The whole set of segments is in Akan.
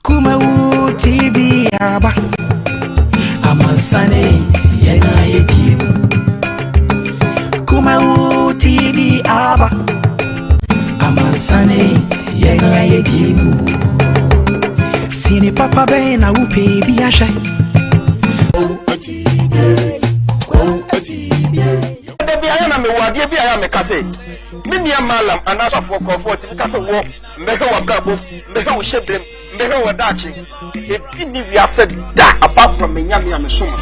Kumawu TV aba amansane yɛn ayɛ biem. Kumawu TV aba amansane yɛn ayɛ biem. Sini papa bɛn na wopɛ bi ahwɛ? Da bi ayɛ na mewɔ adeɛ bi ayɛ a meka sɛ me nua malam anaa sɔfoɔ kɔfoɔ tumi ka sɛ wɔ mbɛhwɛ wɔ abrabɔ mu, mbɛhwɛ wo hyɛbrɛm, mbɛhwɛ wɔ daakye. Ebi ni wiase da apart from me Nyame a mesom no.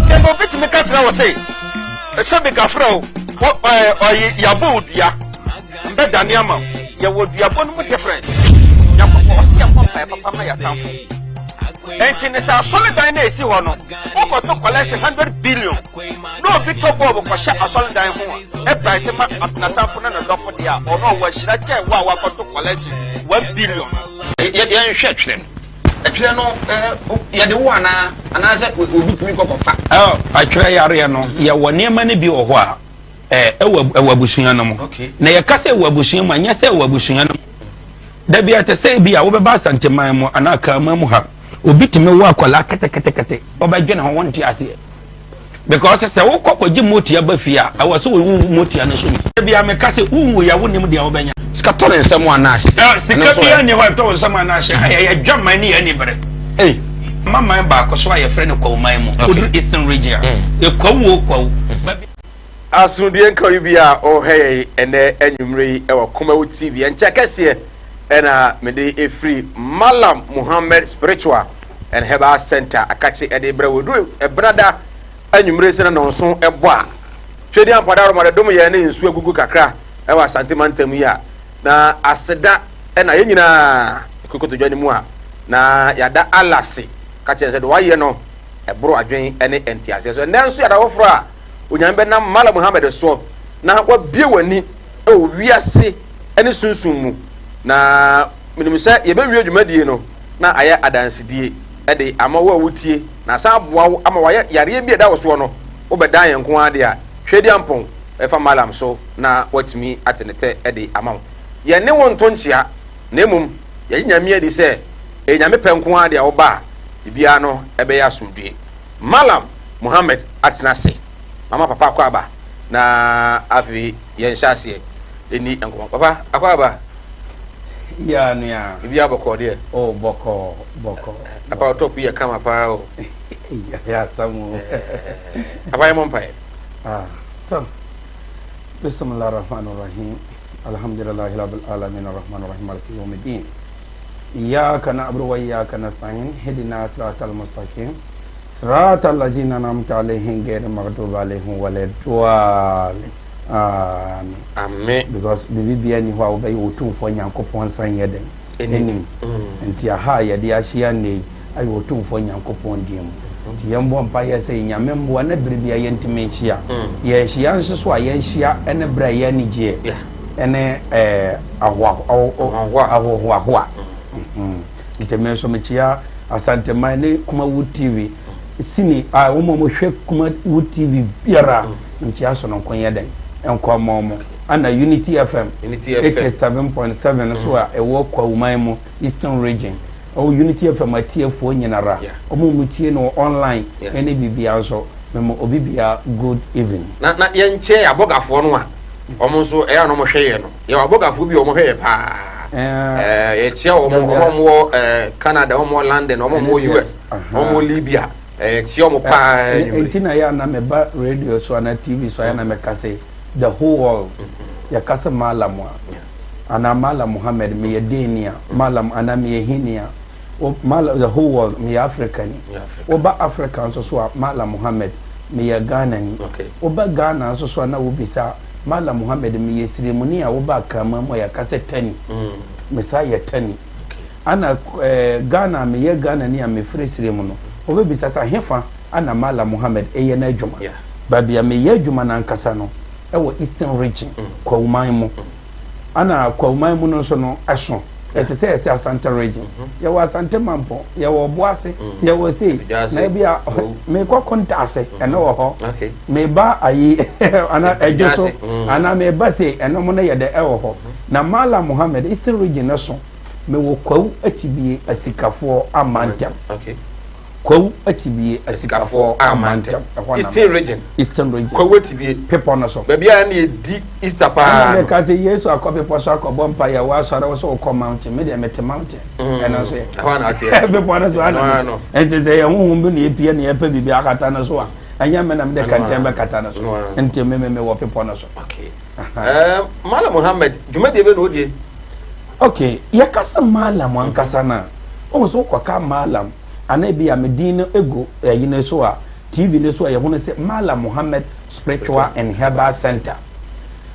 Ɛna obi tumi ka kyerɛ wɔ sɛ ɛsɛ bi gafrɛ o wɔ ɛɛ ɔyi yabɔ odua mbɛdane ama wo. Yɛwɔ duabɔ no mu different. Nyankopɔn ɔsɛ yɛmmɔ mpaeɛ papa ma yɛatamfo. Ɛnti ne sɛ asɔredan no a ɛsi hɔ no wokɔto collection 100 billion na obi tɔ bɔɔbo kɔhyɛ asɔredan ho a ɛbright ma n'atamfo ne ne dɔfo deɛ a, ɔno ɔwɔ ahyira kyɛn wo a wakɔto collection 1 billion no. Yɛnhwɛ twerɛ no, ɛtwerɛ no yɛde wo anaa anaasɛ obi tumi kɔkɔfa? Atwerɛ yareɛ no, yɛwɔ nneɛma no bi wɔ hɔ a ɛwɔ abusua no mu. Na yɛka sɛ ɛwɔ abusua mu a, nyɛ sɛ ɛwɔ abusua no mu dabi a, te sɛ bi a wobɛba Asanteman mu anaa Kaaman mu ha, obi tumi wɔ akwadaa kɛtɛkɛtɛkɛtɛ, ɔbɛdwene ho, wɔnte aseɛ, because sɛ wokɔ kɔgye motia ba fie a, ɛwɔ sɛ wɔwu motia no so bi. Dabi a meka sɛ wowu yɛ wonim deɛ wobɛnya. Sika tɔ ne nsɛm anaa ahye? Sika biara nni hɔ a ɛtɔ wo nsɛm anaa ahye. Ɛyɛ adwaman ne yɛ ani bere. Ma man baako so a yɛfrɛ no Kwawuman mu. Woduru Eastern Region a, ɛkwawu o kwawu. Asomdue nka obi bi a ɔrehwɛ yɛn ɛnɛ anwummerɛ yi ɛwɔ Kumawu TV. Ɛnkyɛ kɛseɛ ɛna mede ɛfiri Malam Muhammad Spiritual and Herbal Center akakye ɛde brɛ wɔ duru ɛbenada anwummerɛ sɛ na nɔnso ɛbɔ a twɛdi ampada rɔmɔde dom yɛn ne nsuo agugu kakra ɛwɔ Asante mantam yi a, na aseda ɛna yɛn nyinaa ɛkɔkɔtɔdwa no mu a, na yɛada Allah se ka kyerɛ sɛ deɛ wayɛ no ɛboro adwen ne nteaseɛ so. Ɛnɛ nso yɛada foforɔ a Onyame bɛnam Malam Muhammad soɔ na wabie w'ani wɔ wiase ne sunsum mu, na menim sɛ yɛbɛwie dwumadie no na ayɛ adansedie de ama wo a wotie, na asan aboa wo ama wayɛ yareɛ bi a ɛda wo soɔ no wobɛdan yɛn nko ara deɛ a Tweaduampɔn ɛfa Malam so na watumi ate ne tɛ de ama wo. Yɛne wo nto nkyea, na mmom yɛgye Nyame adi sɛ ɛyɛ Nyame pɛ nko ara deɛ a woba a biribiara no ɛbɛyɛ asomdwie. Malam Muhammad atena ase. Mama papa akɔ aba na afei yɛnhyɛ aseɛ ɛni nkɔmmɔ. Papa akɔ aba. Ya nua. Biribiara bɔkɔɔ deɛ? Oh, bɔkɔɔ bɔkɔɔ. Papa, top yɛ kama paa o. Yɛ asɛm o. Papa, yɛ mɔ mpaeɛ. Ah, tɔ. Bismillah rahman rahim. Alhamdulillahi rabbil alamin arrahman arrahim maliki yawmiddin. Iyyaka na'budu wa iyyaka nasta'in. Ihdina siratal mustaqim. Siratal ladzina an'amta alaihim ghairil maghdubi alaihim waladdallin. Amen. Amen. Because biribi bia ni hɔ a wobɛyɛ Otumfoɔ Nyankopɔn nsa nyɛ den anim. Nti aha a yɛde ahyia nnɛ yi ayɛ Otumfoɔ Nyankopɔn din mu. Nti yɛmbɔ mpaeɛ sɛ Nyame mmoa na bere bia yɛntumi nhyia. Yɛhyia nso so a, yɛnhyia ne berɛ a ɛyɛ anigyeɛ ne ahohoahoa. Nti me nso mekyia Asanteman ne Kumawu TV sini a wɔn a wɔhwɛ Kumawu TV biara, nkyia sononko yɛ dɛn nkɔmmɔ mo ana Unity FM 87.7 so a ɛwɔ Kwawuman mu, Eastern Region. Ɛwɔ Unity FM atiefoɔ nyinara, wɔn a wɔtie no online ɛne biribiara nso, mema obi bia good evening. Na yɛnkyɛ yɛ abɔgafoɔ no a wɔn nso ɛyɛ a na wɔhwɛ yɛ no. Yɛwɔ abɔgafoɔ bi a wɔhwɛ yɛ paa. Yɛkyia wɔn, wɔn a wɔwɔ Canada, wɔn a wɔwɔ London, wɔn a wɔwɔ US, wɔn a wɔwɔ Libya. Yɛkyia wɔn paa anwummere. Nti na yɛ a na meba radio so anaa TV so a, yɛ na mɛka sɛ the whole world, yɛka sɛ Malam a anaa Malam Muhammad, meyɛ deni a Malam anaa meyɛ hini a Malam, the whole world, meyɛ Africa ni. Woba Africa nso so a, Malam Muhammad, meyɛ Ghana ni. Woba Ghana nso so a, na wobisa Malam Muhammad, meyɛ Siremuni a woba Akrama mu a, yɛka sɛ Tani, mesa yɛ Tani. Ana Ghana a meyɛ Ghana ni a mefiri Siremu no, wobɛbisa sɛ ahefa ana Malam Muhammad ɛyɛ n'adwuma? Baabi a meyɛ adwuma no ankasa no ɛwɔ Eastern Region, Kwawuman mu. Ana Kwawuman mu no nso no ɛso ɛte sɛ ɛsɛ Asante Region. Yɛwɔ Asante Mampɔn, yɛwɔ Ɔboase, yɛwɔ sei na ebi a mekɔ Kontaase ɛno wɔ hɔ, meba ayi ana ɛdwo so ana meba sei ɛno mo no yɛ dɛ ɛwɔ hɔ. Na Malam Muhammad, Eastern Region no so. Mewɔ Kwawu Atibie Asikafoɔ Amantam. Kwawu Atibie Asikafoɔ Amantam. Eastern Region. Eastern Region. Kwawu Atibie. Bepɔ no so. Baabi a na yɛdi Easter paa no. Ɛna meka sɛ Yesu akɔ bepɔ so akɔbɔ mpa yɛ wɔ asɔre wɔ so wokɔ mountain. Me deɛ mete mountain. Ɛno nso yɛ. Ɛhɔ na ateɛ. Bepɔ no so ana. Nti sɛ yɛn honhom bi na epie na yɛpɛ biribi akata no so a, ɛnyɛ me na mede kɛntɛn bɛkata no so. Nti me me mewɔ bepɔ no so. Okay. Malam Muhammad, dwumadie bɛ na odie? Ok, yɛka sɛ Malam ankasa no a, wohu sɛ wokɔka Malam anaa ebi a me din no egu ɛyi no so a, TV no so a yɛhu no sɛ Malam Muhammad Spiritual and Herbal Center.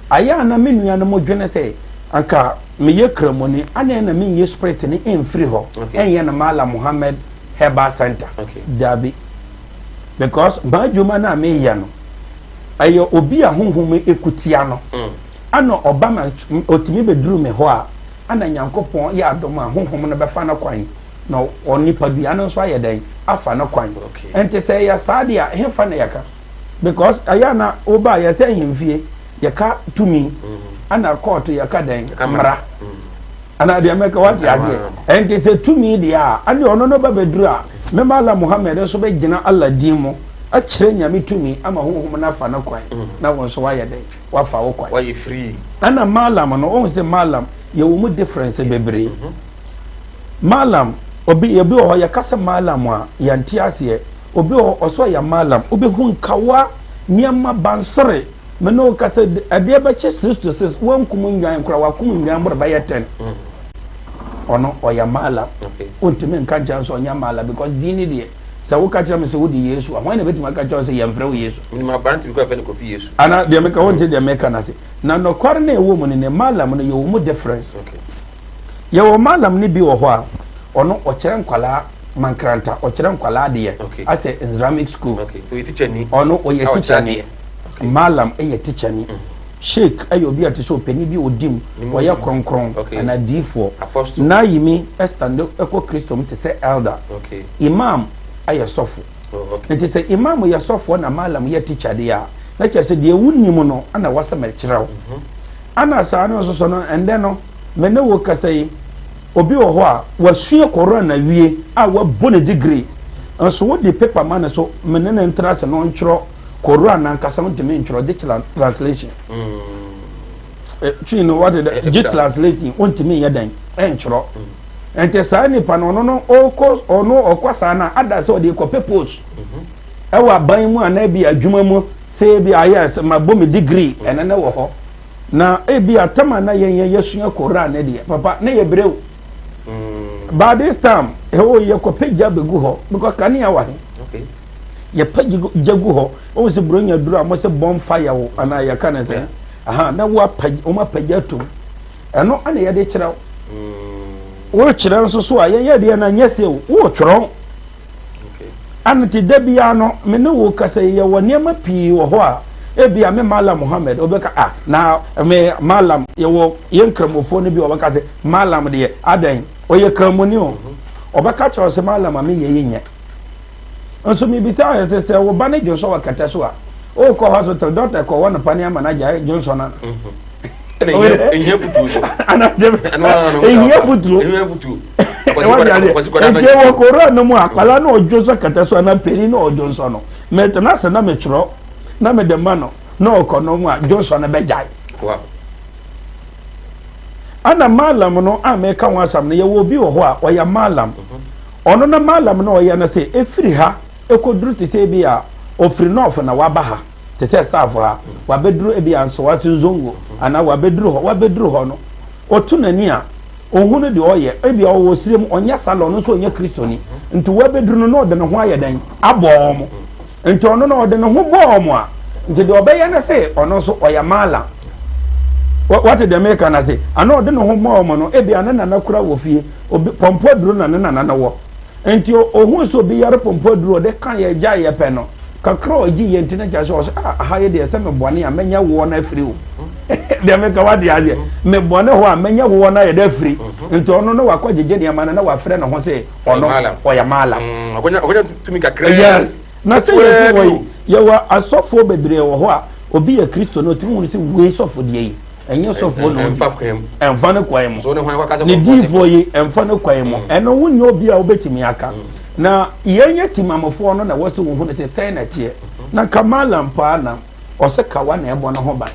Ayɛ a na me nuanom dwene sɛ anka meyɛ Kramoni, adɛn na menyɛ spirit no mfiri hɔ ɛnyɛ no Malam Muhammad Herbal Center? Dabi. Because m'adwuma no a meyɛ no, ɛyɛ obi a honhom ekutia no. Mm. Ana ɔba ma ɔtumi bɛduru me hɔ a, ana Nyankopɔn yɛ adom a honhom no bɛfa no kwan na onipadua no nso ayɛ dɛn afa no kwan. Nti sɛ ɛyɛ saa deɛ a, hefa na yɛka? Because ɛyɛ ana woba a yɛsɛ ahemfie yɛka tumi, mm-hmm. ana kɔɔto yɛka dɛn mmara. Mm-hmm. Ana deɛ mɛka wate aseɛ. Ɛnti sɛ tumi deɛ a, ɛne ɔno no ba bɛduru a, mɛma Allah Muhammad nso bɛgyina Allah din mu akyerɛ Nyame tumi ama honhom no afa no kwan mm-hmm. na wɔn nso wayɛ dɛn wafa wo kwan. Wayɛ free. Ɛna Malam no, wohu sɛ Malam, yɛwɔ mu difference bebree. Mhm. Malam, obi obi wɔ hɔ yɛka sɛ Malam a, yɛnte aseɛ. Obi wɔ hɔ ɔsɛ ɔyɛ Malam, wobɛhu nkawa, nneɛma bansere. Me ne wo kasa adeɛ bɛkye 6 to 6, wankum nnwan koraa, wakum nnwan boro bɛyɛ 10. Ɔno ɔyɛ Malam. Wontumi nka nkyɛn sɛ ɔnyɛ Malam because din ne deɛ. Sɛ woka kyerɛ me sɛ wode Yesu a, hwan na ebetumi aka kyerɛ wo sɛ yɛmfrɛ wo Yesu? Menim aberante bi koraa a yɛfrɛ no Kofi Yesu. Ana deɛ meka wonte deɛ meka no ase. Na nɔkware no a ɛwɔ mu no ne Malam no yɛwɔ mu difference. Okay. Yɛwɔ Malam no bi wɔ hɔ a ɔno ɔkyerɛ nkwadaa mankranta, ɔkyerɛ nkwadaa adeɛ okay. asɛ Islamic school. Okay. Ɔyɛ tikyani. Ɔno ɔyɛ tikyani. Okay. Malam yɛ tikyani. Mm. Sheik yɛ obi a te sɛ ɔpanin bi a ɔdi mu, ɔyɛ kronkron anaa diifoɔ. Nayimi stande kɔ Kristo mu te sɛ elder. Imam yɛ sɔfo. Oh, Nti sɛ imam yɛ sɔfoɔ na malam yɛ teacher deɛ a, na kyerɛ sɛ deɛ wonim no na ɛwɔ sɛ mekyerɛ wo. Mhm. Ana saa no nso so no, ɛndɛ no, me ne wo kasa yi, obi wɔ hɔ a wasua Koran awie a wabɔ ne degree, nso wode paper ma no so me ne no ntra ase na ɔntwerɛ Koran nankasa ntumi ntwerɛ gye translation. Mm. Twi no wate dɛ gye translation ntumi nyɛ dɛn ɛntwerɛ. Mm. Nti saa nipa no ɔno no ɔkɔ ɔno ɔkɔ saa na ada sɛ ɔde kɔ purpose mm-hmm. ɛwɔ aban mu anaa bi adwuma mu sɛ ebi ayɛ sɛ ma bɔ me degree mm. ɛno ne wɔ hɔ na ebi atam a na yɛn yɛn yɛsua Koran ne deɛ papa ne yɛ brɛw. Mm. By this time ɛwɔ yɛ kɔ pagya bɛgu hɔ because kanea wɔ he. Okay. Yɛpa gya gu hɔ. Wohu sɛ Buronya duru a, wɔsɛ bonfire wo anaa yɛka ne sɛ. Aha, na woapa wɔn apagya atom. Ɛno ana yɛde kyerɛ wo. Mm. Wokyerɛ nso so a yɛyɛ deɛ na nyɛ sɛ wotwerɛ. Ano te da biara no, me ne wo kasa yi yɛwɔ nneɛma pii wɔ hɔ a ebi a me Malam Muhammad obɛka ah na me Malam yɛwɔ yɛn nkramofoɔ no bi a wɔbɛka sɛ Malam deɛ adɛn ɔyɛ kramoni o. Ɔbɛka kyerɛ sɛ Malam a meyɛ yi nyɛ. Nso mebisa ayɛ sɛ sɛ wo ba no dwonsɔ wɔ kɛtɛ so a wokɔ hospital doctor kɔ wɔ no pane ama no agyae dwonsɔ no ehia futuo so ehia futuo nti wɔ kora no mu akwala na ɔdwonsɔ kɛtɛ so anaa panin na ɔdwonsɔ no mɛtena ase na metwerɛ na mede ma no na ɔkɔ no mu a dwonsɔ no bɛgyae ana malam no a meka ho asɛm no yɛwɔ obi wɔ hɔ a ɔyɛ malam mhm. Ɔno na Mallam na ɔyɛ no sɛ ɛfiri ha kɔduru te sɛ ebia ɔfiri North na waba ha te sɛ South ha wabɛduru ebia Nsoase Nzongo anaa wabɛduru hɔ wabɛduru hɔ no ɔto n'ani a ɔhunu deɛ ɔyɛ ebia ɔwɔ sire mu ɔnyɛ sala ɔno nso ɔnyɛ Kristoni nti wabɛduru no na ɔde ne ho ayɛ dɛn abɔ wɔn nti ɔno na ɔde ne ho bɔɔ wɔn a nti deɛ ɔbɛyɛ ne sɛ ɔno nso ɔyɛ Mallam wate deɛ meka no ase ana ɔde ne ho bɔɔ wɔn no ebia ne nana kura wɔ fie Obi pɔmpɔ aduro na ne nana no wɔ. Nti ohun sɛ obi yare pɔmpɔ aduro ɔde ka yɛ gya yɛ pɛ no kakra a ɔgye yɛ nti na kyerɛ sɛ ɔsɛ ah aha yɛ deɛ sɛ mebɔne a mɛnya woɔ no afiri o. Deɛ meka wate aseɛ mebɔne hɔ a mɛnya woɔ no ayɛ dɛ afiri. Nti ɔno no wakɔ gyegye nneɛma no na wafrɛ ne ho sɛ ɔno ɔyɛ maala. Ɔkɔnya tumi kakra. Yes. Na sɛ yɛsi wɔ yi yɛwɔ asɔfoɔ bebree wɔ hɔ a obi yɛ Kristo no otumi hunu sɛ wei sɔfo deɛ yi. Ɛnyɛ sɔfoɔ na ɔdi. Ɛmfa ne kwan mu. Ne diifoɔ yi ɛmfa ne kwan mu. Ɛno wonyɛ obi a wobɛtumi aka. Na yɛn yɛ timamofoɔ no na wɔsɛ wɔn hu no sɛ sɛn na ɛteɛ. Na nka Malam paa na ɔsɛ kawa na ɛbɔ ne ho ban.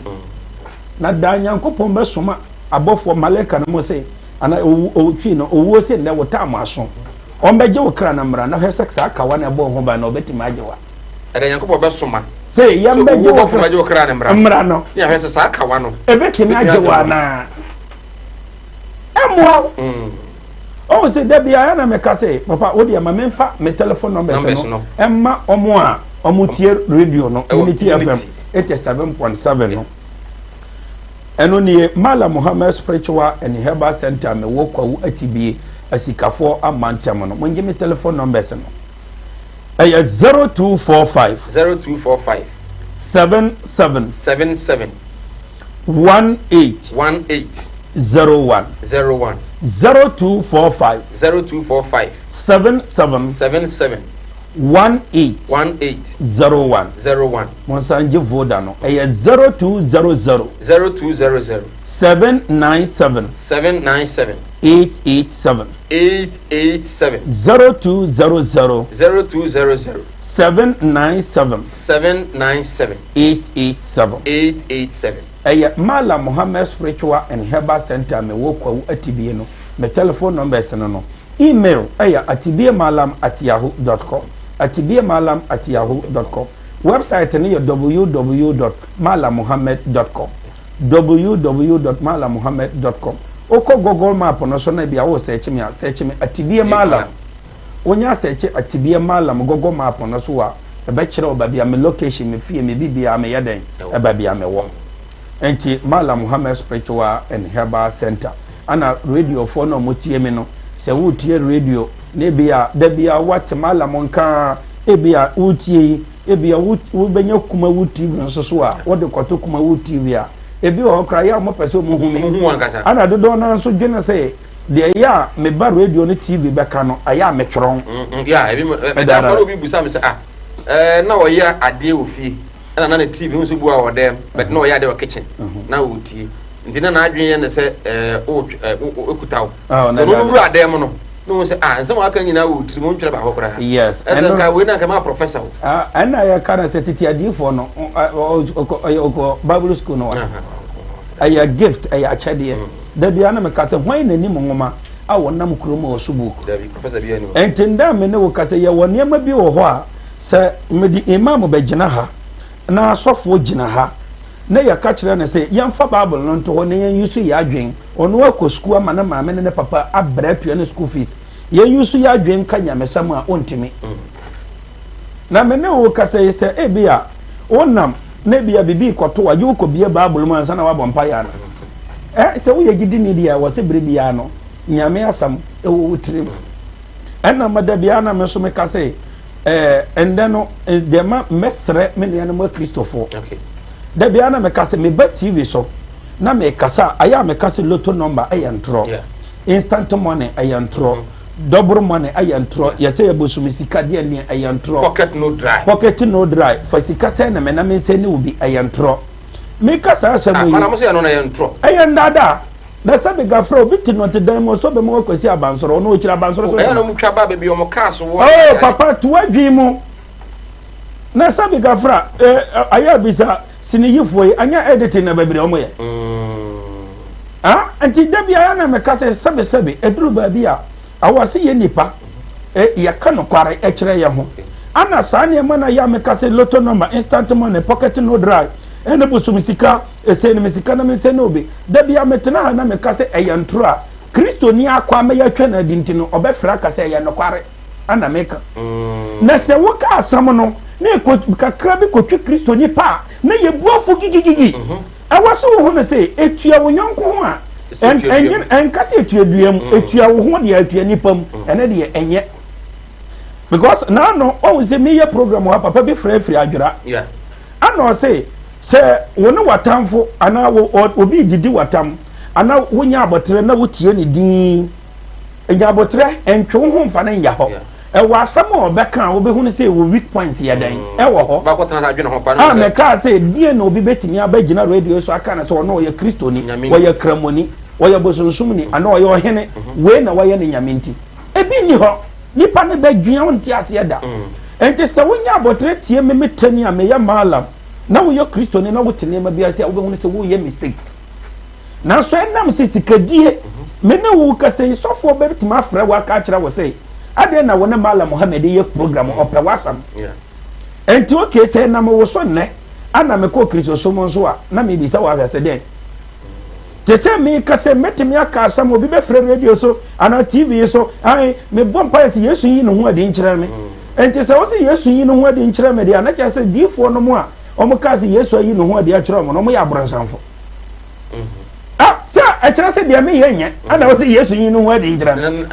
Na daa Nyankopɔn bɛsoma abɔfoɔ malaika no mo sɛ ana owutwi no owuo sɛ nnɛ wo taamo aso. Ɔmbɛgye wo kra no mmra na hwɛ sɛ saa kawa na ɛbɔ ho ban na ɔbɛtumi agye wa. Ɛdɛ Nyankopɔn bɛsoma sɛ yɛmbɛgye wo kra wo kra no mmra mmra no ne ahwɛ sɛ saa kawa no ɛbɛtumi agye wo anaa ɛmmoa wo. Ɔhu sɛ da biara na meka sɛ papa wo deɛ ma memfa me telephone numbers no ɛma ɔmo a ɔmo tie radio no Unity FM 87.7 no. Ɛno nie Malam Muhammad Spiritual and Herbal Center mewɔ Kwawu Atibie Asikafoɔ amantam no. Mongye me telephone numbers no. Ɛyɛ 0245 0245 77 77 18 18 01 01 0245 0245 77 77 18 18 01 01. Monsan gye Voda no. Ɛyɛ 0200 0200 797 797 887 887 0200 0200 797 797 887 887. Ɛyɛ Malam Muhammad Spiritual and Herbal Center mewɔ Kwawu Atibie no. Me telephone numbers no no. Email ɛyɛ atibiemalam at yahoo dot com atibiemalam at yahoo dot com. Website no yɛ www dot malammuhammad dot com www dot malammuhammad dot com. Wokɔ Google Map no so na ebia wo search me a, search me Atibie Malam. Wonya search Atibie Malam Google Map no so a, ɛbɛkyerɛ wo baabi a me location, me fie, me biribiara meyɛ dɛn, baabi a mewɔ. Nti Mallam Muhammad Spiritual and Herbal Center ana radiofoɔ no a wɔtie me no, sɛ woretie radio na ebi a da bi a woate Mallam nka a, ebi a woretie yi, ebi a wobɛnya Kumawu TV nso so a, wode kɔto Kumawu TV a, ebi wɔ hɔ koraa yɛ a wɔpɛ sɛ wɔhu me. Ana dodoɔ no ara nso dwene sɛ deɛ ɛyɛ a meba radio ne TV bɛka no, ɛyɛ a metwerɛn. Yeah, ebi ɛda akɔrɔ obi busa me sɛ ah, ɛɛ na ɔyɛ adeɛ wɔ fie. Ɛna na ne TV ho nso bu a wɔ dɛm but na ɔyɛ ade wɔ kitchen na ɔretie nti na n'adwene yɛ ne sɛ ɛɛ o ekuta wo ɔno no wura dɛm no na wɔn sɛ ah nsɛm a aka nyinaa wɔ tiri mu ntwerɛ baako koraa. Yes, ɛsɛ nka wei na nka maa professor o. Ɛna yɛ ka na sɛ tete adiifoɔ no ɔyɛ ɔkɔ bible school no wa ɛyɛ gift, ɛyɛ akyɛdeɛ. Dabi ana meka sɛ hwan na nim nwoma a wɔnam kurom a ɔso book. Nti ndɛ me ne wo ka sɛ yɛwɔ nneɛma bi wɔ hɔ a Sɛ mede Imam bɛgyina ha na asɔfoɔ gyina ha na yɛka kyerɛ no sɛ yɛmfa Bible no nto hɔ na yɛn use yɛn adwen, ɔno akɔ sukuu ama ne maame ne ne papa abrɛ atua ne school fees, yɛn use yɛn adwen nka nyamesɛm a, ɔntumi. Na me ne wo kasa yi sɛ ebi a wonam na ebi a biribi kɔto a, gye wokɔbie Bible mu ansa na woabɔ mpaeɛ ana? Ɛ sɛ woyɛ gyidini deɛ a, wɔ sɛ berɛ biara no Nyame asɛm ɛwɔ wo tirim. Ɛna ma da biara na me nso meka sɛ ɛɛ ɛndɛ no deɛ ma mɛsrɛ me nuanom akristofoɔ. Da biara na meka sɛ meba TV so na mekasa a, ayɛ a meka sɛ lotto number ɛyɛ ntorɔ, instant money ɛyɛ ntorɔ, double money ɛyɛ ntorɔ, yɛsɛ yɛ bosom sika deɛ neɛ ɛyɛ ntorɔ, pocket no dry, pocket no dry, fa sika sɛ na mɛ na me nsɛ ne wo bi ɛyɛ ntorɔ. Meka saa asɛm yi. Ah, ɛno na ɛyɛ ntorɔ. Ɛyɛ ndaadaa. Na sɛ meka frɛ obi te nɔtedan mu ɔsɛ ɔbɛma wakwasi abansoro, ɔno ɔkyiri abansoro so. Ɛyɛ na ɔmo twa ba baabi ɔmo kaa so wɔ. Oh papa to adwene mu. Na sɛ meka fra eh, ayɛ abisa siniyifoɔ yi anyɛ editing na bebree ɔmo yɛ. Ah, nti da biara na meka sɛ sɛbesɛbe ɛduru baabi a awɔ se yɛ nipa eh, yɛka nokware ɛkyerɛ yɛ ho. Ana saa nneɛma na yɛ a meka sɛ lotto number, instant money, pocket no dry, ɛne bosom sika. Ɛsɛ ne me sika na mensɛ ne obi. Da bia metena ha na meka sɛ ɛyɛ ntoro a, Kristoni akɔ ama yɛatwa no adi nti no, ɔbɛfrɛ aka sɛ ɛyɛ nokware ana meka. Na sɛ woka asɛm no na ɛkɔ kakra bi kɔtwe Kristoni pa a, na yɛbu afo gigigigi. Ɛwɔ sɛ wohu no sɛ ɛtua wo yɔnko ho a, ɛnka sɛ ɛtua dua mu, ɛtua wo ho deɛ ɛtua nipa mu, ɛno deɛ ɛnyɛ. Because naano ɔhu sɛ meyɛ program wɔ ha, papa bi frɛ firi Adwera. Ɛna ɔse, sɛ wo ne w'atamfo anaa obi redidi w'atam anaa wonya aboterɛ na wotie ne din, nya aboterɛ, ntwe wo ho mfa no nyɛ hɔ. Ɛwɔ asɛm a ɔbɛka a wobɛhunu sɛ ɛwɔ weak point yɛ dɛn ɛwɔ hɔ. A mɛkaa sɛ deɛ na obi bɛtumi abɛgyina radio so aka no sɛ ɔno ɔyɛ Kristoni, ɔyɛ Kramoni, ɔyɛ bosonsomni anaa ɔyɛ ɔhene, wei na wayɛ ne Nyame nti. Ebi nni hɔ. Nipa no bɛdwea wo nte aseɛ da. Enti sɛ wonya abɔterɛ tie me me tani a meyɛ Mallam na woyɛ Kristoni na wote nneɛma bi ase a wobɛhunu sɛ woyɛ mistake. Nanso ɛnam sɛ sikadie, me ne wo kasa yi, sɔfoɔ bɛtumi afrɛ wo aka akyerɛ wo sɛ, adɛn na wo ne Mallam Mohammed yɛ program, ɔpɛ w'asɛm. Enti okay, sɛ ɛnam wo so nnɛ, ana mekɔ Kristosom nso a, na mebisa wo ahwɛ sɛ dɛn? Te sɛ meka sɛ mɛtumi aka asɛm, obi bɛfrɛ radio so anaa TV so, ae, mebɔ mpaeɛ sɛ Yesu nyi ne ho adi nkyerɛ me. Enti sɛ wo sɛ Yesu nyi ne ho adi nkyerɛ me deɛ a, na kyerɛ sɛ diifoɔ no mu a wɔn kaa sɛ Yesu ayi ne ho adi akyerɛ wɔn no, wɔn yɛ aborɔnsamfo. Ah, sɛ ɛkyerɛ sɛ deɛ meyɛ nyɛ, ana wɔ sɛ Yesu nyi ne ho adi nkyerɛ me.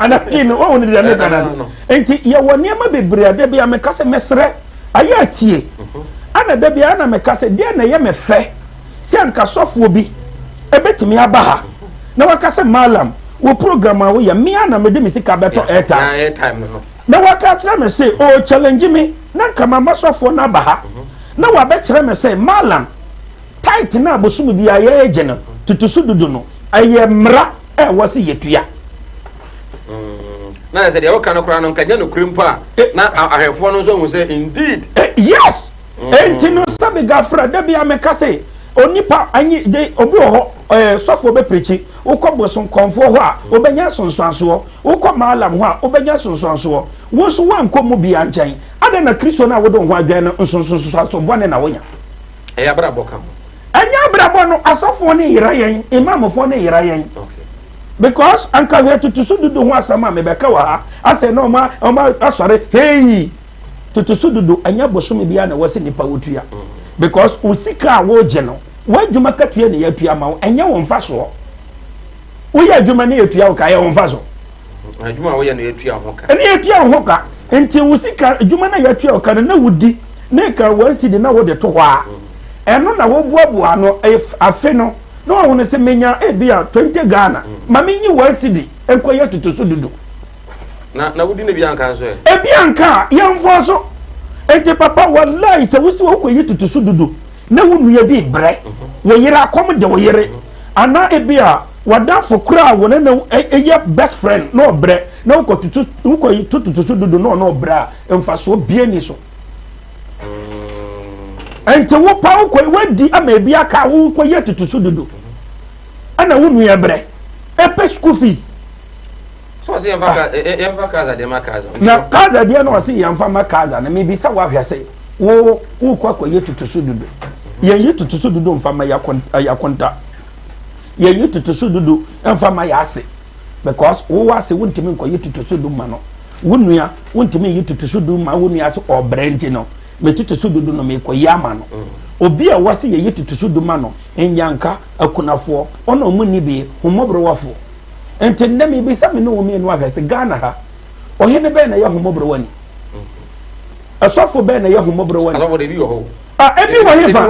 Ana pii no, wɔn deɛ meka no ase. Enti yɛwɔ nneɛma bebree a da bi a meka sɛ mesrɛ, ayɛ atie. Ana da bi a na meka sɛ deɛ na ɛyɛ me fɛ sɛ anka sɔfoɔ bi ɛbɛtumi aba ha na waka sɛ Mallam, wɔ program a woyɛ, me a na mede me sika bɛtɔ airtime. Na waka akyerɛ me se o challenge me na nka mama sɔfoɔ no aba ha na wabɛkyerɛ me sɛ Mallam, tithe no a bosome biara yɛregye no tutusu dudu no, ɛyɛ mmara a ɛwɔ sɛ yɛtua. Na sɛ deɛ woka no koraa no nka nyɛ nokorɛ mpo a, na ahwɛfoɔ no nso ahu sɛ indeed. Yes! Enti no sɛbe gafra, da bi a meka sɛ onipa anyi de obi wɔ hɔ ɛɛ sɔfoɔ bɛpirikyi, wokɔ bosom kɔnfoɔ hɔ a wobɛnya nsonsoansoɔ. Wokɔ Maalam hɔ a, wobɛnya nsonsoansoɔ. Wo nso woankɔ mu biara nkyɛn. Adɛn na Kristo no a wode wo ho adwɛn no nsonsoansoɔ bɔne na wonya? Ɛyɛ abrabɔ ka ho. Ɛnyɛ abrabɔ no, asɔfoɔ no yera yɛn, imamfoɔ no yera yɛn. Because anka hwɛ tutusu dudu ho asɛm a mebɛka wɔ ha, asɛ na ɔma ɔma asɔre, hei, tutusu dudu ɛnyɛ bosome biara na ɛwɔ sɛ nipa wotua. Because wo sika a wogye no, w'adwuma katua na yɛatua ma wo, ɛnyɛ wo mfasoɔ. Woyɛ adwuma ne yɛtua wo ka, ɛyɛ wo mfa so. Adwuma a woyɛ no yɛtua ho ka. Ɛne yɛtua wo ho ka. Nti wo sika adwuma no a yɛtua wo ka no na wodi ne ka wɔn sidi na wode to hɔ a, ɛno na woboaboa ano afe no na wɔhunu sɛ menya ebi a 20 Ghana ma menyi wɔn sidi nkɔyɛ tutu so dudu. Na na wodi na ebi anka nso ɛ? Ebi anka a yɛmfoɔ so. Nti papa wallahi sɛ wosi wokɔyi tutu so dudu na wo nua bi rebrɛ, wo yere akɔm de wo yere, anaa ebi a w'adamfo koraa a wo ne no yɛ best friend na ɔbrɛ na wokɔtutu wokɔtutu so dodo na ɔno ɔbrɛ a, mfasoɔ bie ni so. Nti wo pa wokɔ wadi ama ebi aka wokɔyɛ tutu so dodo ɛna wo nua brɛ ɛpɛ school fees. So ɔsɛ yɛmfa ka yɛmfa kaza deɛ ma kaza. Na kaza deɛ na ɔsɛ yɛmfa ma kaza na mebisa wahwɛ sɛ wo wokɔ akɔyɛ tutusu dudu yɛyi tutusu dudu mfa ma yɛakonta yɛyi tutusu dudu mfa ma yɛase because wo ase wontumi nkɔyɛ tutusu du ma no wo nua wontumi yi tutusu du ma wo nua ase ɔbrɛ nti no me tutusu dudu no mekɔyi ama no obi a wɔse yɛyi tutusu du ma no nyanka akunafoɔ ɔna ɔmo nni bi homɔborɔwafoɔ Nti nnɛ mebisa me ne wo mmienu ahwɛ sɛ Ghana ha ɔhene bɛn na ɛyɛ homɔborɔwani? Ɛsɔfo bɛn na ɛyɛ homɔborɔwani? Asɔfo de ebi wɔ hɔ. Ah, ebi wɔ hefa?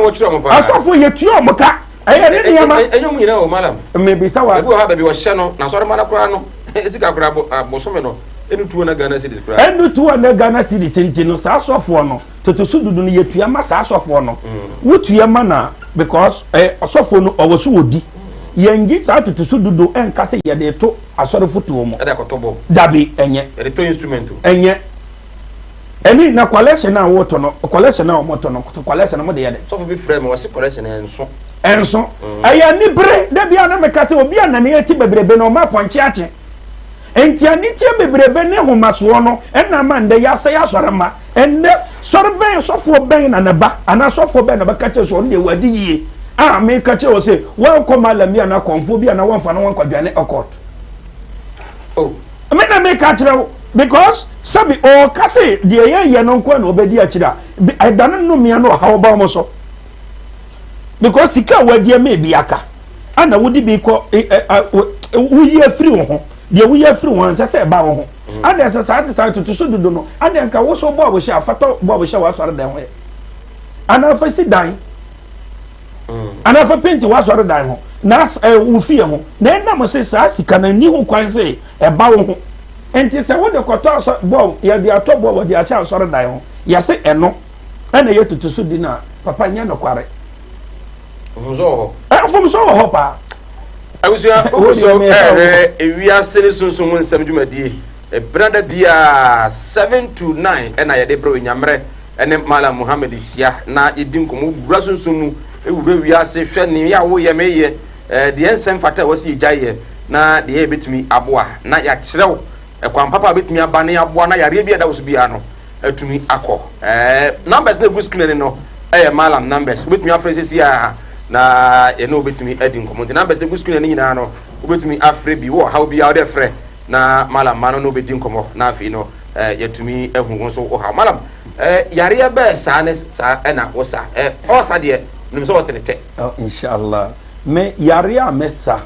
Asɔfo yɛtua wɔn ka. Ɛyɛ ne nneɛma. Ɛnyɛ wɔn nyinaa o malam. Mebisa wa. Ebi wɔ ha baabi wɔhyɛ no na asɔrema no koraa no sika koraa bosome no ɛnu 200 Ghana cedis koraa. Ɛnu 200 Ghana cedis nti no saa asɔfoɔ no totoso dudu no yɛtua ma saa asɔfoɔ no. Wotua ma na because ɔsɔfoɔ no ɔwɔ so wɔdi. Yɛngye saa totoso dudu nka sɛ yɛde to asɔre fotoɔ mu. Ɛde akɔtɔ bɔ. Dabi ɛnyɛ. Yɛde tɔ instrument o. Ɛnyɛ. Ɛni na collection a wɔtɔ no collection a wɔtɔ no collection no mo de yɛ dɛ. Sɔfo bi frɛ mi wɔsi collection ɛnso. Ɛnso. Ɛyɛ anibere dabi a na meka sɛ obi a nani eti bebrebe na ɔma apɔnkye akye. Nti aniteɛ bebrebe ne homasoɔ no ɛna ama ndɛ yɛasɛe asɔre mma. Ɛnnɛ, sɔre bɛn, sɔfoɔ bɛn na ne ba anaa sɔfoɔ bɛn na ɔbɛka kyerɛ sɛ ɔno deɛ wadi yie a meka kyerɛ wɔ sɛ wankɔ malam bi anaa kɔnfoɔ bi anaa wamfa no wankɔdwane ɔkɔt. Oh. Me na meka kyerɛ wo because sɛbi ɔka sɛ deɛ yɛyɛ no nko na ɔbɛdi akyire a ɛda no nnomea no ɔhaw ba wɔn so because sika a wadi ama ebi aka ana wode bi kɔ woyi afiri wo ho deɛ woyi afiri wo ho ansɛ sɛ ɛba wo ho. Adɛn sɛ saa te saa toto so dodo no, adɛn nka wo so bɔ a wohyɛ afatɔ bɔ a wohyɛ w'asɔre dan ho yɛ? Anaa fa si dan. Anaa fa penti w'asɔre dan ho na wo fie ho. Na ɛnam sɛ saa sika no nni ho kwan sɛ ɛba wo ho. Nti sɛ wode kɔtɔ asɔ bɔɔl, yɛde atɔ bɔɔl wɔde ahyɛ asɔredan ho, yɛse ɛno ɛna ɛyɛ tutu so di no a, papa nyɛ nokware. Mfomso wɔ hɔ. Mfomso wɔ hɔ paa. Abusua wogu so ɛrehwɛ ewiase ne sunsum mu nsɛm dwumadie ɛbenada biara 7 to 9 ɛna yɛde brɛ wo Nyammerɛ ɛne Mallam Muhammad hyia na yɛdi nkɔmmɔ wura sunsum mu wura wiase hwɛ nea woyɛ meyɛ deɛ ɛnsɛ mfata a ɛwɔ sɛ yɛgyae yɛ na deɛ yɛbɛtumi aboa na yɛakyerɛ wo ɛkwan papa a bɛtumi aba na yɛaboa na yareɛ bi a ɛda wo so biara no atumi akɔ. Ɛɛ numbers na egu screen ani no ɛyɛ Malam numbers. Wobɛtumi afrɛ sisi a na yɛne wobɛtumi adi nkɔmmɔ. Nti numbers egu screen ani nyinaa no wobɛtumi afrɛ bi wɔ haw biara wode frɛ na Malam ma no ne wobɛdi nkɔmmɔ na afei no ɛɛ yɛtumi ahu wo nso wo haw. Malam ɛɛ yareɛ bɛɛ saa ne saa ɛna wo sa ɛɛ ɔɔsa deɛ nim sɛ ɔte ne tɛ. Oh, inshallah. Me yareɛ a mesa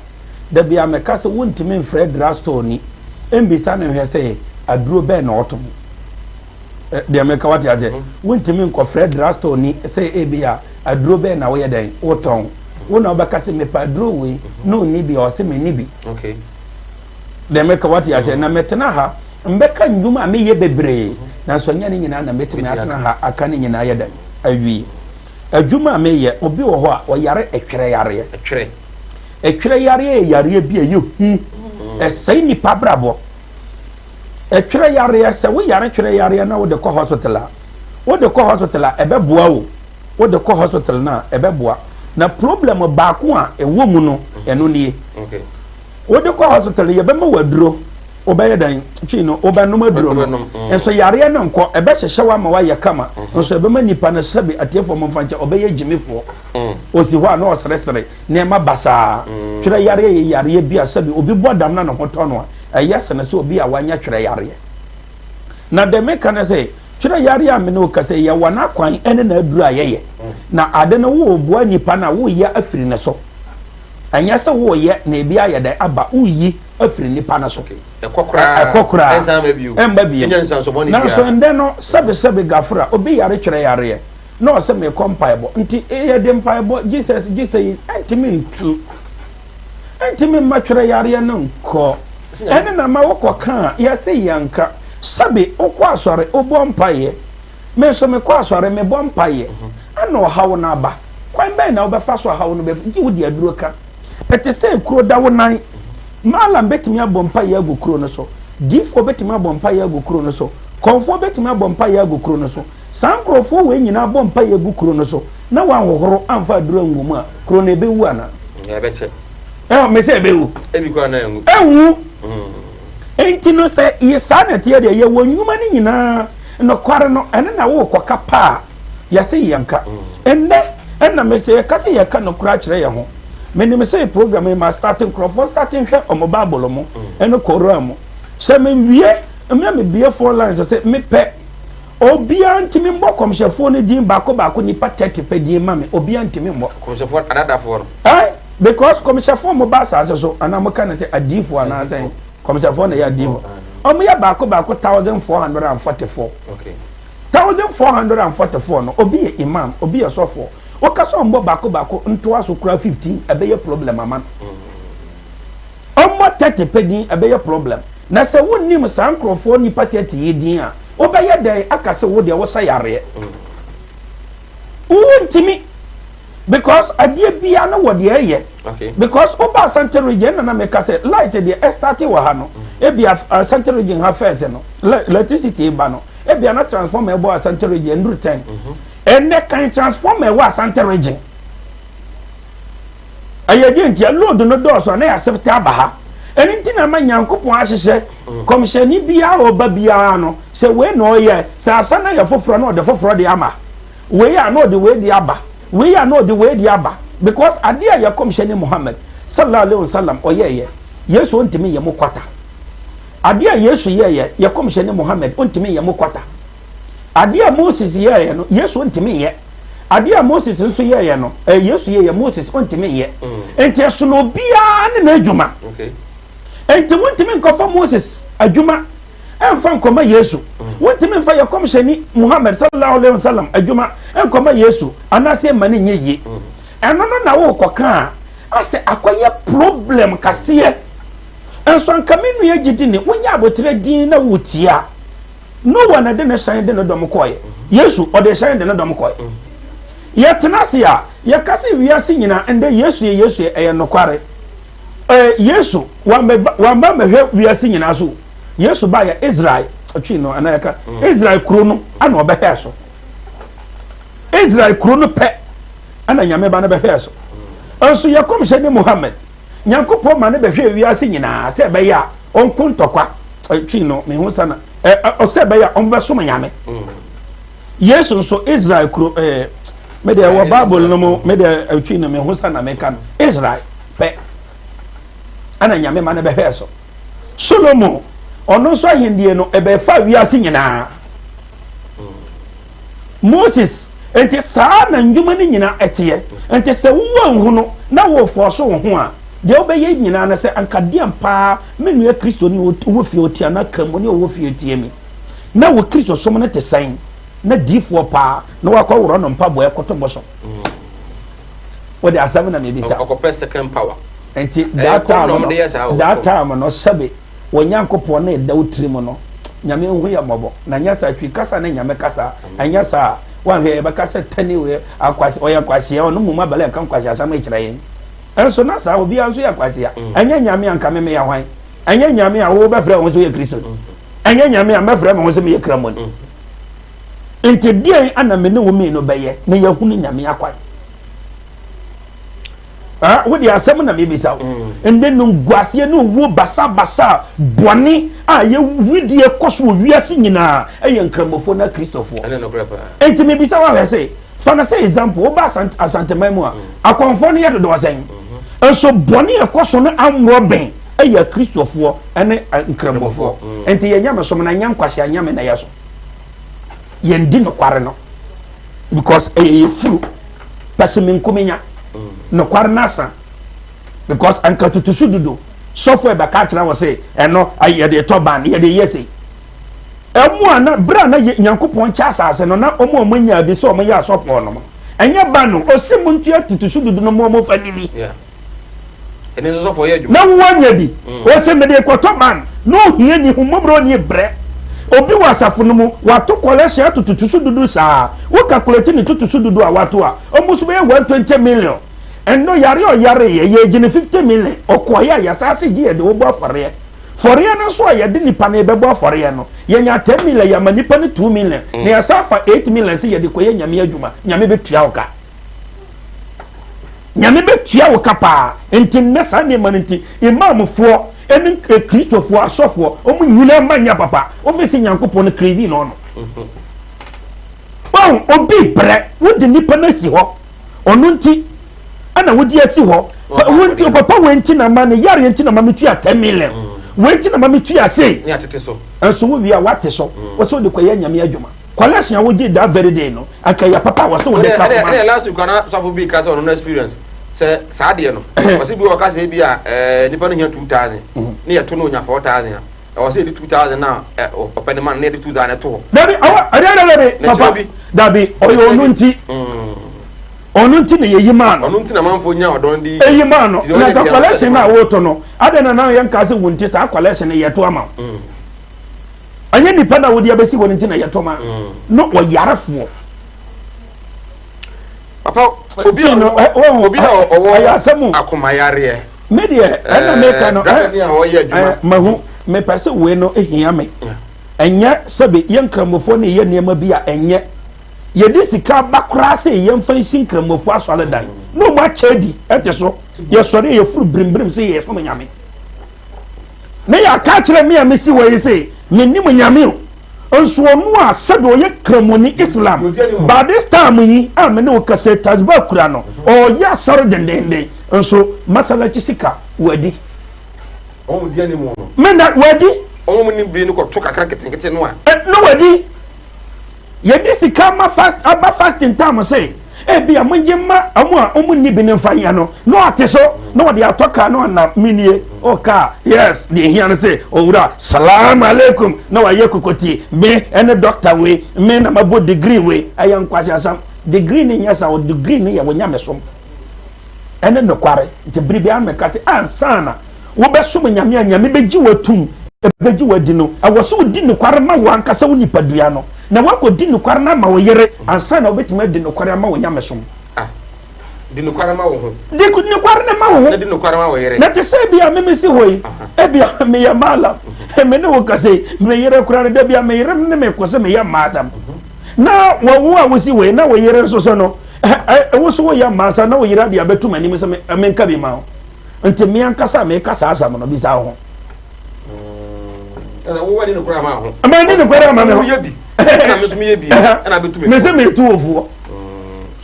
Da bi a meka sɛ wontumi mfrɛ drugstore ni mbisa no nhwɛ sɛ aduro bɛn na ɔtɔn. Deɛ meka wate aseɛ. Mm-hmm. Wontumi nkɔfrɛ drugstore ni sɛ ebi a aduro bɛn na woyɛ dɛn wotɔn. Wo na wobɛka sɛ mepɛ aduro wei mm-hmm. na ɔnni bi a ɔsɛ menni bi. Deɛ meka wate aseɛ. Mm-hmm. Na metena ha mbɛka nnwuma a meyɛ bebree nanso ɛnyɛ ne nyinaa na mɛtumi atena ha aka ne nyinaa yɛ dɛn awie. Adwuma a meyɛ obi wɔ hɔ a ɔyare ɛtwerɛ yareɛ. Ɛtwerɛ. Ɛtwerɛ yareɛ yɛ yareɛ bi a ɛyɛ hu, ɛsɛe nipa abrabɔ. Ɛtwerɛ yareɛ, sɛ woyare twerɛ yareɛ na wode kɔ hospital a, wode kɔ hospital a ɛbɛboa wo. Wode kɔ hospital no a ɛbɛboa. Na problem baako a ɛwɔ mu no, ɛno nie. Wode kɔ hospital yɛbɛma wo aduro, wobɛyɛ dɛn twi no wobɛnom aduro no mm. nso yareɛ no nkɔ ɛbɛhyehyɛ wo ama woayɛ kama mm-hmm. nso ɛbɛma nipa no sɛbe atiefoɔ momfa nkyɛ ɔbɛyɛ gyimifoɔ mm. ɔsi hɔ a na ɔseresere nneɛma basaa. Twerɛ yareɛ yɛ yareɛ bi a sɛbi obi bɔ dam na ne ho tɔ no a, ɛyɛ sene sɛ obi a wanya twerɛ yareɛ. Na deɛ meka ne sɛ, twerɛ yareɛ a me ne wo kasa yi, yɛwɔ n'akwan ne n'aduro a yɛyɛ. Na ade no woreboa nipa no a, woreyɛ afiri ne so. Ɛnyɛ sɛ woreyɛ na ebi ayɛ dɛn aba, woreyi afiri nipa no so. Ɛkɔ koraa. Ɛkɔ koraa. Ɛnsan mma bio. Ɛmma bio. Ɛnyɛ nsansobɔne biara. Nanso ɛndɛ no, sɛbesɛbe gafra, obi yare twerɛ yareɛ. Na ɔsɛ mekɔ mpaebɔ nti yɛde mpaebɔ Jesus Jesus yi ɛntumi ntu ɛntumi mma twerɛ yareɛ no nkɔ ɛne na ma wokɔ ka a yɛse yɛnka sɛbe wokɔ asɔre wobɔ mpaeɛ me nso mekɔ asɔre mebɔ mpaeɛ ɛna ɔhaw no aba kwan bɛn na wobɛfa so ɔhaw no bɛf gye wode aduro ka ɛte sɛ kuro da wo nan maalam bɛtumi abɔ mpaeɛ agu kuro no so diifoɔ bɛtumi abɔ mpaeɛ agu kuro no so kɔnfoɔ bɛtumi abɔ mpaeɛ agu kuro no so Saa nkurɔfoɔ wei nyinaa bɔ mpaeɛ gu kuro no so na wɔanhohoro amfa aduro angu mu a, kuro no ɛbɛwu anaa? Ɛbɛkyɛ. Ɛhɔ me sɛ ɛbɛwu. Ebi koraa na ɛnwu. Ɛnwu. Enti no sɛ yɛ saa na ɛteɛ deɛ yɛwɔ nnwuma no nyinaa nokware no ɛno na worekɔka pa a yɛse yɛnka. Ɛnnɛ ɛna me sɛ yɛka sɛ yɛka nokorɛ akyerɛ yɛn ho. Menim sɛ program yi ma starte nkurɔfoɔ starte nhwɛ wɔn Bible mu ɛne Koran mu. Sɛ mewie mmerɛ mebie phone lines sɛ mepɛ Obiara ntumi mbɔ kɔmhyɛfoɔ no din baako baako nipa 30 pɛ din ma me obiara ntumi mbɔ. Kɔmhyɛfoɔ adadafoɔ no. Eh because kɔmhyɛfoɔ mo ba asase so anaa mo ka no sɛ adiifoɔ anaa sɛn kɔmhyɛfoɔ na ɛyɛ adiifoɔ wɔn yɛ baako baako 1444. Okay. 1444 no obi yɛ imam obi yɛ sɔfoɔ wɔka sɛ ɔmbɔ baako baako ntoa so koraa 15 ɛbɛyɛ problem ama no. Ɔmmɔ 30 pɛ din ɛbɛyɛ problem. Na sɛ wonnim saa nkorɔfoɔ nnipa 30 yi din a, wobɛyɛ dɛn aka sɛ wo deɛ wosa yareɛ? Wontumi because adeɛ biara no wɔ deɛ ɛyɛ. Because woba Asante region na na meka sɛ light deɛ ɛstarte wɔ ha no, ebia Asante region ha first no, electricity ba no, ebia na transformer ɛbɔ Asante region nnuru 10. Ɛnnɛ kan transformer ɛwɔ Asante region. Ɛyɛ deɛ nti a load no dɔɔso a na yɛasɛpte aba ha. Ɛno nti na ama Nyankopɔn ahyehyɛ kɔmhyɛni biara a ɔba biara no sɛ wei na ɔyɛ, sɛ asa no yɛ foforɔ na ɔde foforɔ de ama, wei a na ɔde wei de aba, wei a na ɔde wei de aba. Because adeɛ a yɛ kɔmhyɛni Muhammad sallallahu alaihi wasallam ɔyɛɛyɛ, Yesu ɔntumi nyɛ mu kwata. Adeɛ a Yesu yɛɛyɛ, yɛ kɔmhyɛni Muhammad ɔntumi nyɛ mu kwata. Adeɛ a Moses yɛeɛ no, Yesu ntumi nyɛ. Adeɛ a Moses nso yɛeɛ no, eh, Yesu yɛeɛ, Moses ntumi nyɛ. Mm. Nti ɛsono obiara ne n'adwuma. Nti wontumi nkɔfa Moses adwuma ɛmfa nkɔma Yesu. Mm. Wontumi mfa yɛ kɔmhyɛni Muhammad sallallahu alaihi wasallam adwuma nkɔma Yesu anaasɛ ɛma no nyɛ yie. Mm. Ɛno no na wokɔka a asɛ akɔyɛ problem kaseɛ. Nso anka me nua gyidi ne wonya aboterɛ din na wotie a, Noa na de ne hyɛn de ne dɔm kɔeɛ. Yesu, ɔde hyɛn de ne dɔm kɔeɛ. Yɛtena ase a, yɛka sɛ wiase nyinaa ndɛ Yesu yɛ Yesu yɛ, ɛyɛ nokware. Ɛɛ, Yesu, wambɛba, wamba mmɛhwɛ wiase nyinaa so. Yesu baeɛ Israel, twi no anaa yɛka, Israel kuro no ana ɔbɛhwɛɛ so. Israel kuro no pɛ ana Nyame ba no bɛhwɛɛ so. Nso yɛ kɔmhyɛni Muhammad, Nyankopɔn ma no bɛhwɛɛ wiase nyinaa sɛ ɛbɛyɛ a ɔnko ntɔkwa twi no mehu sa na ɔsɛ ɛbɛyɛ a ɔmbɛsom Nyame. Yesu nso Israel kuro ɛɛ me deɛ wɔ Bible no mu me deɛ twi no mehu sa na meka no Israel pɛ ɛna Nyame ma no bɛhwɛɛ so. Solomon ɔno nso ahendie no ɛbɛfa wiase nyinaa. Moses, nti saa na ndwuma no nyinaa ɛteɛ. Nti sɛ wo anhu no na wo fɔɔso wo ho a, deɛ wobɛyɛ nyinaa ne sɛ anka deɛn paa me nua Kristoni ɔwɔ fie ɔtie anaa Kramoni ɔwɔ fie ɔtie me na wo Kristosom no te sɛn na diifoɔ paa na wakɔ worɔ no mpaboa ɛkoto bosom. Wode asɛm na mebisa. Ɔkɔpɛ second power. Nti that time no, that time no sɛbe Wɔ Nyankopɔn na ɛda wo tirim no, Nyame nhu yɛ mmɔbɔ. Na nyɛ saa, twi kasa ne Nyame kasa. Ɛnyɛ saa a, woanhwɛ yɛbɛka sɛ tani wei akwasi, ɔyɛ kwasia, ɔno mmom abɛlɛ ɛka nkwasia asɛm kyerɛ yɛn. Ɛnso na saa obiara nso yɛ kwasia. Mm. Ɛnyɛ Nyame a nka me meyɛ hwan? Ɛnyɛ Nyame a wobɛfrɛ wo ho sɛ woyɛ Kristoni. Mm. Ɛnyɛ Nyame a mɛfrɛ me ho sɛ meyɛ Kramoni. Mm. Nti deɛn ana me ne wo mmienu bɛyɛ na yɛahunu Nyame akwan? Ah, wo de asɛm na mebisa wo. Mm. Ndɛ no nguaseɛ ne owuo basabasa bɔne a yɛ widie kɔ so wɔ wiase nyinaa ɛyɛ nkramofoɔ na kristofoɔ. Enti mebisa wo ahwɛ sɛ fa no sɛ example woba asanteman mu a mm. akɔmfoɔ no yɛ dodoɔ sɛn? Mm-hmm. Nso bɔne a ɛkɔ so no amorɔ bɛn ɛyɛ kristofoɔ ne eh, nkramofoɔ. Mm. Enti yɛ nyamesom na nyɛ nkwasea nyame na yɛ so. Yɛndi nokware no because ɛyɛ yɛ furu pɛsɛmenkominya nokware no asa because anka tutusu dudu sɔfo ɛbɛka akyerɛ wɔ sɛ ɛno yɛde tɔ ban yɛde yɛ sei ɛmu a na bere a na nyankopɔn kyɛ asase no na ɔmo a ɔmo nya bi sɛ ɔmo yɛ asɔfoɔ no ɛnyɛ ban no ɔsi mu ntua tutusu dudu no mo ɔmo fa nini. Na woanya bi. Mm. Ɔsɛ mede kɔtɔ man na ohia ni ho mmɔborɔ ni brɛ. Obi wɔ asafo no mu wato kɔlɛhyɛn ato tutusu dudu saa. Wo calculate ne tutusu dudu a wato a, ɔmo nso bɛyɛ 120 million. Ɛno yare a ɔyare yɛ yɛgye ne 50 million. Ɔkɔeɛ a yɛsaase gye yɛde wobɔ afɔreɛ. Fɔreɛ no nso a yɛde nipa no yɛbɛbɔ afɔreɛ no, yɛnya 10 million yɛama nipa no 2 million. Mm. Na yɛsan afa 8 million sɛ yɛde kɔyɛ nyame adwuma. Nyame bɛtua wo ka. Nyame bɛtua wo ka paa. Nti nnɛ saa nneɛma no nti, Imamfoɔ ne Kristofoɔ asɔfoɔ, wɔn nyinaa mma nyɛ papa. Wofi sɛ Nyankopɔn no crazy na ɔno. Wɔn obi brɛ, wode nipa no asi hɔ. Ɔno nti ɛna wode asi hɔ. Wo nti papa wei nti na ma ne yareɛ nti na ma metua 10 million. Wei nti na ma metua sei. Nso wo wie a wate so. Wɔsɛ wode kɔyɛ Nyame adwuma. Collection a wogye that very day no anka yɛ papa a wɔsɛ wɔde ka koma. Ɛnna last week ana sɔfo bi ka sɛ ɔno no experience sɛ saa deɛ no ɔsɛ bi ɔka sɛ bi a ɛɛ nipa no hia 2000 ne yɛ to no onya 4000 a ɛwɔ sɛ yɛde 2000 na ɔpɛ ne ma no ne yɛde 2000 to hɔ. Dabi ɔwɔ ɛdɛ ɛdɛ dabi papa dabi ɔyɛ ɔno nti ɔno nti na yɛyi maa no. Ɔno nti na manfo nya ɔdɔn di. Eyi maa no na nka collection na wɔtɔ no adɛn na na yɛn ka sɛ wɔn ti saa collection no yɛto ama wo. Ɛnyɛ nipa na wode abɛsi hɔ no nti na yɛtɔ ma mm. no ɔyarefoɔ. Papa obi a obi a ɔwɔ akomayareɛ. Me deɛ ɛna meka no mahu mepɛ sɛ wei no hia me ɛnyɛ sɛbe yɛ nkramofoɔ ne yɛ nneɛma bi a ɛnyɛ yɛde sika ba koraa sɛ yɛmfa nsi nkramofoɔ asɔredan na ɔmu akyɛ di ɛte so yɛsɔre yɛfuru birimbirim sɛ yɛsom nyame Na yɛaka akyerɛ me a mesi hɔ yi se, mennim Nyame o, nso ɔno a sɛdeɛ ɔyɛ Kramoni, Islam, by this time yi a me ne wo kasa yi, tasbah kura no, ɔreyɛ asɔre dendenden, nso masalachi sika, wadi. Me na, wadi. Na wadi. Yɛde sika ama fast aba fasting time se ebia mongye mma ɔmo a ɔmo nni bi no mfa nyɛ no na ɔte so na ɔde atɔ kaa na ɔnam menie o kaa yes deɛ ehia no se owura salam aleikum na wayɛ kokotie me ɛne doctor wei me na mabɔ degree wei ɛyɛ nkwaseasɛm degree no nyɛ sa o degree no yɛ wɔ nyamesom ɛne nokware nti bere biara meka se ansa na wobɛsom Nyame a Nyame bɛgye wo atum, bɛgye wo adi no, ɛwɔ sɛ wodi nokware ma wo ankasa wo nipadua no, na woakɔdi nokware no ama wo yere ansa na wobɛtumi adi nokware ama wo nyamesom. Ah, di nokware ma wo ho. Di nokware no ma wo ho. Na di nokware ma wo yere. Na te sɛ ebia me mesi hɔ yi, ebia meyɛ maalam, me ne wo kasa yi, me yere koraa no, da bia me yere ne me kɔ sɛ meyɛ mmaasɛm. Na wɔwo a wosi wei na wo yere nso so no, wo so woyɛ mmaasa na wo yere ade abɛto m'anim sɛ menka bi ma wo. Nti me ankasa a meka saa asɛm no, bisa wo ho. Wowɔ ne nokware ama ho. Ama ne nokware ama me ho. Woyɛ bi. Ɛna me nso meyɛ bi. Ɛna bɛtu me. Me sɛ metu wo foɔ.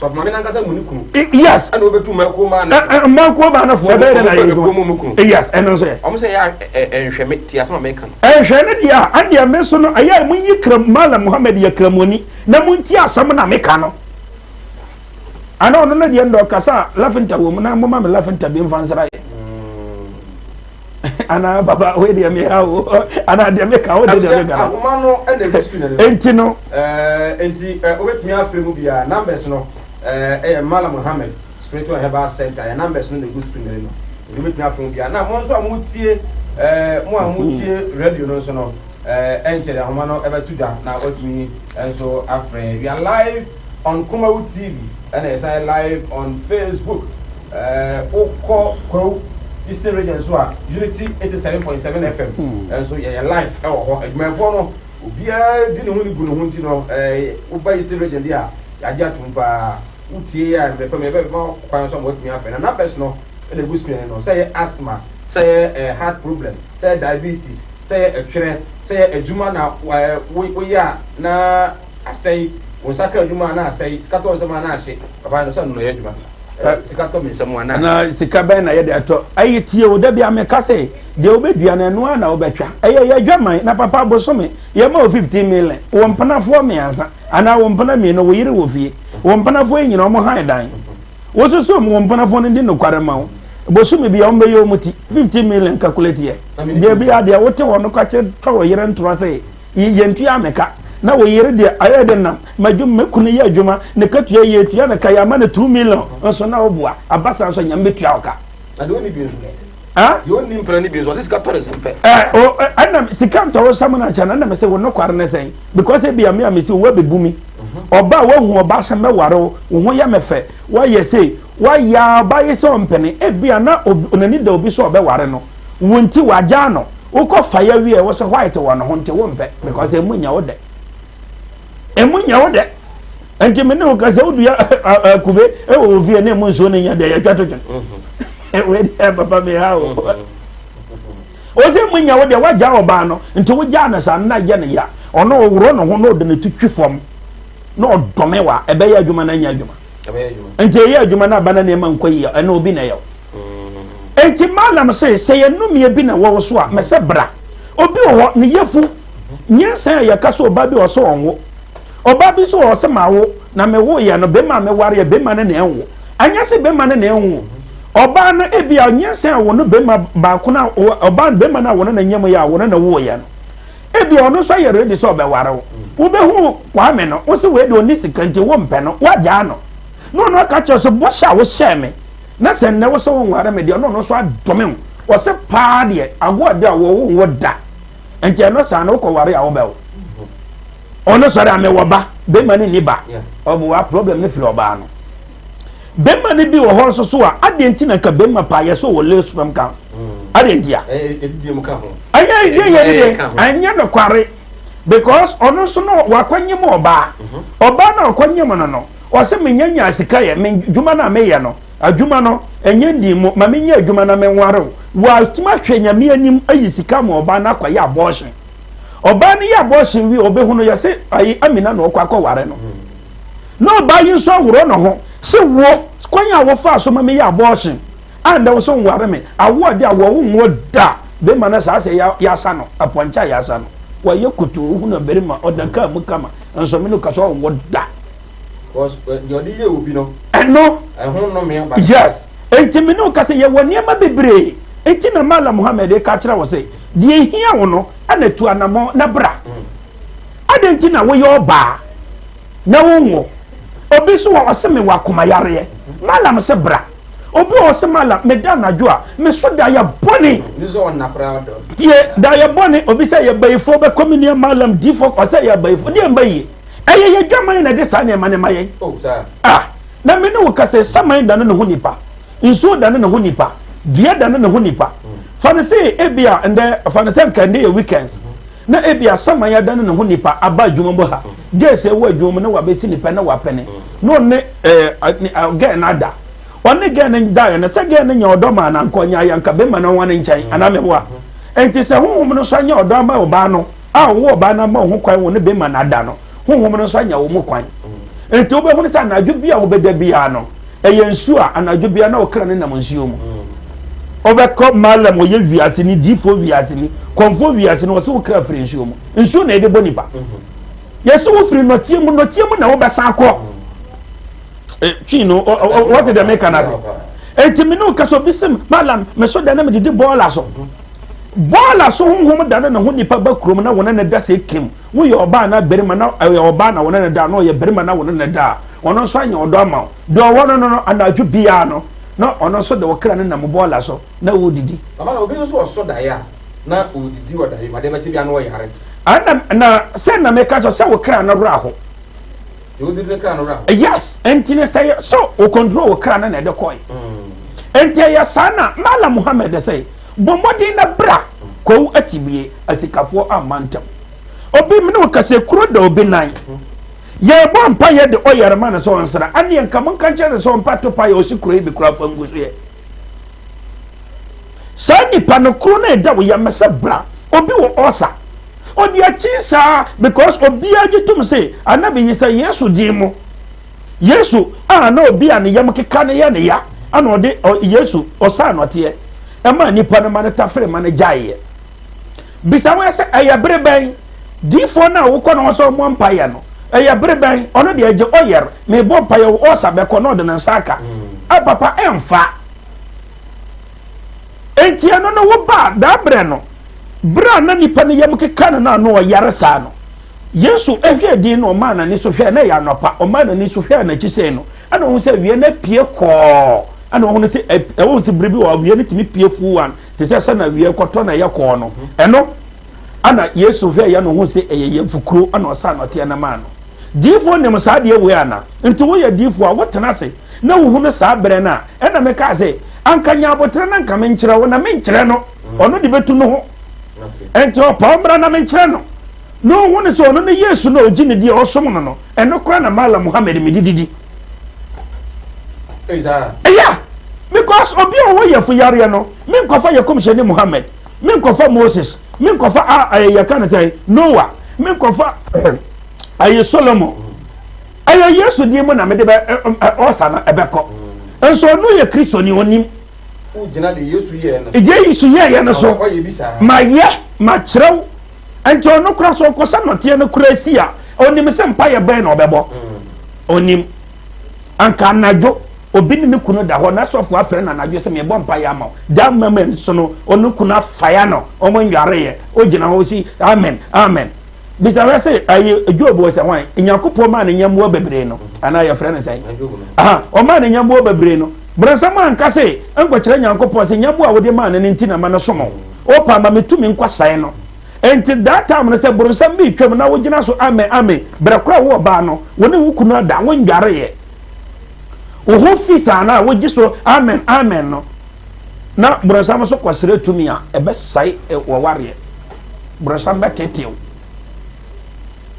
Sɔfo maame nankasa mu ne kunu. Yes. Ɛna wobɛtu mmakuo maa no. Mmakuo maa no foɔ ɛbɛyɛ dɛ na yɛ adwuma. Yes, ɛno nso yɛ. Wɔn sɛ yɛ ɛnhwɛ me ti asɛm a meka no. Ɛnhwɛ ne deɛ a ɛdeɛ me nso no ɛyɛ mo yi kram Malam Muhammad yɛ kramoni na mo nti asɛm na meka no. Ana ɔno ne deɛ ndɔ kasa a lafinta wɔ mu na mo ma me lafinta bi nfa nsra yɛ. Ana papa wei deɛ me ha o ana deɛ meka wo deɛ meka no. Ahoma no ɛna egu screen no. Enti no. Enti wobɛtumi afrɛ mu biara numbers no ɛyɛ Malam Muhammad Spiritual Herbal Center yɛ numbers no na egu screen no. Nti wobɛtumi afrɛ mu biara na mo nso a motie mo a motie radio no nso no ɛnkyɛre ahoma no ɛbɛto dwa na watumi nso afrɛ. We are live on Kumawu TV ɛna yɛsan yɛ live on Facebook. Wokɔ Kwawu Eastern Region nso a Unity 87.7 FM nso yɛyɛ live ɛwɔ hɔ. Adwumayɛfoɔ no obiara di ne ho ne gu ne ho nti no woba Eastern Region deɛ a yɛagye atom paa. Wotie yɛ a mmerɛ pɛ mu yɛbɛma kwan nso ama watumi afrɛ. Na numbers no ɛna egu screen no sɛ ɛyɛ asthma, sɛ ɛyɛ heart problem, sɛ ɛyɛ diabetes, sɛ ɛyɛ ɛtwerɛ, sɛ ɛyɛ adwuma na woyɛ a na asɛe, wo nsa ka adwuma a na asɛe, sika tɔ nsam a na ahye. Papa no sɛ no na ɔyɛ adwuma sika tɔ me nsam a na na sika bɛn na yɛde atɔ ɛyɛ tie o dabi ameka sɛ deɛ wobɛdua no ɛno ara na wobɛtwa ɛyɛ yɛ adwaman na papa bosome yɛma wo 15 million wɔ mpenafoɔ mmiɛnsa anaa wɔ mpena mmienu wo yere wɔ fie wɔ mpenafoɔ yi nyina wɔn han dan wososo mu wɔ mpenafoɔ no di nokware ma wo bosome bi a wɔn bɛyɛ wɔn ti 15 million calculate yɛ deɛ bi adeɛ wote hɔ no kakyɛ twa wɔ yere ntorɔ sɛ Yɛntua me ka. Na wo yere deɛ ayɛ de nam m'adwuma me kunu yɛ adwuma ne katua yɛ tua ne ka yɛ ama no 2 million nso na woboa aba saa nso Nyame bɛtua wo ka. Na deɛ ɔnni bi nso ɛ? Ah? Deɛ ɔnni mpena no bi nso ɔse sika tɔ ne nsam pɛ. Ɛ o ɛna sika ntɔ wo nsam no akyɛ no ɛna mese wo nokware ne sɛn because ebia me a mese wo abɛbu mi ɔba a woahu ɔba sɛ mɛware wo wo ho yɛ me fɛ woayɛ sei woayɛ a ɔba yi sɛ ɔmpene ebia na n'ani da obi sɛ ɔbɛware no Wo nti wagyaa no wokɔ fa ya wie wo sɛ white wɔ ne ho nti wo mpɛ because emu nyɛ wo dɛ emu nyɛ wo dɛ nti me ne wo kasa wodua kube ɛwɔ wo fie ne emu nsuo ne nyɛ dɛ yɛtwa to twene wei deɛ papa me ha o o sɛ emu nyɛ wo dɛ wagyaa ɔbaa no nti wogyaa no saa no na yɛ ne ya ɔno ɔworɔ ne ho na ɔde ne to twi fam na ɔdɔme wa ɛbɛyɛ adwuma na ɛnyɛ adwuma nti ɛyɛ adwuma no aba na nneɛma nkɔ yie ɛna obi na ɛyɛ wo Enti Balaam se, Sɛ yɛ nnomeɛ bi na ɛwɔ wo so a, mɛsɛ bra. Obi wɔ hɔ, ne yafu nyinsɛn a yɛka sɛ ɔbaa bi wɔ sɛ ɔnwo. Ɔbaa bi nso wɔ hɔ sɛ mawo, na mewoeɛ no, bɛrima a mewareɛ, bɛrima no na ɛnwo. Anyɛ sɛ bɛrima no na ɛnwo. Ɔbaa no ebia nyinsɛn a wɔno bɛrima baako no a ɔbaa bɛrima no a wɔno na nyam yɛ a wɔno na woeɛ no. Ebia ɔno nso ayɛ ready sɛ ɔbɛware wo. Wobɛhu Kwame no, wo sɛ wei deɛ ɔnni sika nti wompɛ no, woagyaa no. Na ɔno aka kyerɛ sɛ bɔhyɛ a wohyɛɛ me na sɛ nnɛ wo sɛ wonware me deɛ ɔno ɔno nso adome wo ɔsɛ paa deɛ agoa de a wɔwo nwo da nti ɛno saa no wokɔware a wobɛwo ɔno sɔre a mewɔ ba bɛma no nni ba ɔboa problem no firi ɔbaa no bɛma no bi wɔ hɔ nso so a adeɛ nti na nka bɛma paa yɛ so wɔ low sperm count adeɛ nti a ɛnyɛ ɛdeɛ yɛ deɛ ɛnyɛ nokware because ɔno nso no wakɔnyem ɔbaa ɔbaa na ɔkɔnyem no no Ɔse menya nyaa sika yɛ me dwuma no a meyɛ no adwuma no ɛnyɛ ndin mu ma menyɛ adwuma na menware wo. Watumi ahwɛ Nyame anim ayi sika ama ɔbaa no akɔyɛ abortion. Ɔbaa no yɛ abortion wie ɔbɛhu no yɛse ayi Amina na ɔkɔ akɔware no. Na ɔbaa yi nso aworɔ ne ho se wo kwan a wofaa so ma meyɛ abortion a ndɛ wo so nware me awo ɔde a wɔwo nwo da bɛma no saa sɛ yɛasa no apɔnkye a yɛasa no wɔyɛ kutuu wohunu barima ɔda kaa mu kama nso me no ka sɛ ɔnwo da. Because deɛ ɔde yɛ obi no. Ɛno. Ɛho nnome aba. Yes. Enti me ne wo ka sɛ yɛwɔ nneɛma bebree. Enti na Malam Muhammad ka kyerɛ wo sɛ deɛ ehia wo no ɛna tu anamɔ na bra. Adɛn nti na woyɛ ɔbaa na wonwo? Obi nso wɔ ɔse mewɔ akomayareɛ. Malam sɛ bra. Obi wɔ sɛ mala meda anadwo a me so da yɛ bɔne. Tie da yɛ bɔne obi sɛ yɛ bayifoɔ bɛkɔ me nua malam difoɔ ɔsɛ yɛ bayifoɔ deɛ mba yie. Ɛyɛ yɛ dwaman na ɛde saa nneɛma no ma yɛn. Oh, ah, na me ne wo kasa saman dane ne ho nipa, nsuo dane ne ho nipa, dua dane ne ho nipa. Fa no sɛ ebia ndɛ fa no sɛ nka ndɛ yɛ weekends. Na ebia saman adane ne ho nipa aba adwuma mu ha. Gɛɛ sɛ ɛwɔ adwuma mu na wabɛsi nipa na wapene. Na ɔne ɛɛ gɛɛ no ada. Ɔne gɛɛ no daeɛ no sɛ gɛɛ no nya ɔdɔ maa no anka ɔnya ayɛ anka bɛma no ɔwa ne nkyɛn anaa meboa. Enti sɛ honhom no nso anya ɔdɔ ama ɔbaa no a ɔwɔ ɔbaa no ama ho kwan wɔ ne bɛma no ada no, honhom no nso anya wo mu kwan. Enti wobɛhunu sɛ anadwo bi a wobɛda biara no, ɛyɛ nsuo a anadwo biara na ɔkra no nam nsuo mu. Wobɛkɔ malam ɔyɛ wiase ni, diifoɔ wiase ni, kɔmfoɔ wiase ni, ɔsɛ wo kra firi nsuo mu. Nsuo na ɛde bɔ nipa. Yɛsɛ wo firi nɔteɛ mu, nɔteɛ mu na wobɛsan akɔ. Eh, twi no, wɔte dɛ meka no ase. Enti me ne wo kasa obi sem malam me so da na medidi bɔɔla so. Bɔɔla so honhom da no ne ho nipa ba kurom na wɔne ne da sɛ kim. Woyɛ ɔbaa na barima na ɛyɛ ɔbaa na wɔne ne da na ɔyɛ barima na wɔne ne da a, ɔno nso anya ɔdɔ ama wo. Deɛ ɔwɔ no no no anadwo biara no na ɔno nso de ɔkra no nam bɔɔla so na ɔredidi. Mama na obi nso ɔsɔ daeɛ a na ɔredidi wɔ daeɛ mu adeɛ bɛkye bi ano ɔyare. Ɛna na sɛ na meka kyerɛ sɛ wo kra no werɛ aho. Deɛ ɔdidi ne kra no werɛ aho. Yes, ɛnti ne sɛ so o control wo kra no na ɛde kɔe. Ɛnti ɛyɛ saa na Malam Muhammad sɛ bɔ mmɔden na bra kwawu atibie asikafoɔ amma ntam. Obi mene wo kasa kuro da obi nan. Yɛbɔ mpa yɛ de ɔyɛre ma no sɛ ɔnsra aneɛ nka monka nkyerɛ no sɛ ɔmpa to pa yɛ ɔsi kuro yi bi kora fa ngu so yɛ. Saa nipa no kuro no ɛda wo yam sɛ bra obi wɔ ɔsa ɔde akyi saa because obiara gye tom sɛ anabi yi sɛ Yesu din mu Yesu a na obi a ne yam keka ne yɛ ne ya ana ɔde Yesu ɔsaa nɔteɛ ɛma nipa no ma no tafere ma no gyaeɛ. Bisa wɔn sɛ, ɛyɛ bere bɛn? Diifoɔ no a wokɔ ne hɔ sɛ ɔmmɔ mpaeɛ no, ɛyɛ bere bɛn? Ɔno deɛ gye ɔyɛr, mebɔ mpaeɛ wo ɔsa bɛkɔ na ɔde ne nsa aka. Mm. Papa ɛmfa. Enti ɛno no wo ba daa berɛ no, berɛ a na nipa no yam keka no no ano ɔyare saa no, Yesu hwɛɛ din no ɔmaa n'ani so hwɛɛ na ɛyɛ anɔpa, ɔmaa n'ani so hwɛɛ n'akyi sɛɛ no, ɛna ɔhu sɛ awia no apue kɔɔ, ɛna ɔhu sɛ ɛwɔ sɛ bere bi wɔ awia no tumi pue full one te sɛ sɛ na awia kɔtɔ na ɛyɛ kɔɔ no ɛno ana Yesu hwɛ yɛ no ho sɛ ɛyɛ yɛmfukuro ana ɔsa anɔteɛ no maa no. Diifoɔ nim saa deɛ wei ana? Nti woyɛ diifoɔ a wotena ase na wohunu saa berɛ no a ɛna mekaa sɛ anka nya aboterɛ na nka menkyerɛ wo na menkyerɛ no ɔno de bɛtu no ho nti ɔpa ɔmmra na menkyerɛ no na ɔhu ne sɛ ɔno ne Yesu na ɔgye ne di a ɔsom no no ɛno koraa na Malam Muhammad mede didi. Ɛyɛ because obi a ɔwɔ yɛfo yareɛ no menkɔfa yɛ kɔmhyɛni Muhammad menkɔfa Moses menkɔfa ɛyɛ yɛka no sɛ Noah menkɔfa ɛyɛ Solomon ɛyɛ Yesu din mu na mede bɛ ɔsa no ɛbɛkɔ nso ɔno yɛ Kristoni ɔnim Yesu yɛɛyɛ no so mayɛ makyerɛw nti ɔno kora so ɔkɔsɛ nɔteɛ no kora si a ɔnim sɛ mpayɛ bɛn na ɔbɛbɔ ɔnim anka anadwo obi ne ne kunu da hɔ na sɔfo afrɛ no anadwo sɛ mebɔ mpaeɛ ama wo da moment so no ɔne kunu afaya no ɔmo nwareeɛ ogyina hɔ si amen amen bisa hwɛ sɛ ayi job wɔ sɛ hwan nyankopɔn maa ne nyɛmmoa bebree no anaa yɛfrɛ no sɛn aha ɔmaa ne nyɛmmoa bebree no brɛnsɛm anka sɛ nkɔkyerɛ nyankopɔn sɛ nyɛmmoa a wode maa no no nti na ma no som wo ma metumi nkɔsɛe no Enti that time no sɛ boronsam bi retwam na wogyina so amen amen berɛ koro a wo ɔbaa no wo ne wo kunu ada wondwareeɛ wo ho fi saa no a wogye so amen amen no na boronsam nso kɔsrɛ tumi a ɛbɛsɛe wɔwareɛ boronsam bɛtetew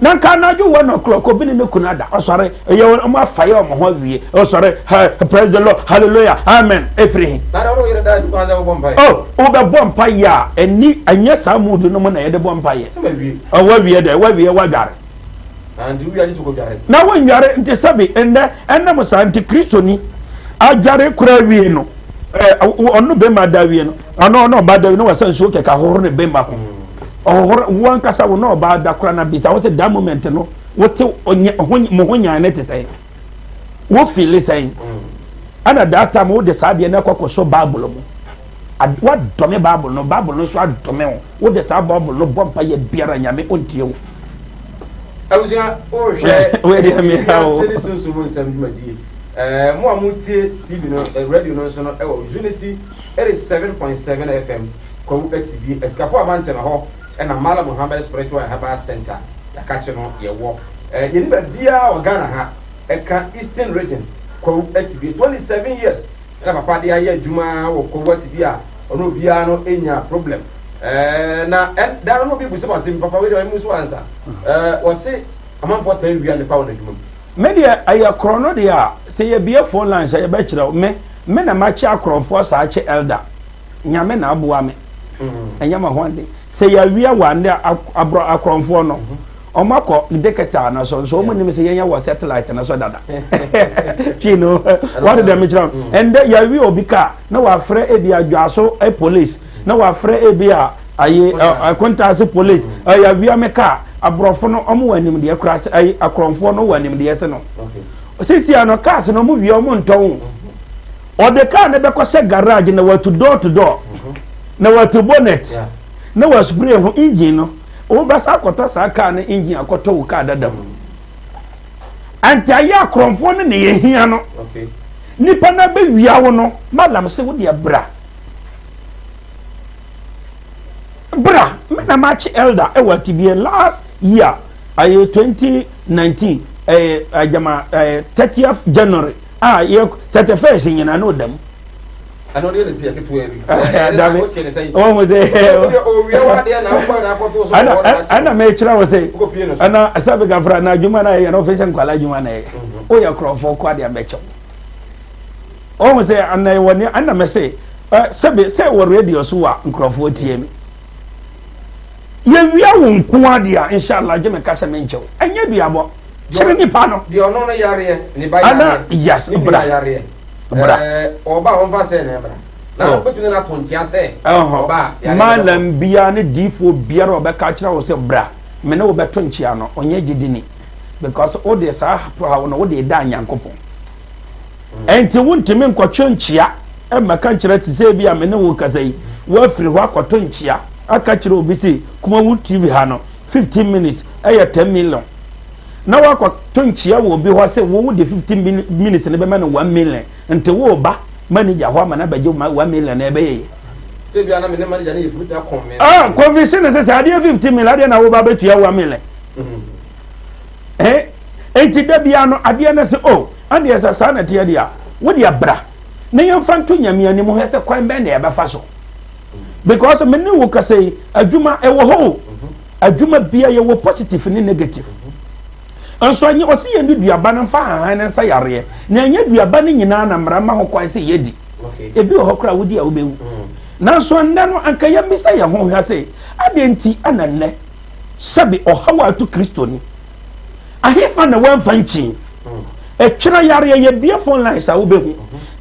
na nka anadwo one o'clock obi ne ne kunu ada ɔsɔre ɛyɛ wɔn afa yɛ wɔn ho awie ɔsɔre ha praise the lord hallelujah amen efiri he. oh wobɛbɔ mpa yɛ a ɛni ɛnyɛ saa mood no mu na yɛde bɔ mpa yɛ ɔwɔ awie dɛ wawie wadware na wonware nti sɛbi ɛnɛ ɛnam saa nti kristoni adware kora awie no ɔno bɛma da awie no ɔno ɔno ɔba da awie no wasa nsuo kɛkɛ ahohoro ne bɛma ho. Ɔhohoro wo ankasa wo na ɔbaa da koraa na bisa wo sɛ that moment no wote ɔnyɛ ho mo ho nyan ne te sɛn wo feel sɛn ɛna that time wode saa adeɛ no akɔ akɔsɔ bible mu wadɔme bible no bible no nso adɔme wo wode saa bible no bɔ mpa yɛ biara nyame ɔntie wo abusua wohwɛ wiase ne sunsum nsɛm dwumadie. Mo a motie TV no, radio no nso no, ɛwɔ Unity 87.7 FM, Kwawu Atibie, Asikafo Amantam ɛhɔ ɛna Malam Muhammad Spiritual and Herbal Center yɛakakye no yɛwɔ. Yɛni baabiara wɔ Ghana ha ɛka Eastern Region, Kwawu Atibie. 27 years ɛna papa de ayɛ adwuma wɔ Kwawu Atibie a ɔno obiara no nya problem. Na da no obi busa asɛm papa wei deɛ ɔmo nso ansa. Wɔse amanfoɔ taa wia nipa wɔ n'adwuma mu. Me deɛ ɛyɛ korɔ no deɛ a sɛ yɛbie phone lines a yɛbɛkyerɛ wo. Me me na makye akorɔmfoɔ saa kye elder. Nyame na aboa me. Ɛnyɛ ma ho ade. Sɛ yɛawia wɔ ande aborɔ akorɔmfoɔ no wɔn akɔ digital no so nso wɔn nim sɛ yɛnyɛ wɔ satellite no so dada. Twi no wɔde dɛm kyerɛ wo. Ɛndɛ yɛawia obi kaa na wafrɛ ebi adwaso police na wafrɛ ebi a ayi akontaase police ɛyɛ awia me kaa aborɔfo no ɔmo wɔ animdeɛ kora sɛ ayi akorɔmfoɔ no wɔ animdeɛ sɛ no sisi ano cars no ɔmo wia ɔmo ntɔn ɔde kaa no bɛkɔ sɛ garage na watu door to door na watu bonnet na waspray ho engine no wobɛsa akɔtɔ saa kaa no engine akɔtɔ wo kaa dada mu anti ayɛ akorɔmfoɔ no na yɛhia no nipa no abɛwia wo no malam sɛ wodeɛ bra Bra me na makye elder ɛwɔ atibie last year ɛyɛ 2019 ɛyɛ agyama ɛyɛ 30th January a yɛ 31st nyina na ɔda mu. ɛno deɛ ne si ɛketewa bi. Dabi wɔn mo sɛ ɛna mɛkyerɛ wɔ sɛ ɛna sɛbi gafra na adwuma na yɛ na ɔfɛ sɛ nkwala adwuma na yɛ woyɛ korɔfoɔ kɔ adeɛ bɛkyɛw. Ɔhu sɛ ana ɛwɔ ne ana mɛ sɛ sɛbe sɛ wɔ radio so wa nkurɔfoɔ tie me. Yɛwia wo nko adeɛ a inshallah gye me ka sɛ menkyɛw. Ɛnyɛ duabɔ. Kyerɛ nipa no. Deɛ ɔno no yareɛ ne ba yareɛ. Ana yes bra. Yareɛ. Bra. Ɔba a ɔmfa sɛ na ɛbra. Na wobɛtumi no ato nkyea sɛ ɔba a yareɛ. Malam biara ne diifoɔ biara ɔbɛka kyerɛ wo sɛ bra me ne wo bɛto nkyea no ɔnyɛ gyidini because wode saa haw no wode da Nyankopɔn. Ɛnti wontumi nkɔtwe nkyea mmɛka nkyerɛ te sɛ ebi a me ne wo kasa yi, woafiri hɔ akɔto nkyea aka kyerɛ obi se Kumawu TV ha no 15 minutes ɛyɛ 10 million na woakɔto nkyea wɔ obi hɔ sɛ wo wode 15 minutes no bɛma no 1 million nti woreba manager hɔ ama no abɛgye 1 million na ɛbɛyɛ yie. Sɛ bi a na me ne manager no yɛ firi da kɔn me. Ah, convince ne sɛ sɛ adeɛ 15 million adeɛ na woba bɛtua 1 million. Eh, enti da biara no adeɛ no sɛ o adeɛ sɛ saa na ɛteɛ deɛ a wo deɛ bra na yɛmfa nto nyame anim hwɛ sɛ kwan bɛn na yɛbɛfa so because me ne wo kasa yi adwuma ɛwɔ hɔ o adwuma bia yɛwɔ positive ne negative nso ɛnyɛ ɔsi yɛn de duaba no mfa hahan ne nsa yareɛ na ɛnyɛ duaba no nyinaa na mmara ma ho kwan sɛ yɛdi ebi wɔ hɔ koraa wodi a wobɛwu nanso nnɛ no anka yɛmmisa yɛn ho hwɛ sɛ adeɛ nti ana nnɛ Sɛbe ɔhaw a ato Kristoni. Ahefa na wɔamfa nkyin? Ɛtwerɛ yareɛ yɛbie phone lines a wobɛhu.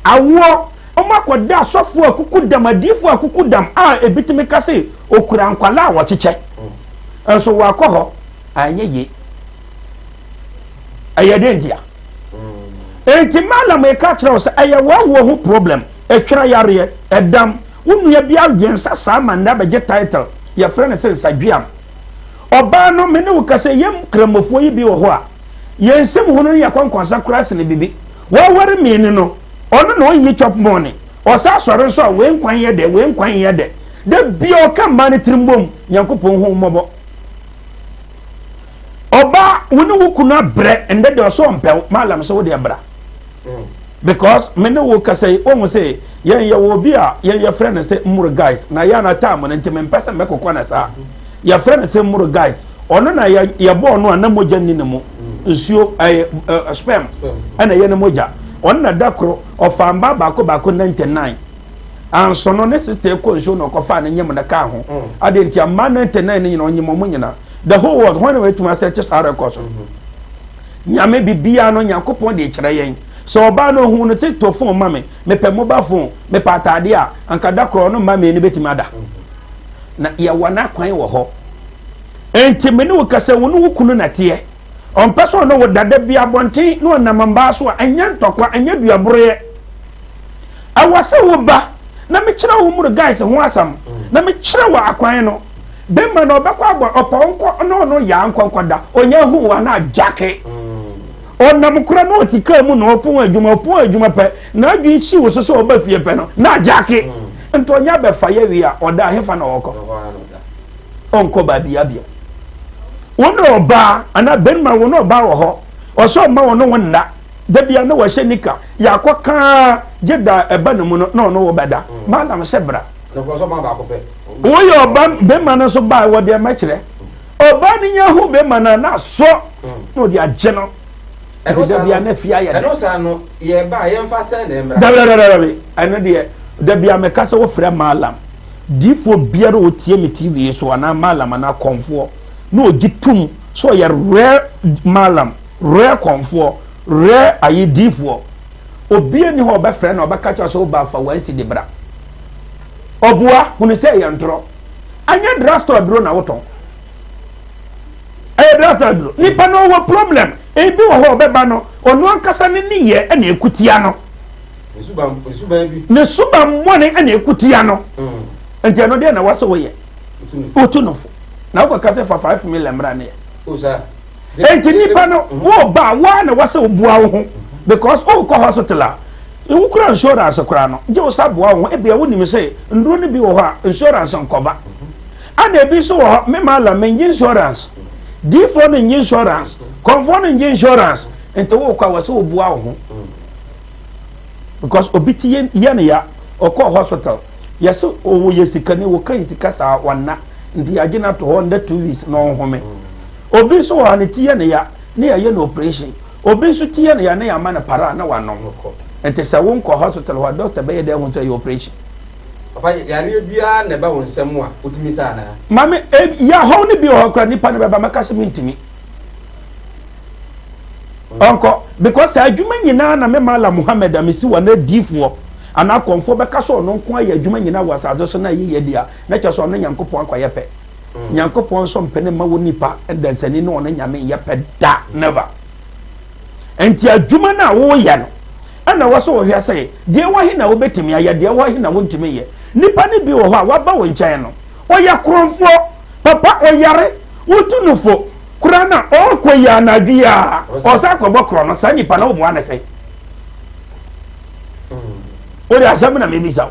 Awoɔ, wɔn akɔda asɔfoɔ akuku dam, adiifoɔ akuku dam a ebi tumi ka se okura nkwalaa a wɔkyekyɛ. Nso wakɔ hɔ, anyɛ yie. Ɛyɛ dɛn ntia? Enti malam eka kyerɛ wo sɛ ɛyɛ w'awoɔ ho problem, ɛtwerɛ yareɛ, ɛdam, Wo nua bi awe nsa saa ma nnɛ abɛgye title, yɛfrɛ no sɛ nsadweam. Ɔbaa no, me ne wo kasa yi, yɛn Kramofoɔ yi bi wɔ hɔ a, yɛn nsam hunu no yɛ kɔnkɔnsa koraa sene bibi. Waware mmienu no, ɔno na ɔnyi chop money. Ɔsan sɔre nso a, wei nkwan yɛ dɛ, wei nkwan nyɛ dɛ. Da bia ɔka mmaa no tirim bom, Nyankopɔn hu wo mmɔbɔ. Ɔbaa, wo ne wo kunu abrɛ, ndɛ deɛ ɔsɛ ɔmpɛ wo, Mallam sɛ wo deɛ bra. Because me ne wo kasa yi, wohu sɛ yɛn yɛwɔ obi a yɛn yɛfrɛ no sɛ Mmuru guys, na yɛn na time no nti mempɛ sɛ mɛkokɔ no saa. Yɛfrɛ no sɛ Mmuru guys, ɔno na yɛ yɛbɔɔ no a na mogya nni ne mu, nsuo ɛyɛ ɛ sperm ɛna ɛyɛ ne mogya. Ɔno na da koro ɔfaa mmaa baako baako 99 anso no ne sister kɔ nsuo na ɔkɔfaa ne nyem no kaa ho. Adeɛ nti a mmaa 99 no nyina ɔnyem ɔmo nyina. The whole world hwan na watumi asɛte saa record so? Nyame biribiara no Nyankopɔn de kyerɛ yɛn. Sɛ ɔbaa no ohun no te tɔ phone ma me, mepɛ mobile phone, mepɛ ataade a, anka da korɔ ɔno mma mmienu bɛtumi ada. Na yɛwɔ n'akwan wɔ hɔ. Enti me ne wo kasa wo ne wo kunu na teɛ. Ɔmpɛ sɛ ɔne wo dada bi abɔnten na ɔnam mbaa so a, ɛnyɛ ntɔkwa, ɛnyɛ duaboroyɛ. Ɛwɔ sɛ wo ba na mekyerɛ wo mmuru guys ho asɛm na mekyerɛ wɔ akwan no. Bɛma na ɔbɛkɔ abɔ ɔpɛ ɔnkɔ na ɔno yaa nkɔnkɔ da ɔnya hu wa na agyake. Ɔnam kora na ɔte kaa mu na ɔpɔn adwuma, ɔpɔn adwuma pɛ, n'adwene si wo so sɛ ɔba fie pɛ no, na agyake. Nti ɔnya bɛfa yɛ wie a, ɔda ahefa na ɔkɔ? Ɔnkɔ baabi abio. Wo ne ɔbaa anaa barima, wo ne ɔbaa wɔ hɔ, ɔsɛ ɔma wo ne wo nna, da bia na wɔhyɛ nika, yɛakɔ kaa gye da ɛba ne mu no na ɔno wo bɛda. Malam sɛ bra. Woyɛ ɔba bɛrima no nso baa wɔ deɛ mɛkyerɛ. Ɔbaa no nya hu bɛrima no a na asɔ na ɔde agye no. Nti da bia na fie ayɛ dɛ. Ɛno saa no yɛba a yɛmfa sɛn na ɛmmra. Dabi ɛno deɛ da bia mɛka sɛ wofrɛ malam diifoɔ biara ɔtie me TV so anaa malam anaa kɔnfoɔ na ɔgye tum sɛ ɔyɛ rare malam, rare kɔnfoɔ, rare ayi diifoɔ. Obia ni hɔ ɔbɛfrɛ na ɔbɛka kyerɛ sɛ woba fa wansi de bra. Ɔboa hunu sɛ ɛyɛ ntorɔ. Anyɛ drugstore duro na wotɔn. Ɛyɛ drugstore duro. Nipa no ɔwɔ problem. Ebi wɔ hɔ ɔbɛba no, ɔno ankasa ne ne yɛ ɛna ekutia no. Ne suban bɔne ɛna ekutia no. Nti ɛno deɛ na wɔsɛ wɔyɛ. Wotu no fo. Na wokɔka sɛ fa 5 million mmra ne yɛ. Nti nipa no wɔba a wɔa na wɔsɛ wɔboa wo ho because wokɔ hospital a wokura insurance koraa no gye wo sa boa wo ho. Ebia wonim sɛ nduro no bi wɔ hɔ a insurance nkɔva, ana ebi nso wɔ hɔ me ma la mengye insurance, diifoɔ no nye insurance, kɔnfoɔ no nye insurance. Nti wokɔ a wɔsɛ wɔboa wo ho because obi ti yɛ ne ya ɔkɔ hospital, yɛsɛ ɔwɔ yɛ sikani, wɔka yɛ sika saa ɔnna, nti yɛagye no ato hɔ nda 2 weeks na ɔnhome. Obi nso wɔ ha ne ti yɛ ne ya ne yɛyɛ no operation. Obi nso ti yɛ ne ya ne yɛama no para na wanom. Nti sɛ wonkɔ hospital hɔ a, doctor bɛyɛ dɛ ho sɛ ɛyɛ operation? Papa, yareɛ biara na ɛba wo nsɛm a wotumi sa anaa? Maame, yɛahɔw no bi wɔ hɔ kora nipa no bɛba mɛka sɛ mentumi ɔnkɔ because saa adwuma nyinaa na me Mala Muhammed a mesi wɔ na diifoɔ anaa kɔnfoɔ bɛka sɛ ɔno nko ayɛ adwuma nyinaa wɔ asase so na ɛyɛ yɛ di a, na kyerɛ sɛ ɔno Nyankopɔn akɔyɛ pɛ. Nyankopɔn nso mpɛ ne ma wɔ nipa dansani ne ɔno Nyame nyɛ pɛ da, never. Nti adwuma no a woyɛ no ɛna wɔ so wɔhwɛ sɛ deɛ wɔ he na wobɛtumi ayɛ, deɛ wɔ he na wontumi yɛ. Nipa no bi wɔ hɔ a waba wo nkyɛn no, ɔyɛ korɔmfoɔ papa, ɔyare, wotu no fo koraa na ɔrekɔ yi anadwo yi a ɔsan akɔbɔ korɔ no. Saa nipa no woboa ne sɛ wode asɛm na mebisa wo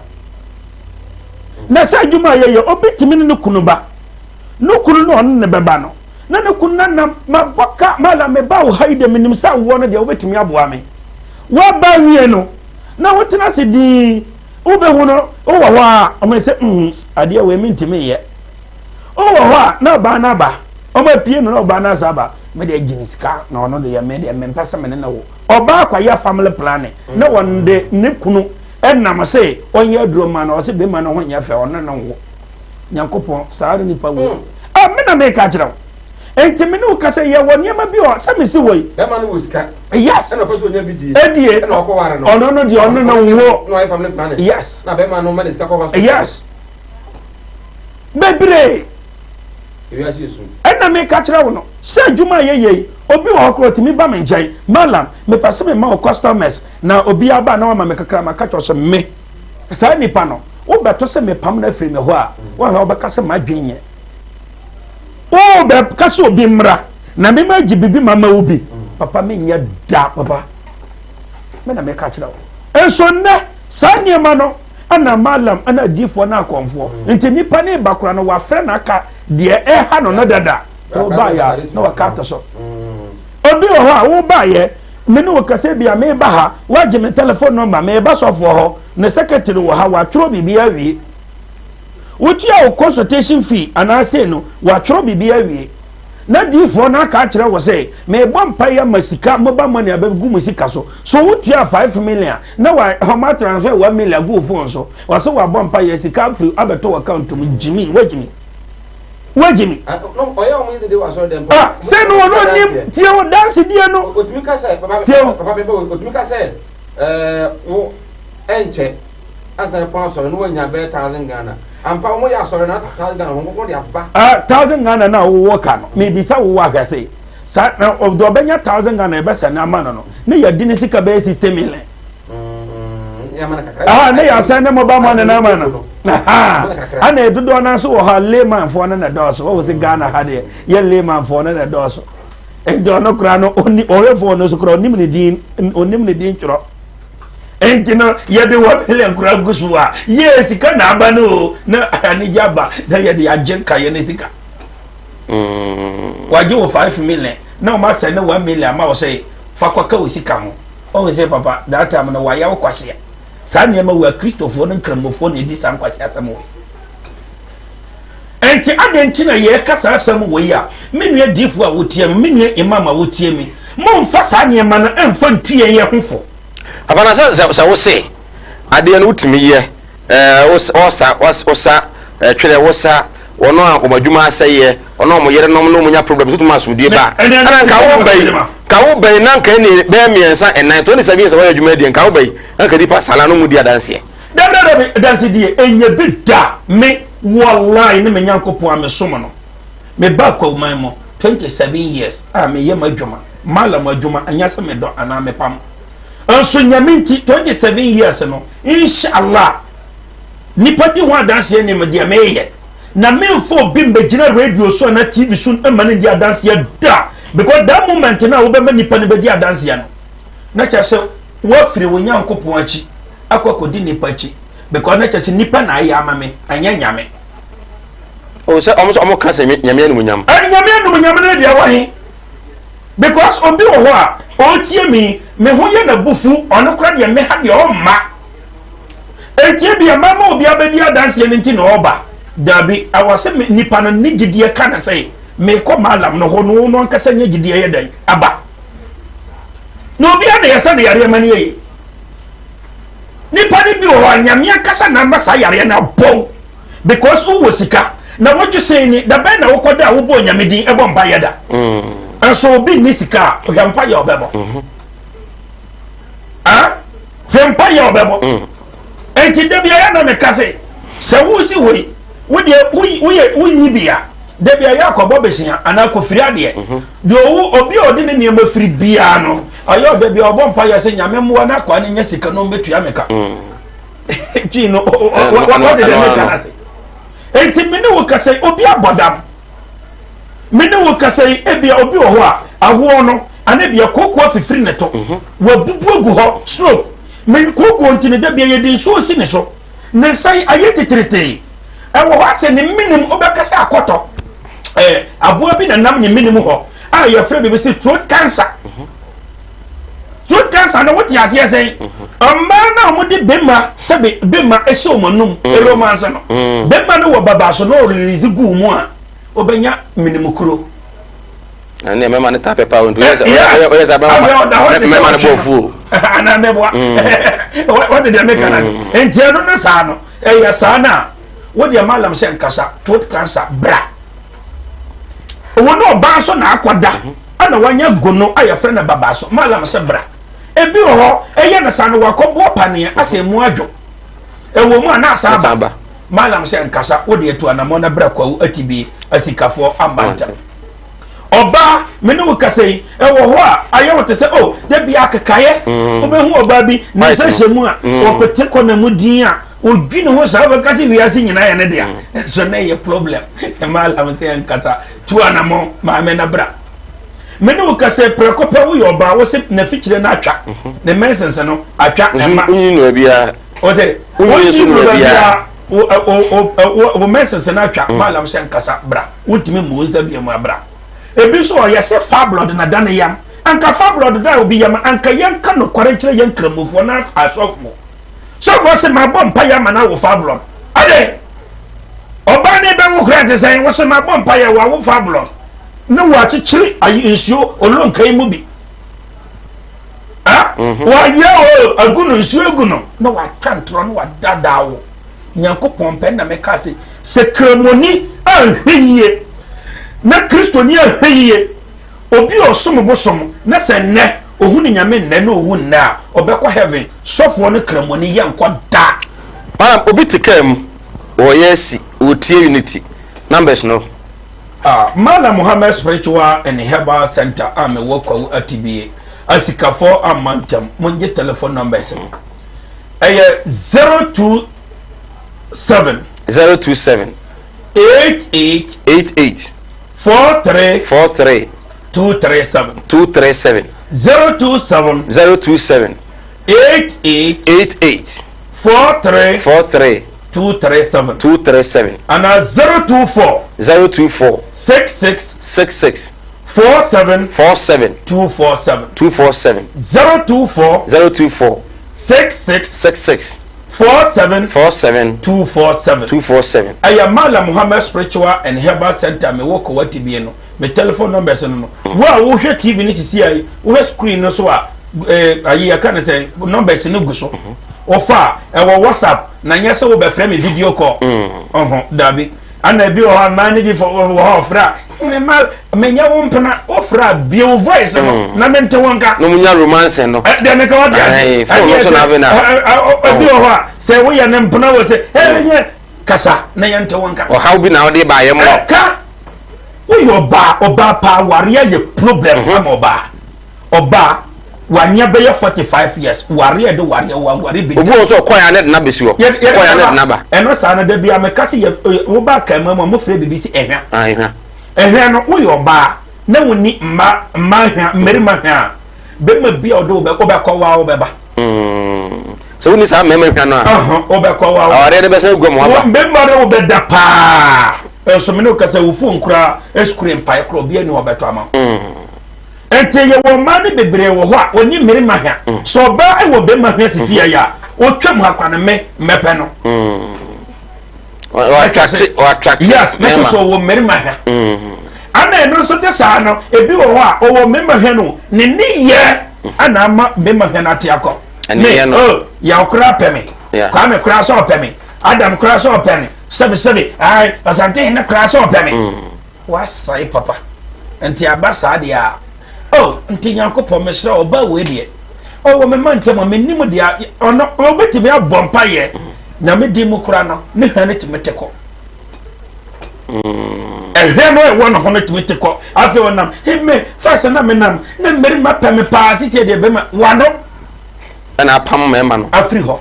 na sɛ adwuma a yɛyɛ, obi tumi ne ne kunu ba, ne kunu no ɔno ne bɛba no na ne kunu nanam mabɔ ka mala meba wo ha yi de menim sɛ awoɔ no deɛ wobɛtumi aboa me. Woaba wie no na wotena ase dii, wobɛhu no wowɔ hɔ a ɔmo sɛ adeɛ wei mentumi nyɛ. Wowɔ hɔ a na ɔbaa no aba, ɔmo apue no na ɔbaa no asa aba, mede agye ne sika na ɔno de yɛ me deɛ mempɛ sɛ mene ne wo. Ɔbaa akɔyɛ family planning na wɔn de ne kunu ɛnam sɛ ɔnyɛ aduro ma no, ɔsɛ bɛrima no ho nyɛ fɛ, ɔno ne wo Nyankopɔn saa ne nipa wo a me na meka kyerɛ wo. Nti me ne wo kasa yɛ wɔ nneɛma bi wɔ sɛ mesi wɔ yi. Bɛrima no wɔ sika. Yes. Ɛna ɔpɛ sɛ ɔnya bi die. Edie. Ɛna ɔkɔ ware no. Ɔno no deɛ ɔno no wo. Na ɔyɛ family planning. Yes. Na bɛrima no ma ne sika kɔ hospital. Yes. Bebree. Ewiase esu. Ɛna meka kyerɛ wo no sɛ adwuma a yɛyɛ yi, obi wɔ hɔ korɔ tumi ba me nkyɛn, malam mepɛ sɛ mema wo customers na obi aba na wama me kakra. Maka kyerɛ sɛ me saa nipa no wobɛto sɛ mepam no afiri me hɔ a, wɔhwɛ wobɛka sɛ madwen nyɛ wobɛka sɛ obi mmra na mema agye biribi mama wo bi. Papa, menyɛ da. Papa, me na meka kyerɛ wo. Nso nnɛ saa nneɛma no ɛna malam ɛna adiifoɔ na akɔnfoɔ nti nipa ne ba kora no wafrɛ no aka deɛ ɛha no no dada sɛ wobaayɛ a na waka ato so. Obi wɔ hɔ a wobaayɛ me ne wo kasa bi a meba ha, woagye me telephone number, meba sɔfoɔ hɔ, ne secretary wɔ ha, watwerɛ biribi awie, wotua wo consultation fee anaasɛ no watwerɛ biribi awie na diifoɔ no aka akyerɛ wo sɛ mebɔ mpa yɛ ma sika mobile money abɛgu mu sika so. So wotua 5 million na wa ɔma transfer 1 million gu wo phone so, wɔsɛ wabɔ mpa yɛ sika afiri abɛtɔ wɔ account mu. Gyimi wagyimi wagyimi. Ɔyɛ ɔmo yɛ dede wɔ asɔre dɛm. Ah, sɛ no ɔno nim tie o dansi die no. Otumi ka sɛ papa. Tie o. Papa bɛbɛ otumi ka sɛ wo ɛnkyɛ asan pɔn asɔre no wanya bɛyɛ 1,000 Ghana ampa wɔn yɛ asɔre na 1,000 Ghana wɔn kɔkɔ de aba. Ah, 1,000 Ghana na wowɔ ka no, mebisa wowɔ ahwɛ se saa na ɔdɔ ɔbɛnya 1,000 Ghana ɛbɛsɛ ne ama no ne yɛde ne sika bɛyɛ 60 million. Ah, ne yɛasɛn ne mobile money no ama no ana ɛdodoɔ no nso wɔ hɔ a laymanfoɔ no na dɔɔso. Wɔwɔ sɛ Ghana ha deɛ yɛ laymanfoɔ no na dɔɔso. Nti ɔno koraa no ɔni ɔhwɛ phone no so koraa ɔnim ne din ɔnim ne din twerɛ. Nti no yɛde 1 million koraa gu so a yee sika na aba no o na anigye aba na yɛde agye nkaeɛ ne sika. Wagye wo 5 million na ɔma sɛ ne 1 million ama wo sɛ fa kɔka wo sika ho. Ɔhu sɛ papa that time no wayɛ wo kwahyea. Saa nneɛma wei akristofoɔ ne nkramofoɔ na ɛdi saa nkwasi asɛm wei. Enti adɛn nti na yɛreka saa asɛm wei a, me nua diifoɔ a wotie me, me nua imam a wotie me, momfa saa nneɛma no mfa ntu yɛn yɛn ho fo. Papa na sɛ sɛ sɛ wose adeɛ no wotumi yɛ ɛɛ wosa wosa twerɛ wosa wɔn a wɔn adwuma asɛeɛ wɔn a wɔn yerenom ne wɔn nya problem so tumi asomdue ba ɛna nka wo bɛyi nka wo bɛyi na nka ɛne bɛyɛ mmiɛnsa ɛnan 27 years a wɔyɛ adwuma deɛ nka wo bɛyi na nka nipa sala no mu di adanseɛ. Dabi dabi adansedie ɛnyɛ bi da me wallahi ne me Nyankopɔn a me som no me ba Kwawuman mu 27 years a me yɛ m'adwuma malam adwuma ɛnyɛ sɛ me dɔ anaa me pam nso Nyame nti 27 years no inshallah nipa di ho adanseɛ nim deɛ meyɛ na memfa obi mbɛgyina radio so anaa TV so mma no ndi adanseɛ da because that moment no a wobɛma nipa no bɛdi adanseɛ no na kyerɛ sɛ woafiri wo Nyankopɔn akyi akɔ akɔdi nipa akyi because na kyerɛ sɛ nipa na ayɛ ama me ɛnyɛ Nyame. O sɛ ɔmo sɛ ɔmo ka sɛ Nyame animuonyam. Nyame animuonyam no deɛ wɔ he? Because obi wɔ hɔ a ɔretie me me ho yɛ n'abufu ɔno kora deɛ me ha deɛ ɔmma. Enti ebia mama obi abɛdi adanseɛ no nti na ɔreba. Dabi, ɛwɔ sɛ nipa no ne gyidie ka no sɛ mekɔ malam no hɔ no ɔno ankasa nyɛ gyidie yɛ dɛn aba. Na obiara na yɛsɛ no yareɛ ma no yɛ yie. Nipa no bi wɔ hɔ a Nyame ankasa na ama saa yareɛ no abɔ wo because wowɔ sika na wodwe sɛn ni da bɛn na wokɔ da a wobɔ Nyame din ɛbɔ mpaeɛ da mm. Nso obi nni sika a hwɛ mpaeɛ ɔbɛbɔ mm-hmm. ah hwɛ mpaeɛ ɔbɛbɔ mm. Enti da biara na meka sɛ sɛ wosi hɔ yi wodeɛ woyɛ wonyi bi a da bi a yɛ akɔbɔ besia anaa kɔfiri adeɛ mhm. Deɛ ɔwo obi a ɔde ne nneɛma firi biara no ɔyɛ ɔda bi a ɔbɔ mpa yɛ sɛ Nyame mmoa no akwaa no nya sika no ɔmbɛtua me ka mm. Twi no wɔde deɛ meka no ase. Enti me ne wo kasa yi obi abɔ dam me ne wo kasa yi ebia obi wɔ hɔ a ahoɔ no ana ebia kooko afifiri ne to mhm. Wabubu agu hɔ stroke me kooko nti ne da bia yɛde nsuo si ne so ne nsa yi ayɛ titiritiri ɛwɔ hɔ asɛ ne menim wobɛka sɛ akɔtɔ ɛɛ aboa bi na nam ne menim hɔ a yɛfrɛ biribi sɛ throat cancer. Throat cancer no wote aseɛ sɛn? Mmaa no a wɔde bɛma sɛbe bɛma ɛhyɛ wɔn anum romance no bɛma no wɔ baba so na ɔrelease gu mu a wobɛnya menim kuro. Ɛnna mɛma no ta pɛpa o nti oyɛ sɛ oyɛ sɛ mɛma no bɔ fuo. Anaa mɛboa wɔte deɛ meka no nti ɛno no saa no ɛyɛ saa no a wodeɛ malam sɛ nkasa throat cancer bra wo ne ɔbaa nso na akɔda ɛna wanya gono a yɛfrɛ no babaa so malam sɛ bra ebi wɔ hɔ ɛyɛ no saa no wakɔboa paneɛ asɛ mu adwo ɛwɔ mu a na asa aba malam sɛ nkasa wode atu anammɔ na bra kwawu atibie asikafoɔ amba ntam ɔbaa me ne wo kasa yi ɛwɔ hɔ a ayɛ wo te sɛ o oh, da bi akekaeɛ mm. Wobɛhu ɔbaa bi ne nsa hyɛ mu a mm. Ɔpete kɔ na mu din a ɔdwi ne ho saa wobɛka sɛ wiase nyinaa yɛ ne dea mm. So na ɛyɛ problem malam sɛ nkasa tu anammɔ maame na bra me ne wo kasa prɛko pɛ woyɛ ɔbaa wo sɛ nafikyire no atwa mhm. Ne mɛnsɛnsɛ no atwa ɛma ɔsɛ wonyi nua biara wo mɛnsɛnsɛ no atwa malam sɛ nkasa bra wontumi mmu wo nsa bio mu abra. Ebi nso ɔyɛ sɛ fabulɔd na da ne yam. Anka fabulɔd da obi yam anka yɛnka nokware nkyerɛ yɛn nkramofoɔ na asɔfoɔ. Sɔfoɔ se mabɔ mpaeɛ ama no awo fabulɔd. Adɛn? Ɔbaa ne bɛwo koraa te sɛn? Wose mabɔ mpaeɛ wawo fabulɔd. Ne wakyekyere ayi nsuo olonka yi mu bi. Ah? Mhm. Wayɛ o agu no nsuo agu no na watwa ntorɔ na wadaadaa wo. Nyankopɔn pɛ na meka se, sɛ Kramoni anhwɛ yie, na Kristoni anhwɛ yie, obi a ɔsom bosom, na sɛ nnɛ ɔhunu Nyame nnɛ na ɔwu nnɛ a, ɔbɛkɔ heaven, sɔfoɔ ne Kramoni yɛnkɔ da. Madam, obi te kaa mu, ɔreyɛ asi, ɔretie Unity, numbers no. Ah, Mallam Muhammad Spiritual and Herbal Center a mewɔ Kwawu Atibie, Asikafɔɔ amma ntɛm, mongye telephone numbers no. Ɛyɛ 027. 027. 88. 88. 43. 43. 237. 237. 027. 027. 88. 88. 43. 43. 237. 237. Ana 024. 024. 66. 66. 47. 47. 247. 247. 024. 024. 66. 66. 47. 47. 247. 247. Ɛyɛ Malam Muhammad Spiritual and Herbal Center mewɔ Kowati bie no. Me telephone numbers no no. Wo a wohwɛ TV no sisi ayi, wohwɛ screen no so a, eh, ayi yɛka no sɛ numbers no gu so. Wofa a, ɛwɔ WhatsApp na nyɛ sɛ wobɛfrɛ me video call. Ɔho, dabi. Ana ebi wɔ hɔ a mmaa no bi wɔ hɔ ɔfrɛ a, me ma menyɛ wo mpena, wofrɛ a bie wo voice no na mente wo nka. Na munya romance no. Deɛ meka wate ase. Phone no so na afei na. Ebi wɔ hɔ a sɛ woyɛ ne mpena wɔ sɛ, ɛnyɛ kasa na yɛnte wo nka. Ɔhaw bi na wode ba yɛ mo. Ɛka woyɛ ɔbaa, ɔbaa paa wareɛ yɛ problem ama ɔbaa. Ɔbaa wanyɛ bɛyɛ 45 years wareɛ de wareɛ wanware bi. Obi wɔ sɛ ɔkɔɛ a ne de naba si hɔ. Ɔkɔɛ a ne de naba. Ɛno saa no da bi a meka sɛ yɛ woba kama mu a mofrɛ biribi sɛ ɛhwa. Ɛhwa. Ɛhwa no woyɛ ɔbaa na wonni mma mma hwa mmarima hwa a bɛma bi a ɔde wobɛkɔ waa wobɛba. Sɛ wonni saa mmarima hwa no a. Wobɛkɔ waa. Awareɛ no bɛsɛ gua mu aba. Mmarima no wobɛda paa. Nso me ne wo kasa wo phone koraa esukure mpae koraa obi ani hɔ bɛtɔ ama wo. Nti yɛwɔ mmaa no bebree wɔ hɔ a wɔnyi mmarima hwa. Sɛ ɔbaa wɔ bɛrima hwa sisi yɛ a otwam ha kwa no me mmɛpɛ no. Yes, mɛtɔ sɛ ɔwɔ mmarima hwa. Ana ɛno nso te saa no ebi wɔ hɔ a ɔwɔ mmarima hwa no ne ne yɛ ana ama mmarima hwa no ate akɔ. Me oh yaw koraa pɛ me. Kwame koraa sɛ ɔpɛ me. Adam koraa sɛ ɔpɛ me. Sɛbi sɛbi ayi Asantehene koraa sɛ ɔpɛ me. Wasae papa. Nti aba saa deɛ a oh nti Nyankopɔn mesrɛ ɔba wei deɛ ɔwɔ me ma ntɛm a menim deɛ ɔno ɔbɛtumi abɔ mpayɛ Nyame din mu koraa no ne hwɛ no tumi te kɔ. Ɛhwɛ no ɛwɔ ne ho no tumi te kɔ. Afei ɔnam me first na menam ne mmarima pɛ me paa sisi deɛ bɛma wano ɛna apam mmarima no afiri hɔ.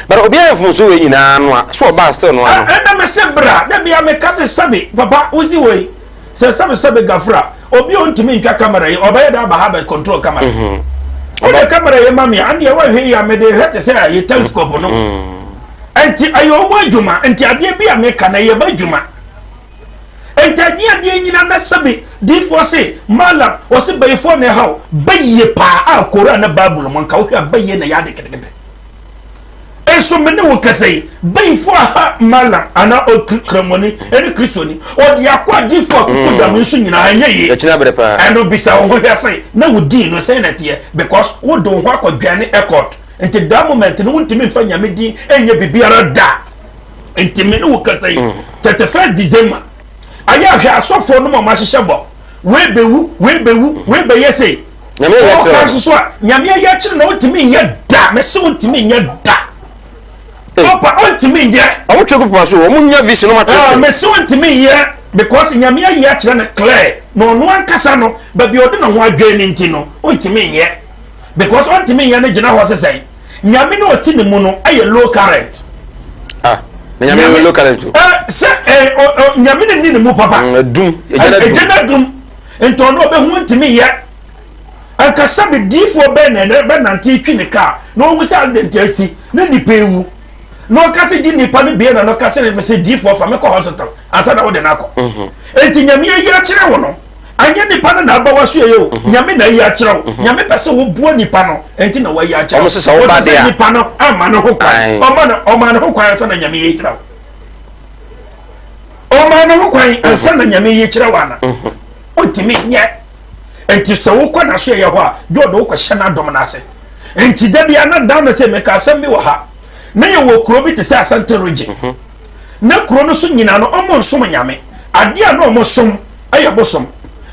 But obi ayɛ mfomso wei nyinaa no a so ɔbaa still no ano. Ɛna me se bra da bia me ka se sɛbe papa wosi wei sɛ sɛbe sɛbe gafra obi a ontumi ntwa camera yi ɔbɛyɛ da aba ha bɛ control camera. Wode camera yi ma me a ɛndeɛ woahwɛ yi a mede hwɛ te sɛ ayi telescope no. Nti ɛyɛ ɔmo adwuma nti adeɛ bi a meka no ɛyɛ m'adwuma. Nti agye adeɛ nyina na sɛbe diifoɔ se malam ɔse bayifoɔ na ɛhaw bayie paa a Koran ne Bible mu nka wohwɛ a bayie na ɛyɛ ade ketekete. Nso me ne wo kasa yi, bayifo aha malam anaa ɔkramoni ɛne kristoni, ɔde akɔ adifo akoko dam nso nyinaa ɛnyɛ yie. Ɛkyina bere paa. Ɛno bisa wo ho hwɛ sɛ na wo din no sɛn na ɛteɛ because wode wo ho akɔdwane ɛkɔt nti that moment no wontumi mfa Nyame din ɛnyɛ biribiara da. Nti me ne wo kasa yi, 31st December ayɛ ahwɛ asɔfoɔ no ma ɔmo ahyehyɛ bɔ, wei bɛwu, wei bɛwu, wei bɛyɛ sei. Nyame yɛ kyerɛ. Ɔka nso so a, Nyame ayɛ akyerɛ na ɔntumi nyɛ da. Mese ɔntumi nyɛ da. Papa ɔntumi nyɛ. Ɔmo twɛ gu papa so, ɔmo nya vision ɔmo atwɛ. Mese ɔntumi nyɛ because Nyame ayɛ akyerɛ no clear. Na ɔno ankasa no, baabi ɔde ne ho adwene no nti no, ɔntumi nyɛ. Because ɔntumi nyɛ no gyina hɔ sesɛn. Nyame no ɔte ne mu no ɛyɛ low current. Ah, na Nyame yɛ low current o. Sɛ Nyame no ni ne mu papa. Ɛdum, ɛgya na dum. Nti ɔno ɔbɛhu ntumi yɛ. Ankasa bi diifoɔ bɛn na ɛnɛ bɛnante twi ne kaa na ɔhu sɛ accident asi na nipa ewu na ɔka sɛ gye nipa no bie na no ka sɛ sɛ diifoɔ fa me kɔ hospital ansa na wode no akɔ. Nti Nyame ayi akyerɛ wo no anyɛ nipa no na aba waso yɛ o. Nyame na ayi akyerɛ wo. Nyame pɛ sɛ woboa nipa no nti na wayi akyerɛ wo. Wɔsɛ nipa no ama ne ho kwan. Ɔma no ɔma ne ho kwan ansa na Nyame yi kyerɛ wo. Ɔma ne ho kwan ansa na Nyame yi kyerɛ wo ana. Ɔntumi nyɛ. Nti sɛ wokɔ n'aso yɛ hɔ a, gye ɔde wokɔhyɛ n'adom no ase. Nti da bia na dan no sɛ meka asɛm bi wɔ ha. Na yɛwɔ kuro bi te sɛ Asante region. Na kuro no so nyinaa no ɔmo nsom Nyame. Adeɛ a na ɔmo som ɛyɛ bosom.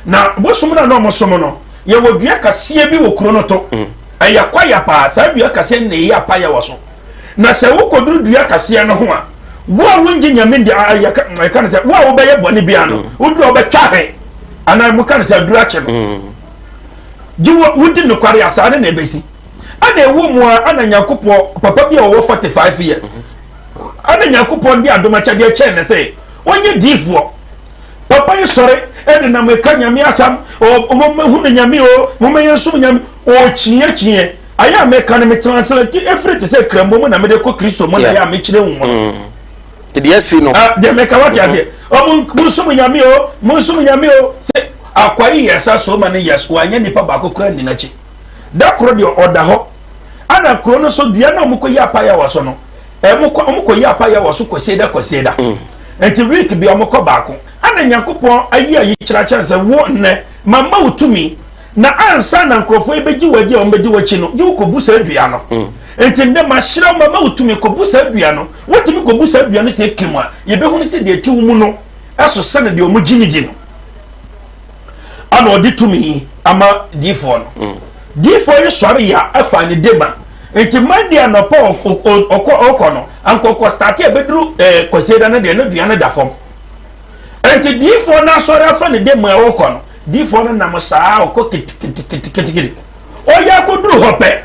Na bosom no a na ɔmo som no, yɛwɔ dua kaseɛ bi wɔ kuro no to. Ɛyɛ kwaya paa. Saa dua kaseɛ no na ɛyi apayɛ wɔ so. Na sɛ wokɔduru dua kaseɛ no ho a, wo a wongye Nyame ndi, yɛka no sɛ wo a wobɛyɛ bɔne biara no, woduru a wobɛtwa ahwɛ. Anaa moka no sɛ aduru akye no. Gye wo wodi nokware a, saa ne na ɛbɛsi. Ɛna ɛwɔ mu a, ɛna Nyankopɔn, papa bi a ɔwɔ 45 years, ɛna Nyankopɔn de adom akyɛdeɛ kyɛɛ no sɛ ɔnyɛ diifoɔ. Papa yi sɔre de nam reka Nyame asɛm, o, mommɛhunu Nyame o, momma yɛnsom Nyame, ɔrekyiakyia. Ayɛ a meka no, me translate ɛfiri te sɛ Krambo mu na mede kɔ Kristo mu na ɛyɛ a mekyerɛ wo mu no. Nti deɛ asi no. Ah, deɛ meka wate aseɛ. Ɔmo monsom Nyame o, monsom Nyame o. Sɛ akwa yi yɛ sa so ma ne yɛs, wanyɛ nipa baako koraa nni n'akyi. Da koro deɛ ɔda hɔ, ana kuro no so dua no a wɔkɔyi apaeɛ wɔ so no, wɔkɔ wɔkɔyi apaeɛ wɔ so kwasieda kwasieda. Nti week bi wɔkɔ baako. Ana Nyankopɔn ayi ayi kyerɛ akyerɛ sɛ wo nnɛ mama wo tumi na ansa na nkurɔfoɔ yi bɛgye w'adi a wɔbɛdi w'akyi no, gye wo kɔbu saa dua no. Nti nnɛ mahyira wo mama wo tumi kɔbu saa dua no. Wotumi kɔbu saa dua no sɛ ɛkem a, yɛbɛhunu sɛ deɛ ɛte wo mu no ɛso sɛne deɛ wɔgye no di no. Ana ɔde tumi yi ama diifoɔ no. Diifoɔ yi sɔre yɛ a ɛfa ne dema. Nti Monday anɔpa ɔkɔ ɔkɔ no, anka ɔkɔ starte a ɛbɛduru ɛɛ Kwasiada no deɛ ne dua no da fam. Nti diifoɔ no asɔre afa ne dema a ɔkɔ no, diifoɔ no nam saa ɔkɔ kitikitikitikiti. Ɔyɛ akɔduru hɔ pɛ,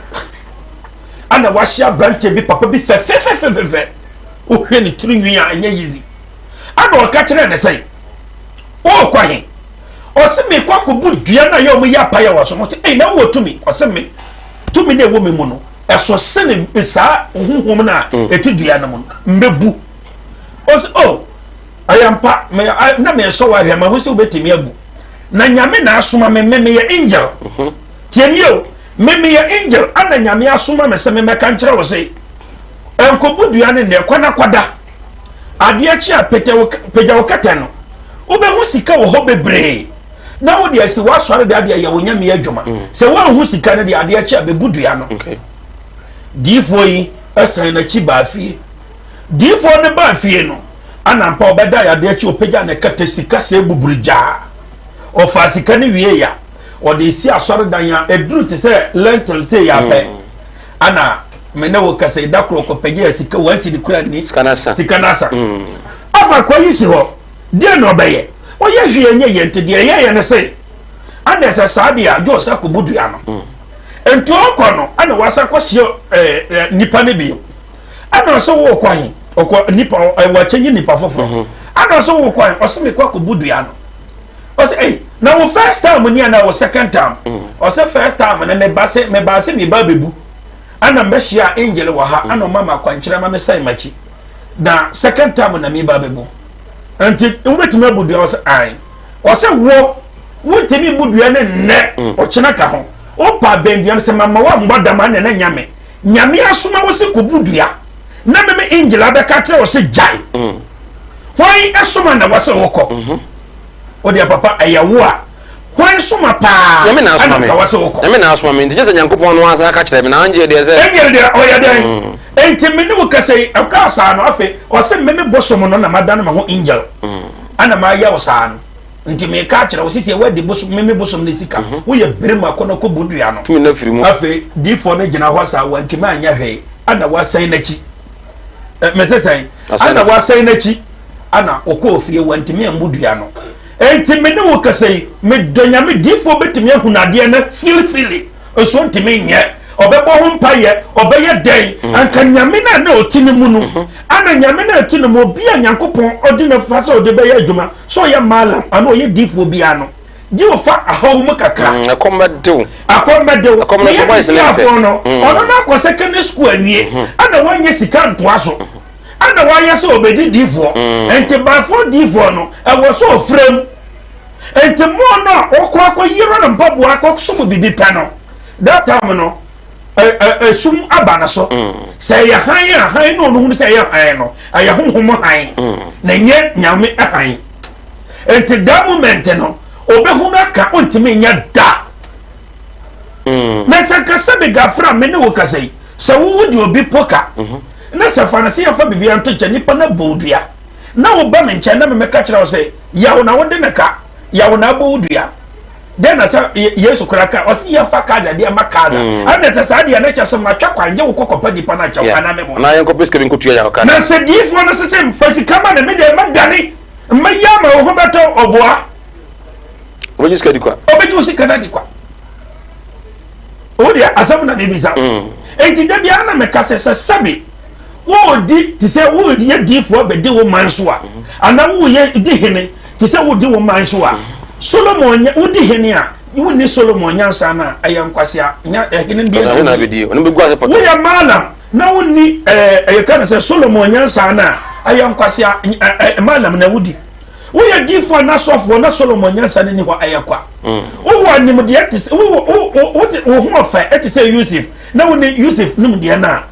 ana wahyia aberanteɛ bi papa bi fɛfɛfɛfɛfɛ. Wohwɛ ne tiri nwi a ɛnyɛ yizi. Ana ɔka kyerɛɛ ne sɛ, Worekɔ he? Ɔse mekɔ akɔbu dua no a yɛ ɔmo yɛ apaeɛ wɔ so no. Ɔse ei na wowɔ tumi? Ɔse me tumi no a ɛwɔ me mu no ɛso sene saa honhom no a ɛte dua no mu no, mbɛbu. Ɔse oh ɛyɛ ampa, me, na mesɔ wo ahwɛ, mahu sɛ wobɛtumi abu. Na Nyame na asoma me, me meyɛ angel. Tie nie o, me meyɛ angel, ana Nyame asoma me sɛ memmɛka nkyerɛ wo se, nkɔbu dua no nnɛ, kɔ na kɔda. Adeɛ kye a, pagya wo, pagya wo kɛtɛ no. Wobɛhu sika wɔ hɔ bebree. Na wode asi w'asɔre da de ayɛ wo nyame adwuma. Sɛ woanhu sika no deɛ, adeɛ kye a, bɛbu dua no. Diifoɔ yi san n'akyi baa fie. Diifoɔ no baa fie no, ana ampa ɔbɛdae adeɛ kye ɔpagya ne kɛtɛ sika sɛ buburi gyaa. Ɔfaa sika no wie ya, ɔde si asɔredan a ɛduru te sɛ lentil sei ya pɛ. Ana me ne wo kasa yi, da koro ɔkɔpagyaa sika one cedi koraa nni. Sika no asa. Sika no asa. Afa kwa yi si hɔ, deɛ na ɔbɛyɛ? Ɔyɛ hwee ɛnyɛ yie nti deɛ ɛyɛeɛ ne se, ana ɛsɛ saa deɛ a, gye ɔsa kɔbu dua no. Nti ɔkɔ no, ana wasa kɔhyia ɛɛ nipa no bio. Ana ɔsɛ wokɔ he? Ɔkɔ nipa, wɔakyɛnyi nipa foforɔ. Ana ɔsɛ wokɔ he? Ɔsɛ mekɔ akɔbu dua no. Ɔsɛ ei, na wo first time ni anaa wo second time? Ɔsɛ first time no meba sɛ mebaa sɛ meba abɛbu. Ana mbɛhyia angel wɔ ha, ana ɔma me akwankyerɛ ma mesan m'akyi. Na second time na meba abɛbu. Nti wobɛtumi abu dua? Ɔsɛ ae. Ɔsɛ wo wontumi mmu dua no nnɛ, ɔkyena ka ho. Wopa abɛn dua no sɛ mama woammɔ dam a na na nyame. Nyame asoma wo sɛ kɔbu dua na meme angel abɛka kyerɛ wo sɛ gyae. Hwan soma na wɔsɛ wokɔ? Wo deɛ papa ɛyɛ wo a hwan soma paa Nyame na asoma ɛna me. nka wɔsɛ wokɔ? Nyame na asoma me. Nti kyerɛ sɛ Nyankopɔn no asan ka kyerɛ me na angel deɛ sɛ. Angel deɛ ɔyɛ dɛn? Enti me ne wo kasa yi ɔkaa saa no afei ɔse meme bosom no na madane me ho angel ɛna mayɛ wo saa no. Nti meka akyerɛ wo sisi wadi bosom meme bosom ne sika mhm. woyɛ berima kɔ na kɔbu dua no. Tumi na firi mu. Afei diifoɔ no gyina hɔ saa wantumi anyɛ hwee ana wasan n'akyi. Mese sɛn? Ana wasan n'akyi ana ɔkɔɔ fie wantumi ammu dua no. Enti me ne wo kasa yi medɔ Nyame diifoɔ bɛtumi ahunu adeɛ no filifili nso ntumi nyɛ ɔbɛbɔ ho mpayɛ ɔbɛyɛ dɛn mm. anka Nyame no a na ɔte ne mu no mhm. ana Nyame no a ɛte ne mu obi a Nyankopɔn ɔde no fa sɛ ɔde bɛyɛ adwuma sɛ ɔyɛ malam anaa ɔyɛ diifoɔ biara no gye ɔfa ahaw mu kakra. Mm, ɛkɔm bɛdew. Akɔm bɛdew. Na yɛ sisiafoɔ no, mm. ɔno no akɔ secondary school awie, mm-hmm. ɛna wanyɛ sika ntoa so, ɛna wayɛ sɛ ɔbɛdi diifoɔ. Mm. Nti bafoɔ diifoɔ no, ɛwɔ sɛ ɔfrɛ mu. Nti mmoa no a ɔkɔ akɔ yere no mpaboa akɔ som bibi pɛ no, that time no, esum aba no so. Mm. Sɛ ɛyɛ hann a, hann no ɔno hunu sɛ ɛyɛ hann no, ɛyɛ honhom hann, na ɛnyɛ Nyame hann. Nti that moment no, ɔbɛhunu aka, ɔntumi nyɛ da. Mm. Na sɛ nka sɛ megafra me ne wo kasa yi, sɛ wowo de obi po ka, mm-hmm. na sɛ fa no sɛ yɛmfa biribi nto nkyɛn, nipa no abɔ wo dua, na woba me nkyɛn na memɛka kyerɛ wo sɛ, yaw na wode ne ka, yaw na abɔ wo dua. Dɛn na sɛ Yesu koraa ka ɔsi yɛn fa Kaza deɛ ma Kaza. Mm. Ɛna sɛ saa deɛ ne kyɛ sɛ matwa kwan gye wo kɔ kɔpa nipa no akyɛw anaa meboa. Anaa yɛn kɔpɛ sika bi nkotua yɛn ɔka. Na sɛ diifoɔ no sese fa sika ma me me deɛ mɛdane mɛyɛ ama wo ho bɛtɔ ɔboa. Ɔbɛgye sika di kwa. Ɔbɛgye wo sika no adi kwa. Wo deɛ asɛm na mebisa. Mm. Enti da biara na meka sɛ sɛ sɛbe wɔredi te sɛ woyɛ diifoɔ bɛdi wo man so a mm-hmm. anaa woyɛ di hene. te sɛ wodi wo man so a, Solomon nya wodi hene a, wonni Solomon nyansa no a, ɛyɛ nkwasea nya ɛhene deɛ na wodi. Woyɛ malam na wonni ɛɛ ɛyɛ ka no sɛ Solomon nyansa no a, ɛyɛ nkwasea ɛɛ malam na wodi. Woyɛ diifoɔ anaa sɔfoɔ na Solomon nyansa no ni hɔ ɛyɛ kwa. Wowɔ nimdeɛ te sɛ wowɔ wo wo wo ho ɔfɛ te sɛ Yusuf na wonni Yusuf nimdeɛ no a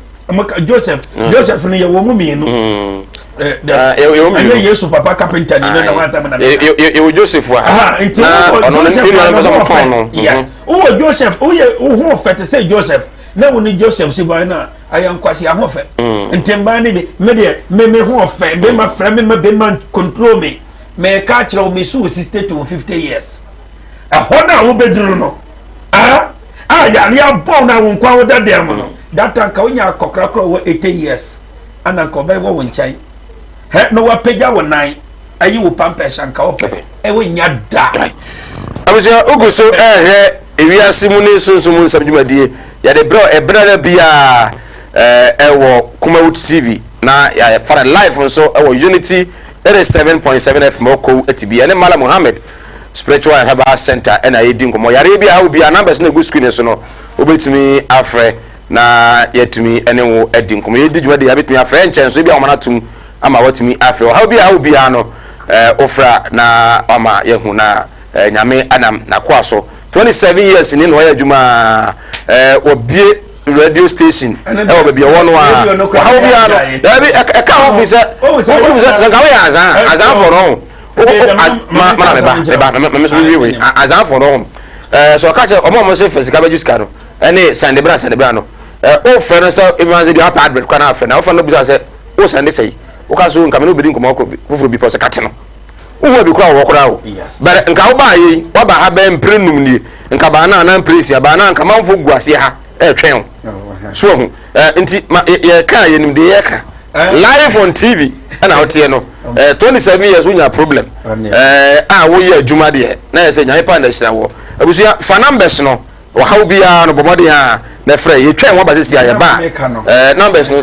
joseph mm. Joseph no yɛwɔ mu mmienu mm. eh, ah, ɛnyɛ Yesu papa kapenta ni no na wansɛm na yɛwɔ Joseph a nti wowɔ Joseph a ne ho ɔfɛ yes mhm. wowɔ Joseph woyɛ wo ho ɔfɛ te sɛ Joseph na wo ne Joseph si ban no a ayɛ nkwasi ahofɛ mm. nti mbaa ne bi me deɛ me me ho ɔfɛ bɛma frɛ me ma bɛma control me mɛka akyerɛ wo me so wɔ 60 to 50 years ɛhɔ no a wobɛduru no ah a yare abɔ no a wo nkoa woda dan mu no that time ka wonya akɔkora kora wɔ 80 years ana nka ɔbɛwɔ wo nkyɛn hɛ na wapagya wo nan ayi wo pampers anka wopɛ ɛwɔ nya da. Abusua wogu so ɛrehwɛ ewiase mu ne sunsum mu nsɛm dwumadie yɛde brɛ ɛberɛ da biara ɛwɔ Kumawood TV na yɛfa no live nso ɛwɔ Unity 87.7 FM ɔkɔw atibi ɛne Mala Muhammad Spiritual and Herbal Center ɛna yɛdi nkɔmmɔ. Yareɛ bi a ɛha wo biara, numbers no ɛgu screen so no, wobɛtumi afrɛ na yɛatumi ɛne wo adi nkɔmmɔ. Yɛdi dwuma de yɛabɛtumi afrɛ ɛnkyɛ nso, ebi a wɔn atom ama watumi afrɛ. Ɔhaw bi a ɛha wo biara no, wofrɛ na wama yɛahu na Nyame anam n'akoa so. 27 years ni na ɔyɛ adwuma a, wɔbie radio station ɛwɔ baabi ɛwɔ no a, ɔhaw biara no, daabi ɛka ho fi sɛ, wonim sɛ nka woyɛ azan, azanfoɔ no ho. Mana meba meba meme so mewie wei azanfoɔ no ho ɛɛ sɛ ɔka kyerɛ ɔmo a ɔmo sɛ fɛ sika bɛgye sika no ɛne sɛnde bra sɛnde bra no ɛɛ ofrɛ no sɛ ebi sɛ bi apɛ advert kora na afrɛ na ofrɛ no bisa sɛ o sɛnde sɛyi woka so nka me ne obedi nkɔmɔ foforɔ bi pɔ sɛ kate no wohu abi kora wɔ koraa o bɛrɛ nka wo baa yei waba ha bɛɛ mpere num nie nka baa na anaa mpere nsia baa na nka manfo gu aseɛ ha ɛretwɛn o so ɔho nti ma yɛka yɛnim deɛ yɛka live on TV ɛna woteɛ no 27 years wonya problem a woyɛ adwuma deɛ na yɛ sɛ Nyame pa na ahyira wɔ abusua fa numbers no ɔhaw biara no bɔ mmɔden a na frɛ yɛtwɛn wɔn ba sisi a yɛba numbers no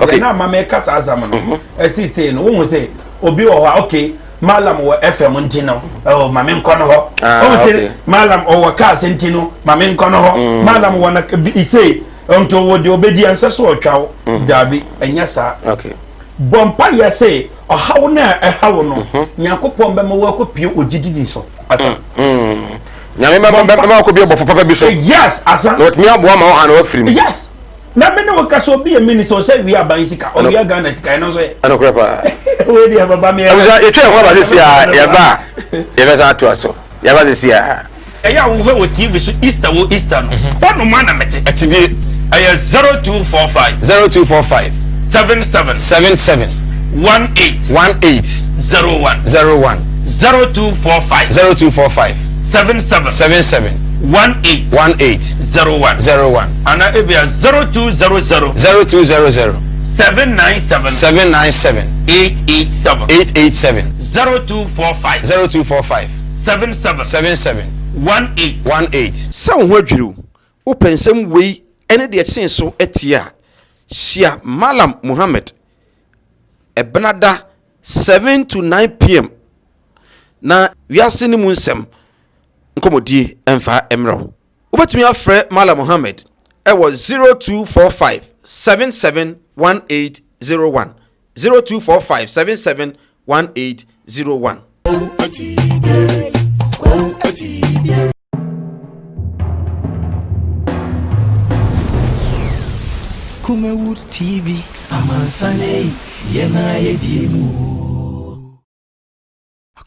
okay na ama meka saa asɛm no ɛsi sei no wohu sɛ obi wɔ hɔ a okay malam wɔ fm nti no ɛwɔ maame nkɔ no hɔ ɔwɔ sɛ malam ɔwɔ cars nti no maame nkɔ no hɔ malam wɔ na bi sei nti ɔwɔ deɛ ɔbɛdi ɛnsɛ so ɔtwa wo mm. daabi ɛnyɛ saa bɔ mpa yɛ sɛ ɔhaw no a ɛha wo no mhm. Nyankopɔn bɛma woakɔpie ogyidini so asa mm, mm. Nyame bɛma wakɔpie bɔfo papa bi so eh, yes asa na ɔtumi aboa ma ɔha na wafiri mu yes na me ne wo ka sɛ obi yɛ minister ɔsɛ wia aban sika ɔwia Ghana sika ɛno nso yɛ ɛnokorɛ paa wei deɛ baba me ɛbisa yɛtwa ɛho aba sisi a yɛba a yɛbɛsan atoa so yɛba sisi a Ɛyɛ a wohwɛ wɔ TV so Easter wɔ Easter no. Hɔ nom a na mete. Ɛte bie. Ɛyɛ 0245. 0245. 77. 77. 18. 18. 01. 01. 0245. 0245. 77. 77. 18. 18. 01. 01. Ana ebia 0200. 0200. 797. 797. 887. 887. 0245. 0245. 77. 77. 18. 18. Sɛ wo ho adwiriw, wopɛ nsɛm wei ne deɛ ɛkyɛn so tie a, hyia Mallam Muhammad Ɛbenada 7 to 9 pm na wiase no mu nsɛm nkɔmmɔdie mfa mmerɛ wo. Wobɛtumi afrɛ Mallam Muhammad wɔ 0245 77 1801, 0245 77 1801. Kumawood TV, amansane yɛn a yɛdie mu.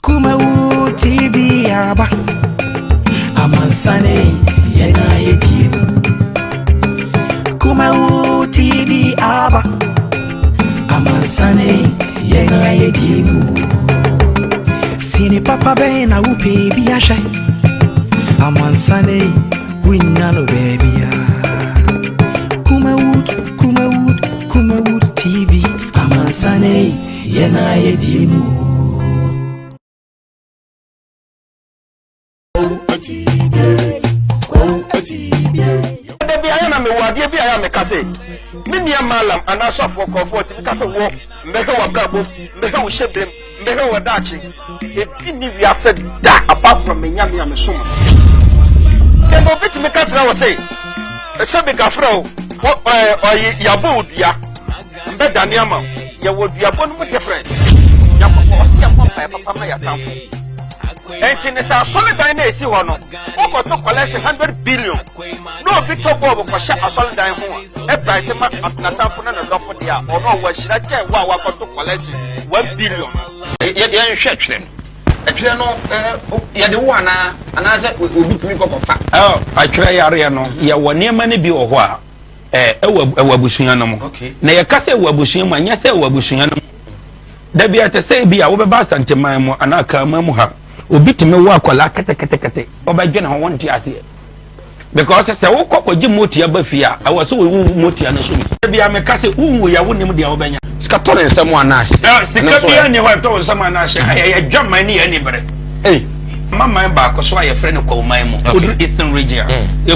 Kumawood TV aba, amansane yɛn a yɛdie mu. Kumawood TV aba, amansane yɛn a yɛdie mu. Sini papa bɛn na wopɛ bi ahwɛ, amansane wonya no baabia. Kumawood, Kumawood, Kumawood TV, amansane yɛn a yɛdie mu. Da bi ayɛ na mewɔ adeɛ bi a ɛyɛ a meka sɛ, me nua Mallam anaa sɔfoɔ kɔɔfoɔ tumi ka sɛ wɔ mbɛhwɛ w'abrabɔ mu, mbɛhwɛ wo hyɛbrɛ mu, mbɛhwɛ wɔ daakye. Ebi nni wiase da apart from me Nyame a mesom no. Kɛmɛ obi tumi ka kyerɛ wo se, sɛ bi gafrɛ wo, wɔ ɛɛ ɔyi yabɔ wo dua, mbɛdane ama wo. Yɛwɔ duabɔ no mu different. Nyankopɔn ɔse yɛmmɔ mpaeɛ papa ma yɛatamfo. Enti ne sɛ asɔredan no a esi hɔ no, wokɔto collection 100 billion na obi tɔ bɔɔbo kɔhyɛ asɔredan ho a, ɛbright ma n'atamfo ne ne dɔfo deɛ a, ɔno ɔwɔ ahyira kyɛn wo a wakɔto collection 1 billion no. Yɛnhwɛ twerɛ no. Ɛtwerɛ no, yɛde wo anaa? Anaasɛ obi tumi kɔ kɔfa? Atwerɛ yareɛ no, yɛwɔ nneɛma no bi wɔ hɔ a, ɛwɔ abusua no mu. Na yɛka sɛ ɛwɔ abusua mu a, nyɛ sɛ ɛwɔ abusua no mu. Da bi a ɛte sɛ ebi a wobɛba Asanteman mu anaa Akanman mu ha, obi tumi wo akwadaa ketekete, ɔbɛdwene ho wonte aseɛ. Because sɛ wokɔ kɔgye motia ba fie a, ɛwɔ sɛ wowu motia no so bi. Da bi a meka sɛ wonwu yɛ wonim deɛ wobɛnya. Sika tɔ ne nsam anaa ahye? Sika biara nni hɔ a ɛtɔ wo nsam anaa ahye. Ɛyɛ adwaman ne yɛn anibere. Ei. Ma man baako so a yɛfrɛ no Kwawu man mu. Woduru Eastern Region a,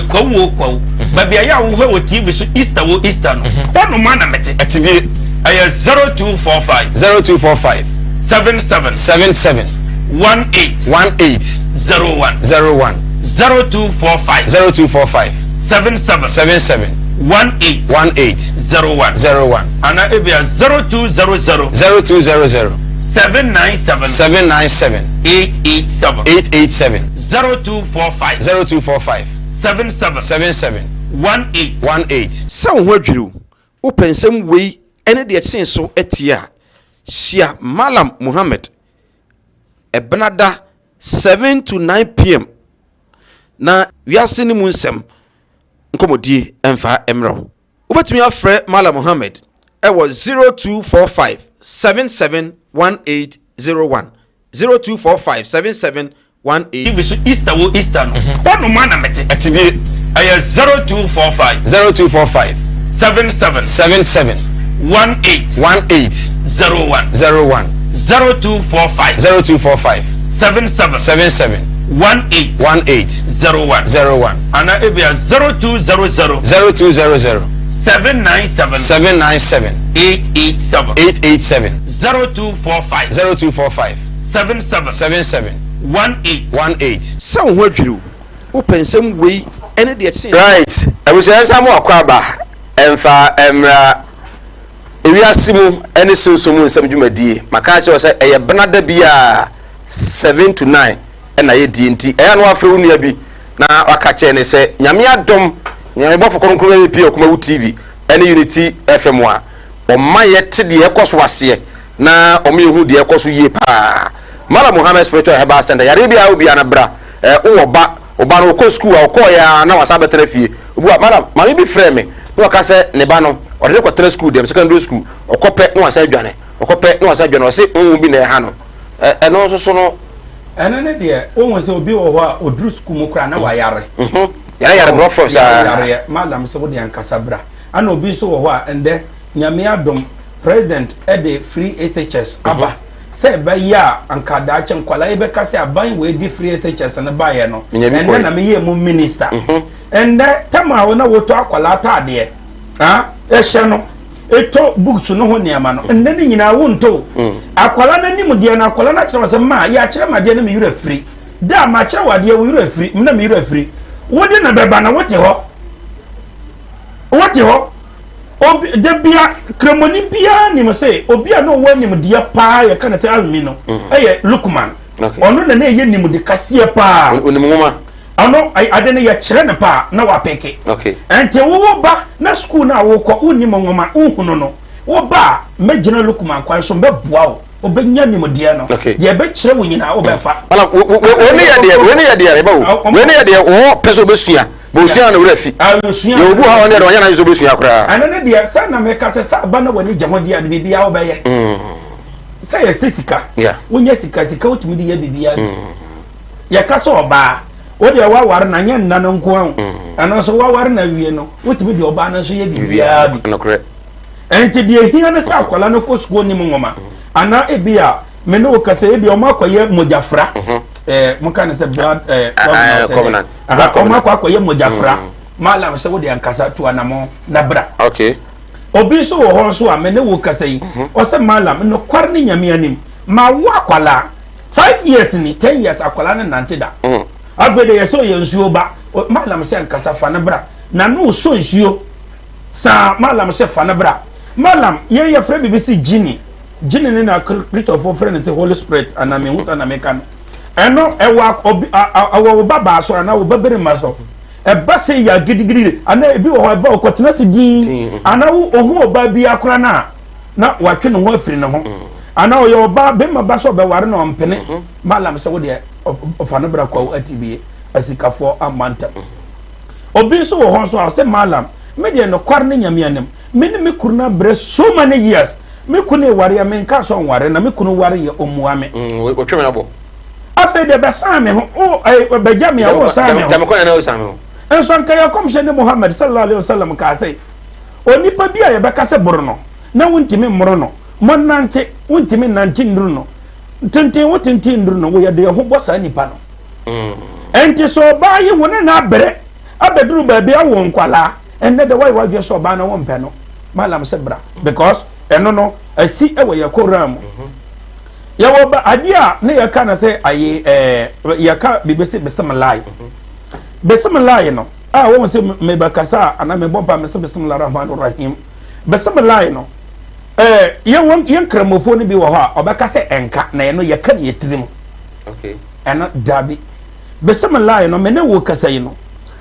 Kwawu o Kwawu. Baabi a yɛ a wohwɛ wɔ TV so Easter o Easter no, hɔ nom a na mete. Ɛte bie. Ɛyɛ 0245. 0245. 77. 77. 18. 18. 01. 01. 0245. 0245. 77. 77. 18. 18. 01. 01. Ana ebia 0200. 0200. 797. 797. 887. 887. 0245. 0245. 77. 77. 18. 18. Sɛ wo ho adwiriw, wopɛ nsɛm wei ne deɛ ɛkyɛn so tie a, hyia Mallam Muhammad Ɛbenada 7 to 9 pm na wiase no mu nsɛm nkɔmmɔdie mfa mmerɛ wo. Wobɛtumi afrɛ Mallam Muhammad wɔ 0245 771801, 0245 7718. TV so Easter wo Easter no hɔ nom a na mete. Ɛte bie. Ɛyɛ 0245. 0245. 77. 77. 18. 18. 01. 01. 0245. 0245. 77. 77. 18. 18. 01. 01. Ana ebia 0200. 0200. 797. 797. 887. 887. 0245. 0245. 77. 77. 18. 18. Sɛ wo ho adwiriw, wopɛ nsɛm wei ne deɛ ɛkyɛn. Right, abusua nsa mo akɔ aba ɛmfa ɛmmra ewiase mu ɛne sunsum mu nsɛm dwumadie. Maka akyerɛ wo sɛ ɛyɛ bena da biara 7 to 9 ɛna yɛdie nti ɛyɛ a na wafrɛ wo nua bi na waka kyerɛ ne sɛ Nyame adom Nyame bɔfo kronkron ɛbɛpie Ɔkumawu TV ɛne Unity FM a ɔma yɛte deɛ ɛkɔ so aseɛ na ɔma yɛhu deɛ ɛkɔ so yie paa. Mallam Muhammad Spiritual Herbal Center, yareɛ biara obiara no bra, eh, wowɔ ba, wo ba no ɔkɔ sukuu a ɔkɔɔeɛ ara na wasan abɛtena fie. Obi wa, madam, maame bi frɛɛ me na waka sɛ ne ba no, ɔde no kɔtena sukuu dɛm, secondary school, ɔkɔ pɛ na wasan adwane, ɔkɔ pɛ na wasan adwane, ɔse honhom bi na ɛha no. Eh, ɛno nso so no. Ɛno ne deɛ, wohu sɛ obi wɔ hɔ a ɔduru sukuu mu koraa na wayare. Mhm. Yare yare borɔfo saa. Yareɛ, madam sɛ wode ankasa bra. Ana obi nso wɔ hɔ a ɛndɛ Nyame adom president de free SHS aba sɛ ɛbɛyɛ a anka daakye nkwadaa yi bɛka sɛ aban wei de free SHS no baeɛ no ɛndɛ na meyɛ mu minister. Ɛndɛ tam a na wotɔ akwadaa ataadeɛ ɛhyɛ no ɛtɔ books no ho nneɛma no ɛndɛ ne nyinaa wontɔ akwadaa no anim deɛ no akwadaa no akyerɛ wɔ sɛ ma yɛakyerɛ ma adeɛ no me werɛ firi da a makyerɛ wɔ adeɛ wo werɛ firi na me werɛ firi wode na bɛba na wote hɔ Wote hɔ? Obi, da bia, Kramoni biara nim sɛ obi a na ɔwɔ nimdeɛ paa yɛka no sɛ almi no, mm. ɛyɛ Lukman. Ɔno na na ɛyɛ nimde kaseɛ paa. Onim nwoma. Ɔno, ade no yɛkyerɛ no paa na wapeke. Okay. Ɛnti wowɔ ba na sukuu no a wokɔ wonnim nwoma, wohunu no. Wo ba a, mɛgyina Lukman kwan so mɛboa wo. Wobɛnya nimdeɛ no. Okay. Deɛ ɛbɛkyerɛ wo nyinaa wobɛfa. Wei ne yɛ deɛ, wei ne yɛ deɛ, ɛbɛ wo. Wei ne yɛ deɛ, wɔwɔ pɛ sɛ wobɛsua. Bɛ osua na wura fi. Osua. Yɛ obu ha wɔn deɛ ɔnyɛ n'adwene sɛ obesua koraa. Ɛno ne deɛ sɛ na meka sɛ sɛ aba na w'ani gye ho deɛ biribiara wobɛyɛ. Mm. Sɛ yɛsɛ sika. Wonya sika sika wotumi de yɛ biribiara bi. Mm. Yɛka sɛ ɔbaa wo deɛ waware na nyɛ nna no nko ara mm. ɛno nso waware na wie no wotumi de ɔbaa no nso yɛ biribiara bi. Nokorɛ. Ɛnti deɛ ehia ne sɛ akwadaa no kɔ sukuu onim nwoma anaa ebi a me ne wo kasa ebi ɔmo akɔyɛ mogyafra. Mhm. Ɛɛ mo ka ne sɛ blood ɛɛ covenant. Ɔmo akɔ akɔyɛ mogyafra. Malam sɛ wode ankasa tu anamɔ na bra. Okay. Obi nso wɔ hɔ nso a me ne wo kasa yi, ɔsɛ Malam, nokware ne Nyame anim, mawo akwalaa 5 years ni, 10 years, akwalaa no nante da. Afei de yɛ sɛ ɔyɛ nsuo ba. Malam sɛ nkasa, fa no bra. Na no so nsuo saa. Malam sɛ fa no bra. Malam, yɛn yɛfrɛ biribi sɛ gyini. Gyini ne na Kristofoɔ frɛ no sɛ Holy Spirit anaa mehu sa na meka no. Ɛno ɛwɔ obi ɛwɔ wo ba baa so anaa wo ba barima so. Ɛba sɛ yɛ gidigidi anaa ebi wɔ hɔ ɛba ɔkɔtena se din anaa wo ohun ɔbaa bi akora no a na watwe ne ho afiri ne ho anaa ɔyɛ ɔbaa bɛrima ba sɛ ɔbɛware na ɔmpene. Malam sɛ wodeɛ ɔfa no bra kwawu atibie asikafoɔ amma ntam. Obi nso wɔ hɔ nso a ɔsɛ, "Malam, me deɛ, nokware ne Nyame anim, me ne me kunu no abrɛ so many years. Me kunu eware a menka sɛ ɔnware na me kunu ware yɛ ɔmmua me." Wɔtwe me abɔ. Afei deɛ bɛsan me ho o ɛɛ bɛgya me a wɔsan me ho. Gyame kwan na wɔsan me ho. Nso anka yɛ kɔmhyɛ ne Muhammad sallallahu alaihi wasallam kaa sɛ onipa bi a yɛbɛka sɛ boro no na wontumi mmoro no, mɔnante wontumi nante nnuru no, tenten wo tenten nnuru no, woyɛ deɛ ho bɔ saa nipa no. Ɛnti sɛ ɔbaa yi wo ne na abrɛ abɛduru baabi awo nkwalaa, ɛnnɛ de wɔyɛ wadwene sɛ ɔbaa no wɔmpɛ no, Malam sɛ bra, because ɛno no asi ɛwɔ yɛ koran mu. Yɛwɔ ba adeɛ a ne yɛka no sɛ aye yɛka biribi sɛ bisimilayi. Bisimilayi no a wɔn sɛ mebɛkasa a anaa mebɔ mpa mesɛ bisimilahi rahman rahim. Bisimilayi no yɛwɔ yɛn nkramofoɔ no bi wɔ hɔ a ɔbɛka sɛ ɛnka na ɛno yɛka ne yɛ tirim. Ɛno dabi. Bisimilayi no, me ne wo kasa yi no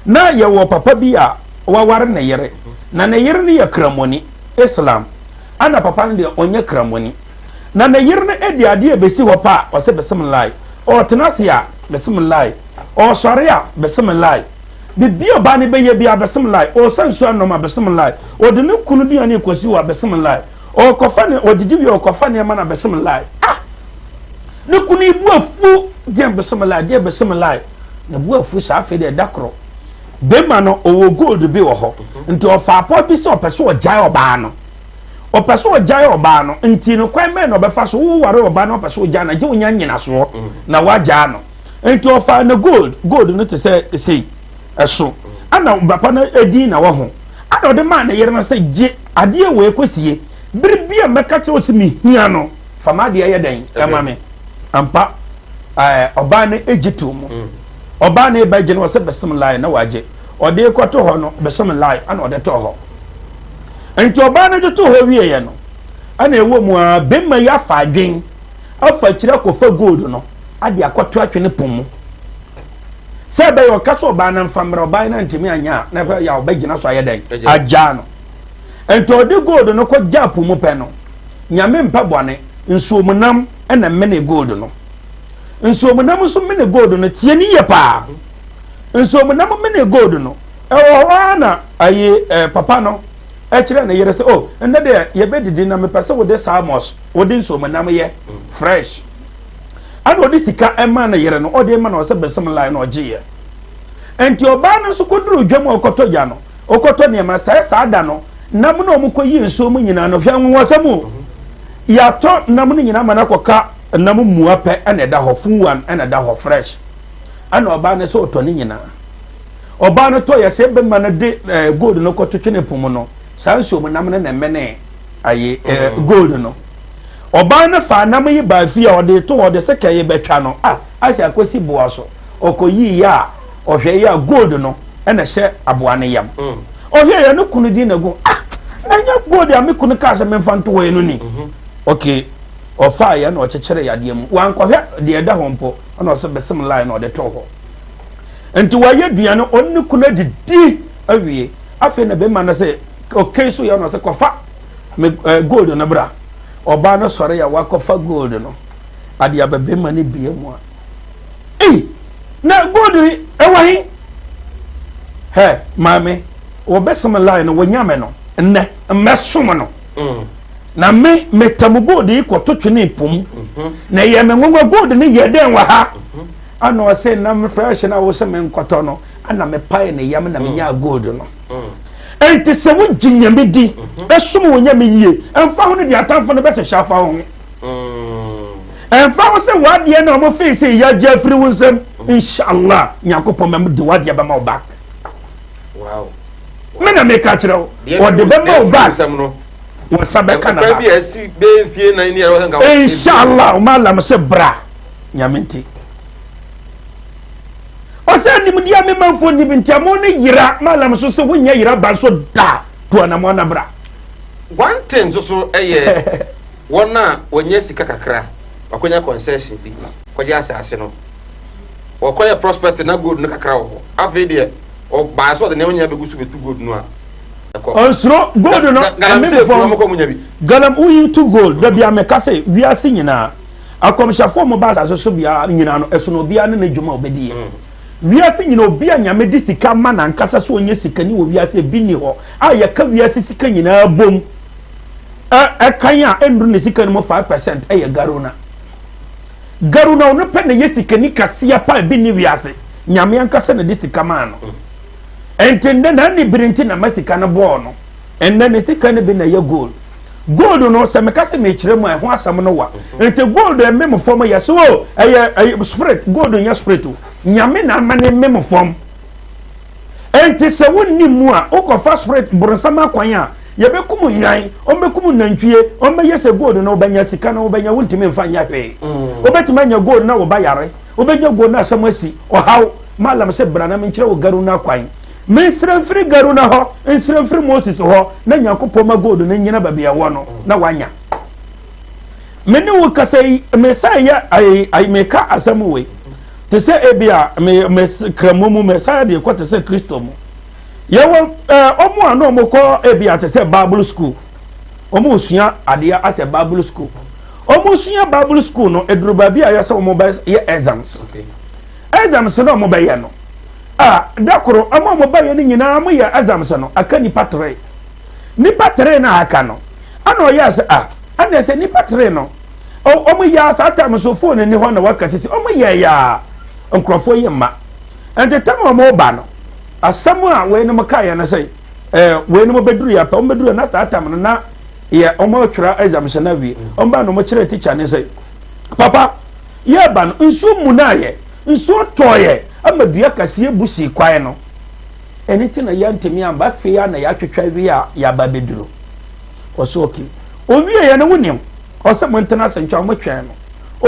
na yɛwɔ papa bi a waware ne yere na ne yere no yɛ kramoni Islam, ana papa no deɛ ɔnyɛ kramoni, na ne yere no di adeɛ bɛsi hɔ pa a ɔsɛ bisimilayi. Ɔtena ase a, bisimilayi. Ɔsɔre a, bisimilayi. Bibi ɔbaa no bɛyɛ bi a, bisimilayi. Ɔsa nsuo anom a, bisimilayi. Ɔde ne kunu duane kɔsi hɔ a, bisimilayi. Ɔkɔfa ne ɔdidi wie ɔkɔfa nneɛma na bisimilayi. Ah, ne kunu yi bu afu deɛ, bisimilayi deɛ, bisimilayi na bu afu saa. Afei deɛ ɛda korɔ bɛrima no ɔwɔ gold bi wɔ hɔ, nti ɔfa apɔ bi sɛ ɔpɛ sɛ ɔgyae ɔbaa no. Ɔpɛ sɛ ɔgyae ɔbaa no, nti no kwan bɛn na ɔbɛfa so? Woware ɔbaa no, ɔpɛ sɛ ɔgyae no, agye wonya nyinasoɔ na wagyaa no. Nti ɔfa ne gold. Gold no te sɛ sei ɛso ana papa no edin na wɔ ho, ana ɔde maa ne yere no sɛ gye adeɛ wɔ ekosie bere bi a mɛka kyerɛ sɛ mehia no, fama adeɛ yɛ dɛn ɛma me ampa. Ɔbaa no egye to mu. Ɔbaa no eba gye no, ɔsɛ bɛsɛm line na wagye. Ɔde kɔto hɔ no, bɛsɛm line ana ɔde tɔ hɔ. Nti ɔbaa no de to hɔ wieɛ no, ɛna ɛwɔ mu a bɛrima yi afa adwen afa akyire akɔfa gold no ade akɔto atwene pon mu sɛ ɛbɛyɛ ɔka sɛ ɔbaa no mfa mmerɛ. Ɔbaa no ntumi anya a na ɛbɛyɛ a ɔbɛgyina so ayɛ dɛn agyaa no. Nti ɔde gold no kɔ gya po mu pɛ no, Nyame mpɛ bɔne, nsuomunam ɛna mene gold no. Nsuomunam nso mene gold no. Tie ne yie paa. Nsuomunam mene gold no. Ɛwɔ hɔ ara na ayi papa no ɛkyerɛ ne yere sɛ, "Oh, ɛnɛ deɛ yɛbɛdidi na mepɛ sɛ wode salmos, wode nsuomunam yɛ fresh." Ɛna ɔde sika ɛma ne yere no, ɔde ma na ɔsɛ bɛsɛm line na ɔgyeeɛ. Nti ɔbaa no nso kɔduru dwam a ɔkɔtɔ gya no, ɔkɔtɔ nneɛma saa da no, nam na ɔmo kɔyi nsuo mu nyinaa no, hwɛ nwonwasɛm o, yɛatɔ nam no nyinaa ma no akɔka nam mua pɛ ɛna ɛda hɔ, full one ɛna ɛda hɔ fresh. Ɛna ɔbaa no sɛ ɔtɔ ne nyinaa. Ɔbaa no tɔ yɛ sɛ bɛma no de gold no kɔtwetwe ne pom no, saa nsuo mu nam no na ɛmɛne ayi gold no. Ɔbaa no fa nam yi baa fie a ɔde to hɔ, ɔde sɛ kɛyɛ bɛtwa no a asɛ akɔsi boa so. Ɔkɔyii yɛ a ɔhwɛ yɛ a gold no ɛna ɛhyɛ aboa no yam. Ɔhwɛ yɛ no kunu din na gu. Ah, ɛnyɛ gold a me kunu kaa sɛ memfa nto hɔ yi no ni? Okay, ɔfaa yɛ na ɔkyekyere yadeɛ mu, wankɔhwɛ deɛ ɛda hɔ mpo. Ɛna ɔsɛ bɛsɛm line na ɔde to hɔ. Nti wayɛ aduane, ɔne ne kunu adidi awie. Afei na bɛrima no sɛ okay so yɛ no sɛ kɔfa me gold no bra. Ɔbaa no sɔre a wakɔfa gold no ade aba. Bɛrima no bie mu a, ei, na gold yi ɛwɔ he? Hɛ, maame, wɔbɛsɛm line no, wɔnyame no nnɛ mmɛsom no na me metam gold yi kɔto twene pom na ɛyɛ me nwanwa. Gold no yɛ dɛn wɔ ha? Ana ɔsɛ nam fresh na wosɛ me nkɔtɔ no, ana mepae ne yam na menyaa gold no. Enti sɛ wogye Nyame di, ɛsom wɔ Nyame yie, ɛmfa ho no deɛ atamfo no bɛhyehyɛ afa wo ho, ɛmfa ho sɛ w'adeɛ no a ɔmo fii sɛ yɛagye afiri wo nsam, inshallah Nyankopɔn bɛm de w'adeɛ bɛma wo back. Me na meka kyerɛ wo, ɔde bɛma wo back. Wo nsa bɛka na ba. Inshallah, malam sɛ bra nyame nti. Ɔsɛ nimdeɛ a me manfoɔ nni bi nti amo ne yera malam so sɛ wonyɛ yera ba nso da to anamo ana bra. One thing nso so yɛ wɔn a wɔnya sika kakra wakɔnya concession bi kɔgye asase no wɔkɔyɛ prospect na gold no kakra wɔ hɔ afei deɛ ɔbaa sɛ ɔde nneɛma nyinaa bɛgu so bɛtu gold no a ɛkɔ. Ɔnsoro gold no galamsey fo wɔn kɔ mu nya bi. Galam woyi tu gold dabi ameka sɛ wiase nyinaa akɔmhyɛfoɔ mo ba asase so biara nyinaa no ɛsono obiara ne n'adwuma a ɔbɛdi yɛ. Wiase nyinaa obi a nyame de sika ma n'ankasa so ɔnyɛ sikani wɔ wiase ebi nni hɔ a yɛka wiase sika nyinaa bom ɛkan a ɛnnuru ne sika no mu 5% ɛyɛ Garuna. Garuna ɔno pɛ na ɛyɛ sikani kaseɛ pa ebi nni wiase. Nyame ankasa na de sika maa no. Ɛnti ndɛ na ne bere nti na ma sika no bɔɔ no. Ɛndɛ ne sika no bi na ɛyɛ gold. Gold no sɛ meka sɛ mekyerɛ mu a ɛho asɛm no wa. Nti gold ɛmem fam yɛ so o ɛyɛ ɛyɛ spirit gold nyɛ spirit o. Nyame na ama ne mem fam. Ɛnti sɛ wonni mu a wokɔfa spirit boronsam akwan a yɛbɛkum nnwan, wɔbɛkum nantwie, wɔbɛyɛ sɛ gold no wobɛnya sika no wobɛnya wontumi mfa nyɛ hwee. Wobɛtumi anya gold na wo ba yare, wobɛnya gold na asɛm asi, ɔhaw. Malam sɛ bra na menkyerɛ wo Garuna kwan. Mensrɛ mfiri Garuna hɔ, nsrɛ mfiri Moses hɔ, na Nyankopɔn ma gold no nyina baabi a ɛwɔ no, na wanya. Me ne wo kasa yi, mesan yɛ ayi, ayi, meka asɛm wei. Te sɛ ebi a, me, me kramo mu, mesan de kɔ te sɛ Kristo mu. Yɛwɔ ɛɛ, ɔmo a na ɔmo kɔ ebi a te sɛ Bible school. Ɔmo sua adeɛ asɛ Bible school. Ɔmo sua Bible school no, eduru baabi a yɛsɛ ɔmo bɛ yɛ exams. Okay. Exams no a wɔbɛyɛ no, a da koro wɔn a wɔbɛyɛ no nyinaa wɔyɛ exams no, aka nipa tere. Nipa tere na aka no, ɛna ɔyɛ sɛ a ɛna sɛ nipa tere no, wɔn yɛ saa tam so phone ni hɔ na waka sisi wɔn yɛ yɛ a nkurɔfoɔ yi mma. Nti tam a wɔn ba no, asɛm a wɔn ka yɛ no sɛ ɛɛ wɔn bɛduru yɛ pɛ wɔn bɛduru yɛ na saa tam no na yɛ wɔn atwerɛ exams no awie. Wɔn ba no wɔn kyerɛ teacher ne sɛ papa. Yɛreba no, nsuo munaeɛ, nsuo tɔeɛ ama dua kɛseɛ bu sii kwan no. Ɛno nti na yɛantumi amba, afei ara na yɛatwitwa awie a yɛaba abɛduru. Ɔsɛ okay. Owieɛ no wonim, ɔsɛ montena ase ntwɛn, wɔtwɛn no.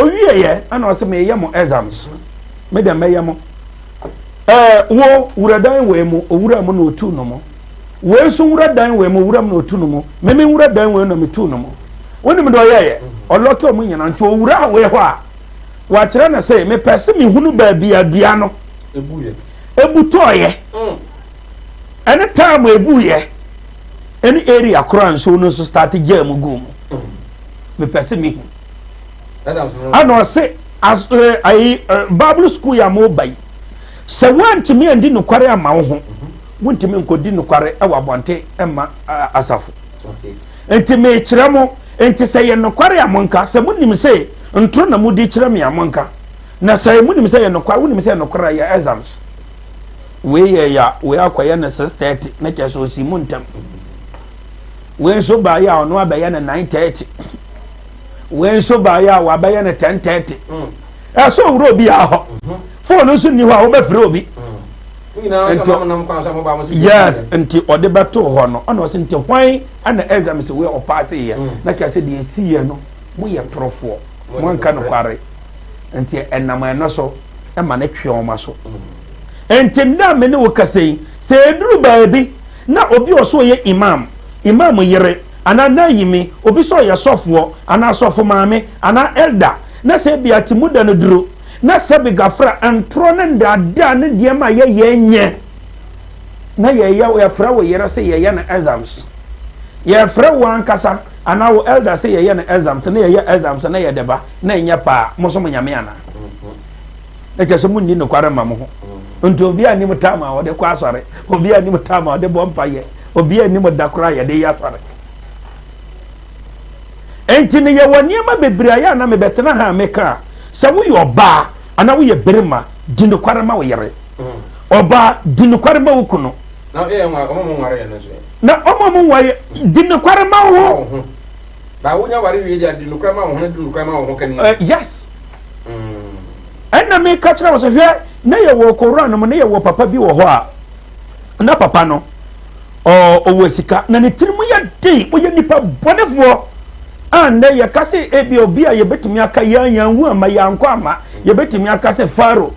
Owieɛ ɛna ɔsɛ meyɛ mo exams, me deɛ mɛyɛ mo. Ɛɛ wo wura dan wei mu, owura mu na otu no mo. Wei nso wura dan wei mu, owura mu na otu no mu. Meme wura dan wei na metu no mu. Wonim deɛ ɔyɛeɛ? Ɔlɔke ɔmo nyinaa nti owura wei hɔ a wakyerɛ no sɛ mepɛ sɛ mehunu baabi a dua no ebutɔeɛ ɛne time ebuiɛ ɛne area koraa nsuo no nso start gyaa mu guu mu mepɛ sɛ mehu ɛna ɔse ayi bible school yɛ a moba yi sɛ woantumi andi nokware ama wo ho wontumi nkɔdi nokware wɔ abɔnten mma asafo nti mekyerɛ mo nti sɛ yɛ nokware a monka sɛ monim sɛ ntoro na modi kyerɛ me a monka na sɛ monim sɛ yɛ nokware wonim sɛ yɛ nokware a yɛ exams wei yɛ ya wei akɔyɛ no 6:30 na kyerɛ sɛ ɔsi mu ntɛm wei nso baayɛ a ɔno abɛyɛ no 9:30 wei nso baayɛ a wabɛyɛ no 10:30 ɛsɛ owurɛ obi a hɔ fone nso nni hɔ a wobɛfrɛ obi yes nti ɔde bɛto hɔ no ɔna ɔsɛ nti hwan ɛna exam sɛ wei ɔpaase yɛ mm. na kyerɛ sɛ deɛ ɛsi yɛ no moyɛ torofoɔ moanka nokware nti ɛnam ɛno so ɛma ne twe ɔma so mm. nti nna me ne wo kasa yi sɛ ɛduru baabi na obi ɔso ɔyɛ imam imam yere anaa nayimi obi sɛ ɔyɛ sɔfoɔ anaa sɔfo maame anaa elder na sɛ ebia te mu da no duro na sɛbe gafra ntorɔ ne ndaadaa ne nneɛma a yɛyɛ nyɛ na yɛyɛ yɛfrɛ wo yere sɛ yɛyɛ no exams yɛfrɛ wo ankasa anaa wo elder sɛ yɛyɛ no exams na yɛyɛ exams na yɛde ba na ɛnyɛ paa mo so mo nyame anaa na kyerɛ sɛ monni nokware ma mo ho nti obi a nim tam a ɔde kɔ asɔre obi a nim tam a ɔde bɔ mpayɛ obi a nim da koraa yɛde yɛ asɔre Enti no yɛwɔ nneɛma bebree a yɛ a na mebɛtena ha a meka a, sɛ woyɛ ɔbaa anaa woyɛ barima, di nokware ma wo yere. Ɔbaa, di nokware ma wo kunu. Na ɔmo nware yɛ no nso. Na ɔmo a ɔmo nware di nokware ma wo ho. Ba wonya ware wie deɛ di nokware ma wo ho na di nokware ma wo ho kani. Yes. Ɛna meka kyerɛ wo sɛ hwɛ na yɛwɔ Koran no mu na yɛwɔ papa bi wɔ hɔ a. Na papa no ɔwɔ sika na ne tirim yɛ den, ɔyɛ nipa bɔnefoɔ a nnɛ yɛka sɛ ebi obi a yɛbɛtumi aka yɛn yɛn wu ama yɛn ankɔ ama yɛbɛtumi aka sɛ Faro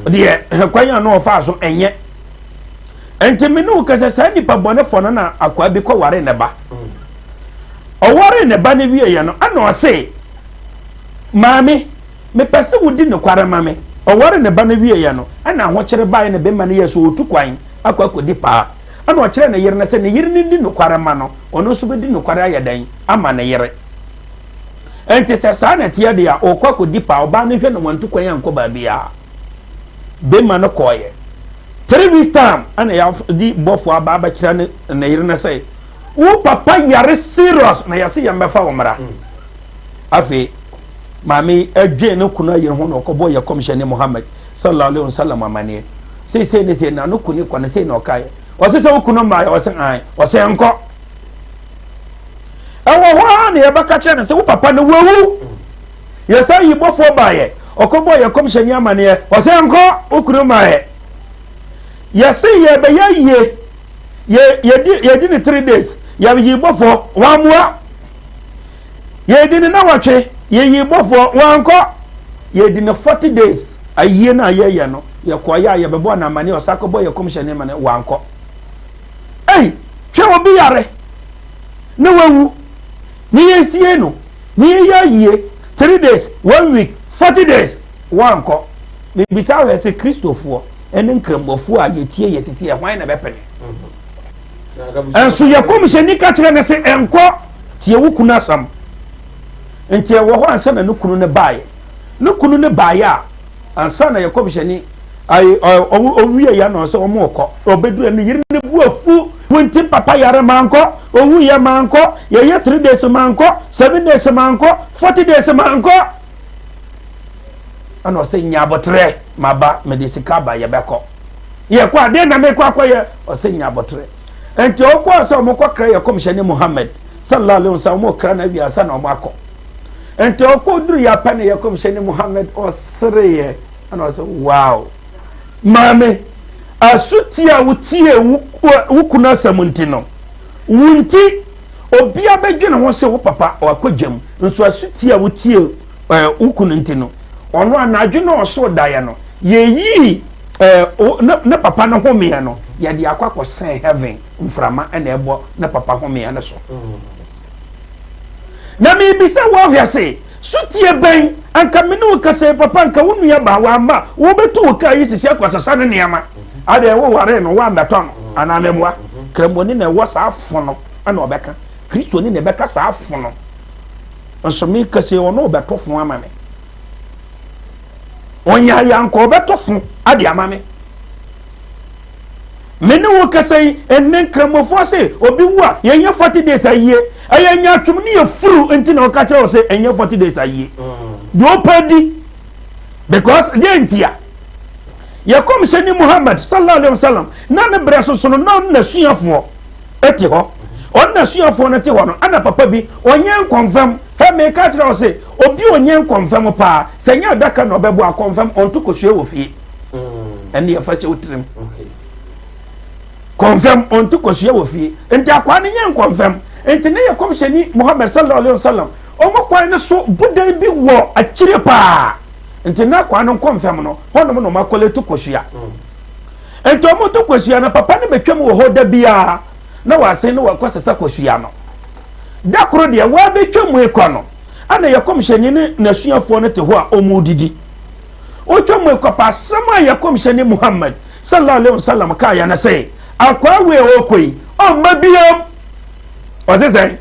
deɛ kwan a na ɔfaa so ɛnyɛ. Nti me ne wo kasa, saa nipa bɔnefoɔ no na akwaa bi kɔ ware ne ba. Ɔware ne ba no wieɛ no, ɛna ɔse, "Maame, mepɛ sɛ wodi nokware ma me." Ɔware ne ba no wieɛ no, ɛna ahokyere baeɛ na bɛma no yɛ so ɔtu kwan akɔ akɔdi paa. Ɛna ɔkyerɛ ne yere no sɛ ne yere no di nokware ma no, ɔno nso bɛdi nokware ayɛ dɛn ama ne yere. Nti sɛ saa na ɛteɛ deɛ a, ɔkɔ akɔdi paa. Ɔbaa no hwɛ no, wantu kwan ankɔ baabiara. Bɛma no kɔɔyɛ 3 weeks time, ɛna yɛde bɔfoɔ aba abɛkyerɛ ne yere no sɛ wo papa yare serious na yɛse yɛn bɛfa wo mmara. Afei maame adwe ne kunu ayere ho na ɔkɔbɔ yɛ kɔmhyɛne Muhammad sallallahu alaihi wasallam amaneɛ sei ne sei na no kunu kɔ ne sei na ɔkaeɛ. Ɔse sɛ wo kunu mmaeɛ? Ɔse an. Ɔse nkɔ. Ɛwɔ hɔ a na yɛbɛka kyerɛ no sɛ wo papa no wawu. Yɛsan yi bɔfoɔ baeɛ, ɔkɔbɔ yɛ kɔmhyɛne amaneɛ. Ɔse nkɔ, wo kunu mmaeɛ. Yɛse yɛbɛyɛ yie, yɛdi ne 3 days, yɛyi bɔfoɔ, wammoa. Yɛdi ne nawɔtwe, yɛyi bɔfoɔ, wankɔ. Yɛdi ne 40 days ayie no a yɛyɛ no, yɛkɔɔyɛ a yɛbɛbɔ no amaneɛ. Ɔsa kɔbɔ yɛ kɔmhyɛne amaneɛ, wankɔ. Ei, hwɛ, obi yare ne wawu ne yɛsie no ne yɛyɛ ayie 3 days, one week, 40 days, wankɔ. Bibisa ahwɛ sɛ Kristofoɔ ne Nkramofoɔ a yɛtie yɛ sisi yɛ, hwan na bɛpene? Ɛnso yɛ kɔmhyɛni ka kyerɛ ne sɛ ɛnkɔ, tie wo kunu asɛm. Nti ɛwɔ hɔ ansa na ne kunu ne baeɛ. Ne kunu ne baeɛ a, ansa na yɛ kɔmhyɛni ayi ɔwie yɛ na ɔsɛ ɔmo kɔ. Ɔbɛduru ne yere ne bu afu wɔn ti, "Papa yare mankɔ, owu yɛ mankɔ, yɛyɛ 3 days mankɔ, 7 days mankɔ, 40 days mankɔ." Ɛna ɔsɛ, "Nya abɔtrɛ, maba, mede sika aba, yɛbɛkɔ." Yɛkɔ adeɛ na mekɔ akɔyɛ. Ɔsɛ nya abɔtrɛ. Nti ɔkɔ sɛ ɔmo kɔ kra yɛ kɔmhyɛne Muhammad sallallahu alaihi wasallam. Ɔmo kra na awie ansa na ɔmo akɔ. Nti ɔkɔ duru yɛ apɛ ne yɛ kɔmhyɛne Muhammad ɔsereeɛ. Ɛna ɔsɛ, "Wow, maame, asutie a wotie wo kunu asɛm nti no, wo nti obia bɛdwene ho sɛ wo papa wakɔ gyam, nso asutie a wotie wo kunu nti no, ɔno anadwo na ɔso daeɛ no, yɛyii ne papa no homeɛ no, yɛde akɔ akɔsɛn heaven. Mframa ɛna ɛbɔ ne papa homeɛ no so." Na miribisa wɔahwɛ se sotie bɛn anka me ne wo kasa papa, nka wo nua ba wamma wobɛtu wo kaa yi sisi akɔsesa ne nneɛma adeɛ woware no woambɛtɔ no anaa mɛboa. Kramoni na ɛwɔ saa fo no, ɛna ɔbɛka Kristoni na ɛbɛka saa fo no nso. Me kasa, ɔno ɔbɛtɔ fo ama me, ɔnya yankɔ ɔbɛtɔ fo ade ama me. Me ne wo kasa yi, ɛnɛ Nkramofoɔ se obi wu a yɛnyɛ 40 days ayie. Ɛyɛ nyatwom ne yɛ furu. Nti na ɔka kyerɛ wo sɛ ɛnyɛ 40 days ayie deɛ ɔpɛ di, because deɛ nti a yɛkɔmhyɛ Muhammad sallallahu alaihi wasallam na ne berɛ soso no, na ɔno n'asuafoɔ ɛte hɔ. Ɔno n'asuafoɔ no te hɔ no, ɛna papa bi ɔnyɛ nkɔmfam hɛ. Meka kyerɛ wo sɛ obi ɔnyɛ nkɔmfam paa sɛ nyɛ adaka na ɔbɛbɔ akɔmfam, ɔnto kosua wɔ fie. Ɛne yɛfa hyɛ wo tirim kɔnfɛm, ɔnto kosua wɔ fie. Nti akwaa no nyɛ nkɔnfɛm. Nti ne yɛ kɔmhyɛni Muhammad sallallahu alaihi wasallam, ɔmo kwan no so bodan bi wɔ akyire paa. Nti na akwaa no nkɔnfɛm no hɔnom na ɔmo akɔlɛ to kosua. Nti ɔmo to kosua no, papa no bɛtwam wɔ hɔ da biara na wasen ne wakɔ sesa kosua no. Da koro deɛ wɔabɛtwa mu ekɔ no, ɛna yɛ kɔmhyɛni ne n'asuafoɔ no te hɔ a ɔmo didi. Wotwa mu ekɔ pa, asɛm a yɛ kɔmhyɛni Muhammad sallallahu alaihi wasallam kaa yɛ no sɛ akwaa wei a ɔkɔ yi ɔmma biam. Ɔse sɛn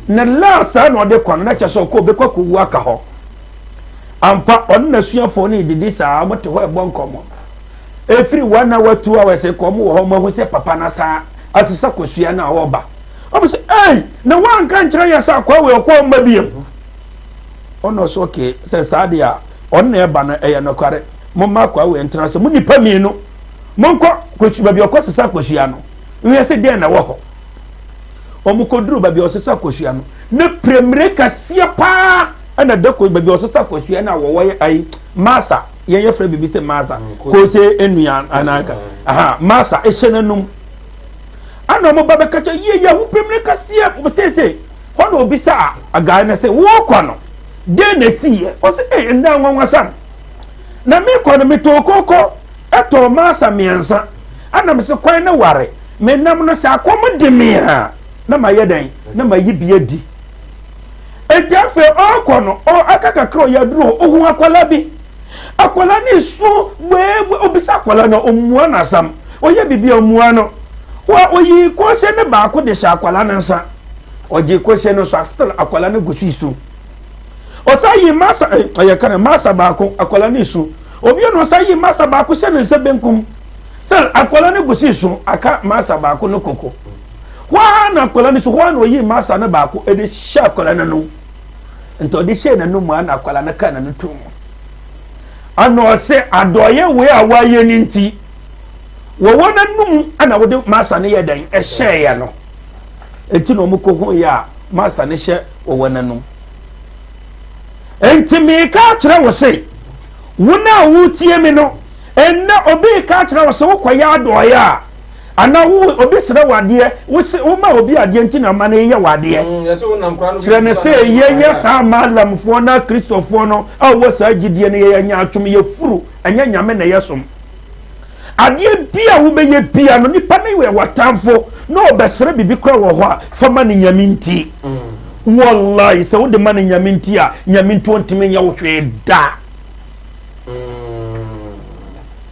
ne laa saa na ɔde kɔ no, na kyɛ sɛ ɔkɔ ɔbɛkɔ akɔwu aka hɔ ampa. Ɔno n'asuafoɔ no didi saa, wɔte hɔ ɛbɔ nkɔmmɔ. Ɛfiri 1 hour, 2 hours kɔ, ɔmo wɔ hɔ, ɔmo ahu sɛ papa no saa asesa kosua no a ɔreba. Ɔmo sɛ, "Ei, na wanka nkyerɛ yɛ sɛ akwaa wei ɔkɔ ɔmma biam?" Ɔno ɔsɛ, "Okay, sɛ saa deɛ a ɔno na ɛba no, ɛyɛ nokware. Momma akwaa wei ntena sɛ mo nipa mmienu monkɔ kɔsu baabi ɔkɔ sesa kosua no, nhwɛ sɛ deɛn na ɛwɔ hɔ." Wɔn kɔduru baabi a ɔsesa kosua no, ne piremire kɛseɛ paa ɛna da kɔ baabi a ɔsesa kosua no a wɔwɔ yɛ ayi masa. Yɛn yɛ frɛ biribi sɛ masa, kose nnua anaka aha masa ɛhyɛ n'anum. Ana ɔmo ba bɛka kyɛ yie yɛ ho pemene kaseɛ seesei hɔ na obisa agaa no sɛ wokɔ no dɛn na ɛsiiɛ? Ɔsɛ ee ɛnna anwanwasam na mekɔ no metɔɔ koko ɛtɔɔ maasa mmiɛnsa ɛna mese kwan no ware menam no sɛ akɔm de me a na mayɛ dɛn na mayi bi adi. Enti afei ɔrekɔ no aka kakra ɔyɛ aduro hɔ ohun akwadaa bi. Akwadaa no esu weewe obisa akwadaa no omua n'asɛm ɔyɛ biribi a omua no. Wa oyi kose no baako de hyɛ akwadaa no nsa. Ɔgye kose no so still akwadaa no gu so esu. Ɔsan yi masa ɛyɛ eh, kana masa baako akwadaa no esu. Obi no ɔsan yi masa baako hyɛ ne nsa benkum. Still akwadaa no gu so esu aka masa baako no koko. Hɔ ara na akwadaa no so hɔ ara na ɔyii masa no baako de hyɛ akwadaa no anum. Nti ɔde hyɛɛ n'anum a na akwadaa no kaa n'ano tom. Ana ɔsɛ adɔeɛ wei a wayɛ no nti wɔwɔ n'anum ana wɔde masa no yɛ dɛn ɛhyɛeɛ no. Nti na wɔn kɔ hu yɛ a masa no hyɛ wɔwɔ n'anum. Nti meka akyerɛ wo se wo no a wotie me no ɛnnɛ obi ka akyerɛ wo sɛ wokɔyɛ adɔeɛ a Anaa wo obi srɛ wo adeɛ, wo se woma obi adeɛ nti na ama no yɛ wo adeɛ. Mm, Kyerɛ no sɛ yɛyɛ saa maalamfoɔ na kristofoɔ no a wɔ saa gyidie no yɛyɛ nyaatwom, yɛfuru, ɛnyɛ nyame na yɛsom. Adeɛ bi a wobɛyɛ bia no nipa no yɛ w'atamfo na ɔbɛsrɛ biribi kora wɔ hɔ a fa ma no nyame nti. Mm. Wallahi sɛ wode ma no nyame nti a nyame nti ɔntumi nyɛ wo hwee da. Mm.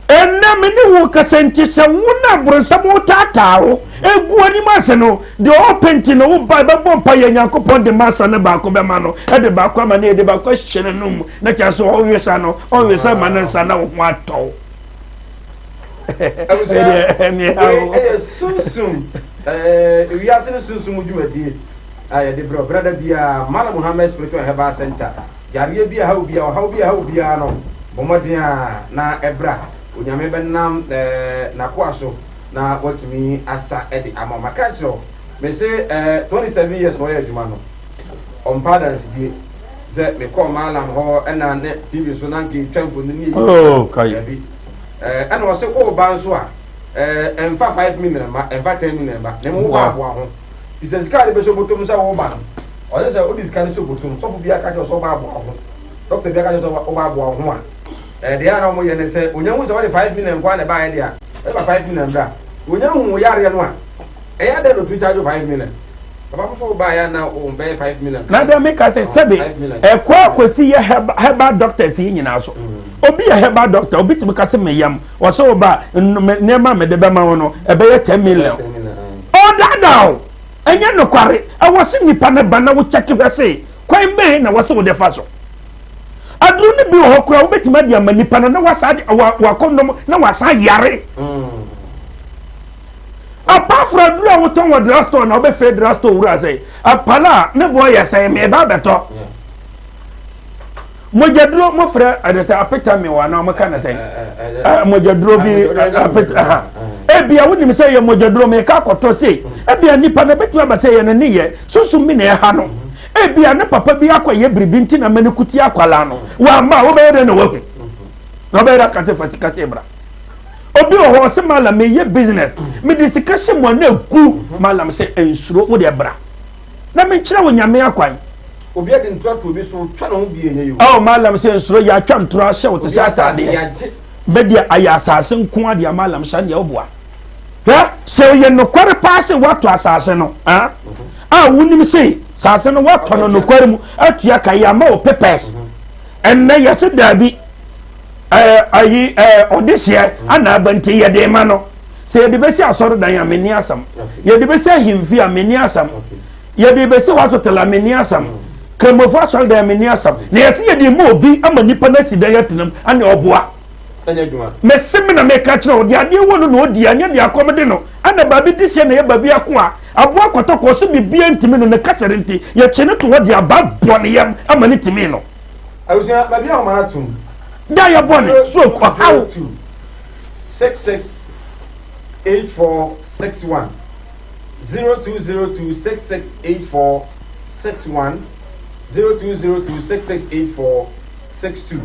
Ɛnnɛ me ne wo rekasa nti sɛ wo na abronsam retaataa wo egu anim ase no deɛ ɔpɛ nti no wo ba bɛbɔ mpa yɛ Nyankopɔn de masa no baako bɛma no ɛde baako ama no yɛde baako ahyɛ n'anum na kyerɛ sɛ ɔnwesa no ɔnwesa ma no nsa na wo ho atɔ wo. Ɛyɛ sunsum wiase ne sunsum dwumadie a yɛde brɛ ɔbrada biara Malam Muhammad Spiritual Herbal Center. Yareɛ bi a ɛha obiara, ɔhaw bi a ɛha obiara no, bɔ mmɔden a na ɛbra. Onyame bɛnam n'akoa so na watumi asa de ama wo. Maka akyerɛ wo, mese 27 years na ɔyɛ adwuma no, ɔmpa adansedie sɛ mekɔɔ Malam hɔ ɛna ne TV so na nka ɛtwa mfonini ne ɛyi. Oh, kai. Dabi. Ɛna ɔse woba nso a, ɛmfa 5 million ma, ɛmfa 10 million ma, na mmom woba aboa ho. Fisɛ sika a de bɛhyɛ bɔtɔ mu sɛ woba no, ɔsɛ sɛ wode sika no hyɛ bɔtɔ mu. Sɔfo biara ka kyerɛ sɛ ɔba aboa wo ho, dɔkta biara ka kyerɛ sɛ ɔba aboa wo ho a, ɛɛ deɛ a na wɔyɛ ne sɛ onya hu sɛ wɔde 5 million nko ara na ɛbaeɛ deɛ a, ɛba 5 million bra. Onya hu wo yareɛ no a, ɛyɛ adɛn na otumi charge 5 million? Papa mo sɛ wobaeɛ a na wo bɛyɛ 5 million. Na deɛ meka sɛ sɛbe ɛkɔ akɔsi yɛ herbal doctors yi nyinaa so. Obi yɛ herbal doctor, obi tumi ka sɛ meyam, ɔsɛ wo ba nneɛma a mede bɛma wo no ɛbɛyɛ 10 million. Ɔdaadaa o, ɛnyɛ nokware. Ɛwɔ sɛ nipa no ba na wokyɛke hwɛ se kwan bɛn na wɔsɛ wode fa so. Aduro no bi wɔ hɔ koraa wobɛtumi ade ama nipa no na wasa wakɔnom na wasa yare. Apart from aduro a wotɔn wɔ drugstore na wobɛfrɛ drugstore wura sɛ apala a ne boɔ yɛ sɛn meba abɛtɔ. Mogyaduro mofrɛ ɛde sɛ apeta mi wɔ anaa wɔka no sɛn mogyaduro bi apeta ha ebia wonim sɛ yɛ mogyaduro meka akɔtɔ sei ebia nipa no ebɛtumi aba sɛ yɛ ne ne yɛ sunsum bi na ɛha no ebia ne papa bi akɔyɛ biribi nti na mɛne kuti akwalaa no wama wobɛyɛ dɛ na wahu na wobɛyɛ dɛ akasɛ fa sika sɛ bra. Obi wɔ hɔ ɔsɛ malam meyɛ business mede sika hyɛ mu a na egu malam sɛ nsuro wo deɛ bra na menkyerɛ wo nyame akwan. Obi adi ntora to obi so twa ne ho bi enye yo. Oh malam sɛ nsuro yɛatwa ntora ahyɛ wo te sɛ ataadeɛ bɛdeɛ ayɛ asase nko adeɛ malam hyɛ deɛ woboa hwɛ sɛ ɔyɛ nokware paa sɛ woatɔ asase no a wonim sɛ asase no woatɔ no nokware mu atua ka yɛ ama wo papers ɛnnɛ yɛse daabi ayi ɔdehyeɛ ana aba nti yɛde ma no sɛ yɛde bɛsi asɔredan a menni asɛm yɛde bɛsi ahemfi a menni asɛm yɛde bɛsi hospital a menni asɛm kramofo asɔredan a menni asɛm na yɛsi yɛde ma obi ama nipa no asi dan atenam ane ɔboa mese me na meka kyerɛ wo deɛ adeɛ wɔ no na ɔdi anyɛ deɛ akɔm de no ana baabi de hyɛ na yɛ baabi ako a aboa kɔtɔkɔ so bibia ntumi no ne kasɛre nti yɛkye no to hɔ de aba bɔ ne yam ama ne tumi no. Abusua, baabi a wɔn atum. Da yɛ bɔ ne stroke ɔhaw. 66 84 61, 0202 668461, 0202 668462.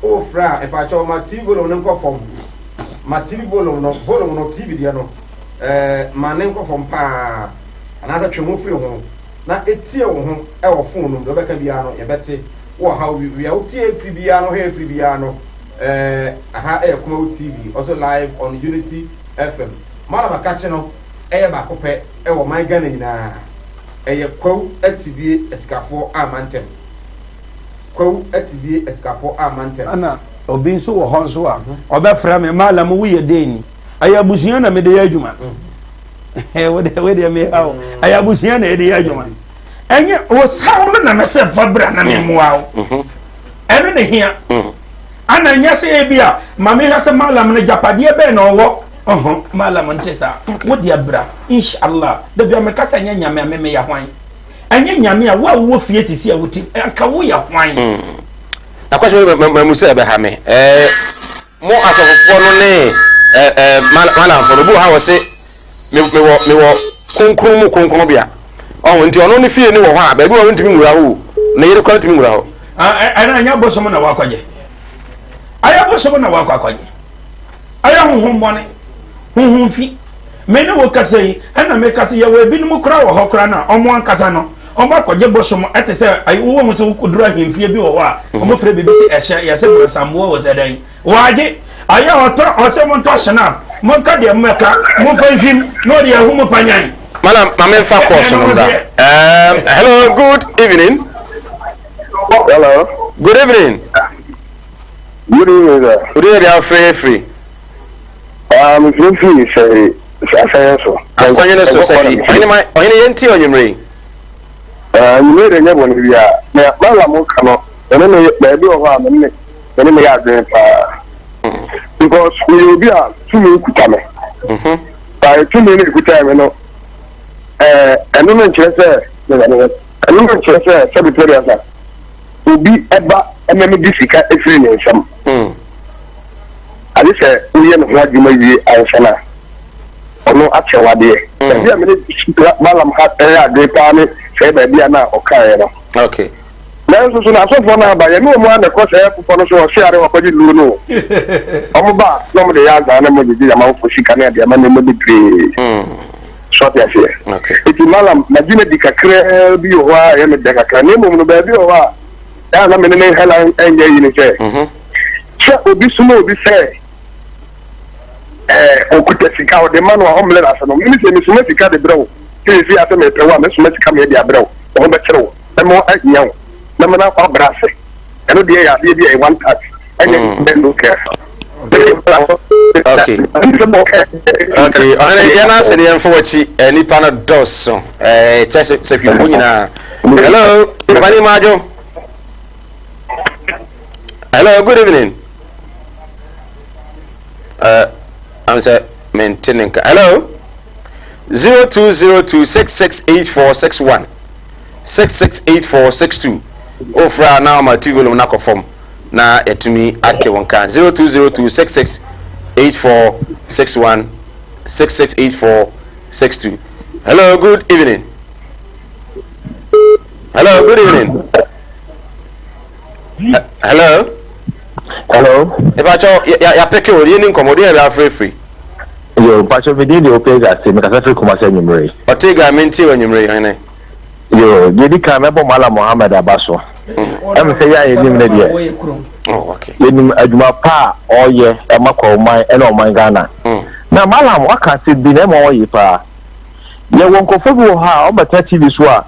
O fra mpakyɛw ma TV volume no nkɔ fam, ma TV volume no, volume no, TV deɛ no. Ɛɛ ma ne nkɔ fam paa anaasɛ twe ho firi ho na etie wo ho wɔ fon no mu. Deɛ wobɛka biara no yɛbɛte. Wɔ ha wia wotie firi biara no hwɛ firi biara no ɛɛ aha ɛyɛ Kumawu TV also live on Unity FM. Malam Akakye no ɛyɛ baako pɛ ɛwɔ man Ghana nyinaa. Ɛyɛ Kwawu Atibie Asikafoɔ a mantam. Kwawu Atibie Asikafoɔ a mantam. Ɛna obi nso wɔ hɔ nso a ɔbɛfrɛ me Malam woyɛ dɛn ni? Ɛyɛ abusua na mede yɛ adwuma. Wo deɛ meha wo. Ɛyɛ abusua na yɛde yɛ adwuma. Ɛnyɛ wo saw no na mesɛ fa bra na memmoa wo. Ɛno na hia. Ana nyɛ sɛ ebi a ma mehwɛ sɛ malam no gyapadeɛ bɛn na ɔwɔ. Ɔho malam nte saa. Wo deɛ bra inshallah. Da bi a meka sɛ ɛnyɛ nyame a me meyɛ hwan? Ɛnyɛ nyame a wo a wowɔ fie sisi a wote anka woyɛ hwan? Na kwasi mamu sɛ ɛbɛha me. Ɛɛ mo asɔfofoɔ no ne ɛɛ ɛɛ malamfoɔ no obi wɔ ha wɔ se mewɔ mewɔ kronkron mu kronkron bea. Ɔho nti ɔno ne fie ne wɔ hɔ a baabi wɔ ntumi nwura hɔ o. Ne yere kora ntumi nwura hɔ. Ɛna ɛnyɛ abosom na wakɔgye. Ɛyɛ abosom na wakɔ akɔgye. Ɛyɛ honhom bɔne, honhom fi. Me ne wo kasa yi, ɛna meka sɛ yɛwɔ ebinom koraa wɔ hɔ koraa no a ɔmo ankasa no ɔmo akɔgye bosom ɛte sɛ ayi wowɔ ho sɛ wokɔduru ahemfie bi wɔ hɔ a ɔmo frɛ biribi sɛ ɛhyɛ yɛsɛ borɔsamboa wɔ sɛ dɛn wɔagye ayɛ ɔtɔ ɔsɛ montɔ snap monka deɛ mmɛka momfa nhwim na ɔde ahu mo panyan. Madam, ma memfa course no mbra. Hello, good evening. Hello. Good evening. Good evening, sir. Good evening, afre firi. Ah, me firi firi sɛ asanyɛ so. Asanyɛ so sɛfi. Ɔhene ma ɔhene yɛn ti ɔnwumire yi. Ah, nwumire de nyɛ bɔne bia. Na mala mo ka no, ɛne ne baabi wɔ hɔ a me ne me ne me yɛ adwene paa. Because meyɛ obi a tumi kuta me. Mhm. Ba tumi no ekuta me no, ɛɛ ɛno no nkyerɛ sɛ ɛno no nkyerɛ sɛ sɛbi pɛ de asa. Obi ba ma mede sika firi ne nsam. Agye sɛ woyɛ ne ho adwuma wie ansa na ɔno akyɛ wo adeɛ. Baabi a me ne Balaam ha yɛ adwene paa ne sɛɛ baabi a na ɔkaeɛ no. Okay. Nanso so na asɔfoɔ no aba, yɛne wɔn ara na ɛkɔ sɛɛ bepɔ no so ɔhye are wɔkɔgye nnuro no o. Wɔn ba a, na wɔde yɛ azaa na wɔgyegye amanfoɔ sika ne adeɛ ama nneɛma bebree. So ate aseɛ? Eti Malam, magye no adi kakraa bi wɔ hɔ a ɛyɛ me dɛ kakra. Na mmom no, baabi wɔ hɔ a ɛyɛ a na me ne ne Helen nyɛ yi ne sɛ, mhm. sɛ obi soma obi sɛ ɛɛ okuta sika ɔde ma no a ɔmmlɛ n'ase no, mene sɛ mesoma sika de brɛ wo, sɛ efi ase mepɛ wo a mesoma sika mede abrɛ wo, wo ho bɛkyerɛ wo, mɛma ahia wo, mɛma no akɔ ase. Ɛno deɛ yɛ adeɛ bi a ɛyɛ one touch, ɛnyɛ mm. bɛn no kɛ. Okay. Okay. Ɔhene yɛn ase ne yɛn fo akyi eh, nipa no dɔɔso ɛɛ eh, kyɛ sɛ sɛ hwifo nyinaa. Hello, papa ni maajo. Hello, good evening. Uh, I'm sɛ mente ne nka. Hello. 0202 668461 668462. Ofra na ama TV volume na kɔ fam. na yɛatumi ate wo nka 0202 66 84 61 66 84 62 hello good evening hello good evening hello hello ìbàkyɛ yàpɛkɛ o yɛn ni nkɔmɔ o de yɛn bɛ afirifiri. yo mpakyɛ mi din de Ortega ase mekasa firi Kumasi anwummere. Ortega mi nti wɔ anwummere yi hene. Yo, deɛ di kan mɛbɔ Mallam Mohammed aba so. Ɛm sɛ yɛ a yɛnim no deɛ, yɛnim adwuma pa a ɔreyɛ ɛma Kwawoman ɛne ɔman Ghana. Na Mallam waka asɛm bi na ɛma ɔye paa. Yɛwɔ nkurɔfoɔ bi wɔ hɔ a wɔbɛtena TV so a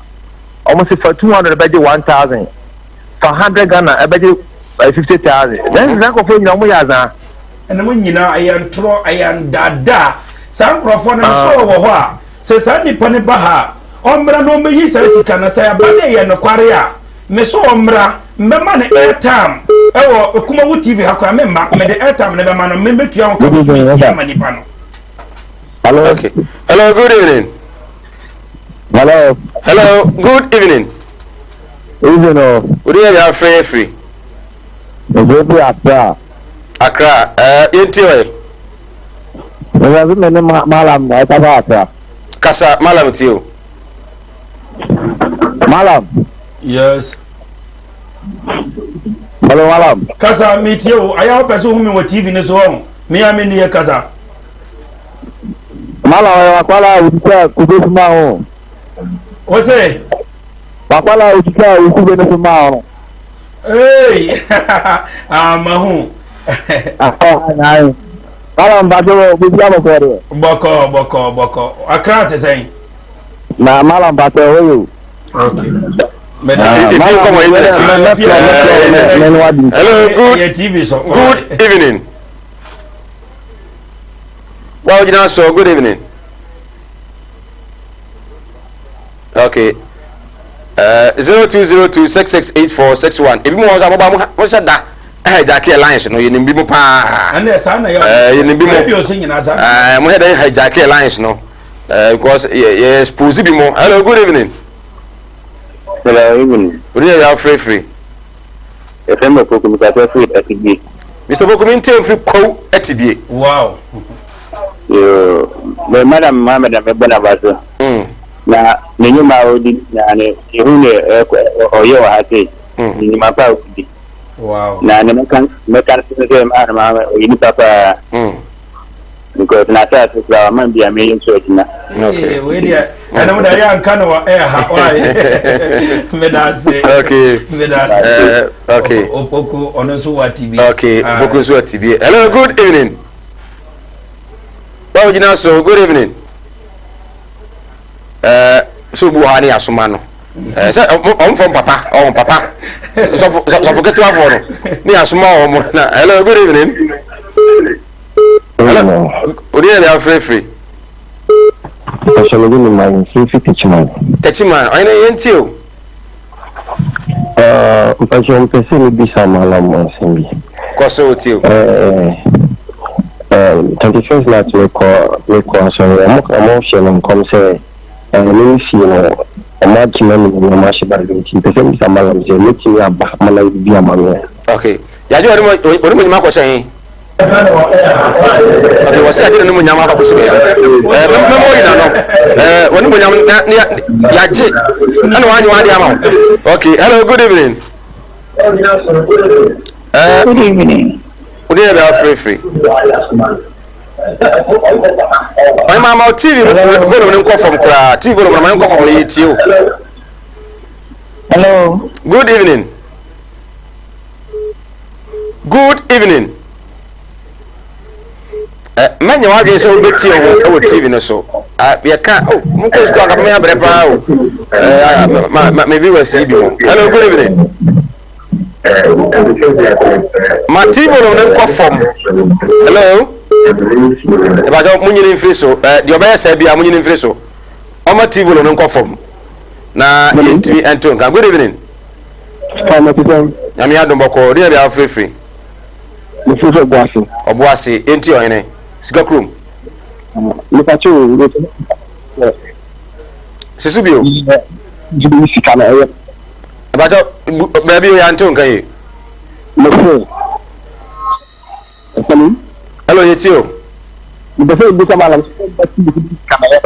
wɔn se fa 200 bɛgye 1000, fa 100 Ghana ɛbɛgye 50,000. Nanso saa nkurɔfoɔ nyinaa wɔyɛ azaa. Ɛna mo nyinaa ɛyɛ ntorɔ, ɛyɛ ndaadaa. Saa nkurɔfoɔ no mesɛ wɔ hɔ a, sɛ saa nipa no ba ha a, ɔmmra na ɔmmɛyi saa sika no. Sɛ ɛba dɛ ɛyɛ nokware a, me so ɔmmra, mbɛma no airtime ɛwɔ Kumawu TV ha koraa, memma, mede airtime no bɛma no, me mɛtua ho ka bosome nsia ama nipa no. Hello. Okay. Hello, good evening. Hello. Hello, good evening. Evening. Oh. Odi yɛ bi afre afiri. Ebi bi Accra. Accra. Eh, yɛn ti ɔyɛ. Ɛsɛ me ne Malam na ɛkasa Accra. Kasa Malam tie o. Malam. Yes. Hello Malam. Kasa mi tie o. Ayɛ wopɛ sɛ wohu me wɔ TV no so ɔho. Me a me ni yɛ kasa. Mala ɔyɛ wakwala a otwitwa kube so maa wo. Wo se? Wakwala a otwitwa wo kube no so maa wo no. Hey! ah, mahu. Ah, Mala mpakyɛ wɔ baabi abɔkɔ deɛ. Bɔkɔ, bɔkɔ, bɔkɔ. Akra te sɛn? Na mala mpakyɛ hɔ yɛ o. Okay. Hello, good, good evening. Well, you know, so good evening. Okay. 0202 668461. Ebi mu wɔn sɛ abɔbɔ mo hyɛ da hijack lines no yɛnim bi mu paa. Ɛnna saa na yɛ. Yɛnim bi mu. Radio so nyinaa saa. Mo hyɛ da hijack lines no because yɛ yɛ expose bi mu. Hello, good evening. Hello, evening. Odi yɛ yà frɛfrɛ. Yɛfrɛ me Opoku, mekasa firi Atibie. Mr. Opoku, mi ntɛn firi Kwawu Atibie. Wow. Yoo, me madam Mohammed na mebɔ n'aba so. Mm. Na ne nnwuma a ɔdi na ne ehu ne ɔyɛ wɔ ha sei. Mm. Ne nnwuma pa a ɔdi. Wow. Na ne mɛka mɛka no sɛ madam Mohammed ɔyɛ nipa paa. Mm. Because n'asase koraa wama bi a meyɛ nso adwuma. Okay. Wei deɛ ɛna mo da yɛ anka no wɔ ɛyɛ ha why meda ase. Okay. Meda ase. Okay. Opoku ɔno nso wɔ atibi. Okay. Opoku nso wɔ atibi. Hello, good evening. Báwo gyina so good evening. Ɛɛ so obi wɔ ha ne yasoma no. Ɛɛ sɛ ɔmo fɔm papa ɔmo papa sɔfo sɔfo ketewa fɔ no ne yasoma ɔmo na hello good evening. Hello. Odi yɛ de afirifiri. Ɔsɛ mi de mi ma nsi fi Techiman. Techiman, ɔyɛ yɛn ti o. Mpɛsɛ mpɛ sɛ mi bisa malam asɛm bi. Kɔ so o ti o. 21st night mi kɔ mi kɔ asɔre ɔmo ɔmo hyɛ mi nkɔm sɛ ɛɛ mi mi fie no ɔmo agye ma mi na ɔmo ahyɛ baagi nti mpɛ sɛ mi bisa malam sɛ metumi aba ama na bi ama mi. Okay, yagye wɔn mu wɔn mu nyinaa kɔ sɛn. Okay, wɔsɛ yagye ne mu nyam akɔ kɔsi bɛyɛ. Ɛɛ mɛmɛ wɔn nyina no ɛɛ wɔn mu nyam na ne yagye ɛna wɔn anyi wɔn adi ama wo. Okay, hello, good evening. Ɛɛ good evening. O de yɛ bɛ afirifiri. Ɔyɛ maa ma TV volume ne nkɔ fam koraa TV volume na ma ne nkɔ fam no yɛ tie o. Hello. Good evening. Good evening. Eh, mɛnyɛ w'adwene sɛ wobɛtie ho wɔ tv no so ah, yɛka oh, mokɔ sukuu anka mɛyɛ abrɛ paa o eh, ma, ma, me viewers yi bi ho. Hello, good evening. Ma tv volume no nkɔ fam. Hello. Ɛbàjọ́ mo nyini mfiri so. Eh, deɛ ɔbɛyɛ sɛ bia mo nyini mfiri so. Ɔma tv volume no nkɔ fam. Na yɛntumi ɛnto nka. Good evening. Nyame adom bɔkɔɔ. Ɔde yɛ bia afirifiri. Mefiri Ɔboase. Ɔboase, enti ɔhene. Sika kurom. Mepakyɛ o. Sisu bio. Gyidi sika na ɛyɛ. Mepakyɛ baabi o yɛante wo nka yie. Mese. Ɛsɛm. Hello, yɛtie o. Mepɛ sɛ ebisa malam sɛ ɔba TV so yi sika na ɛyɛ.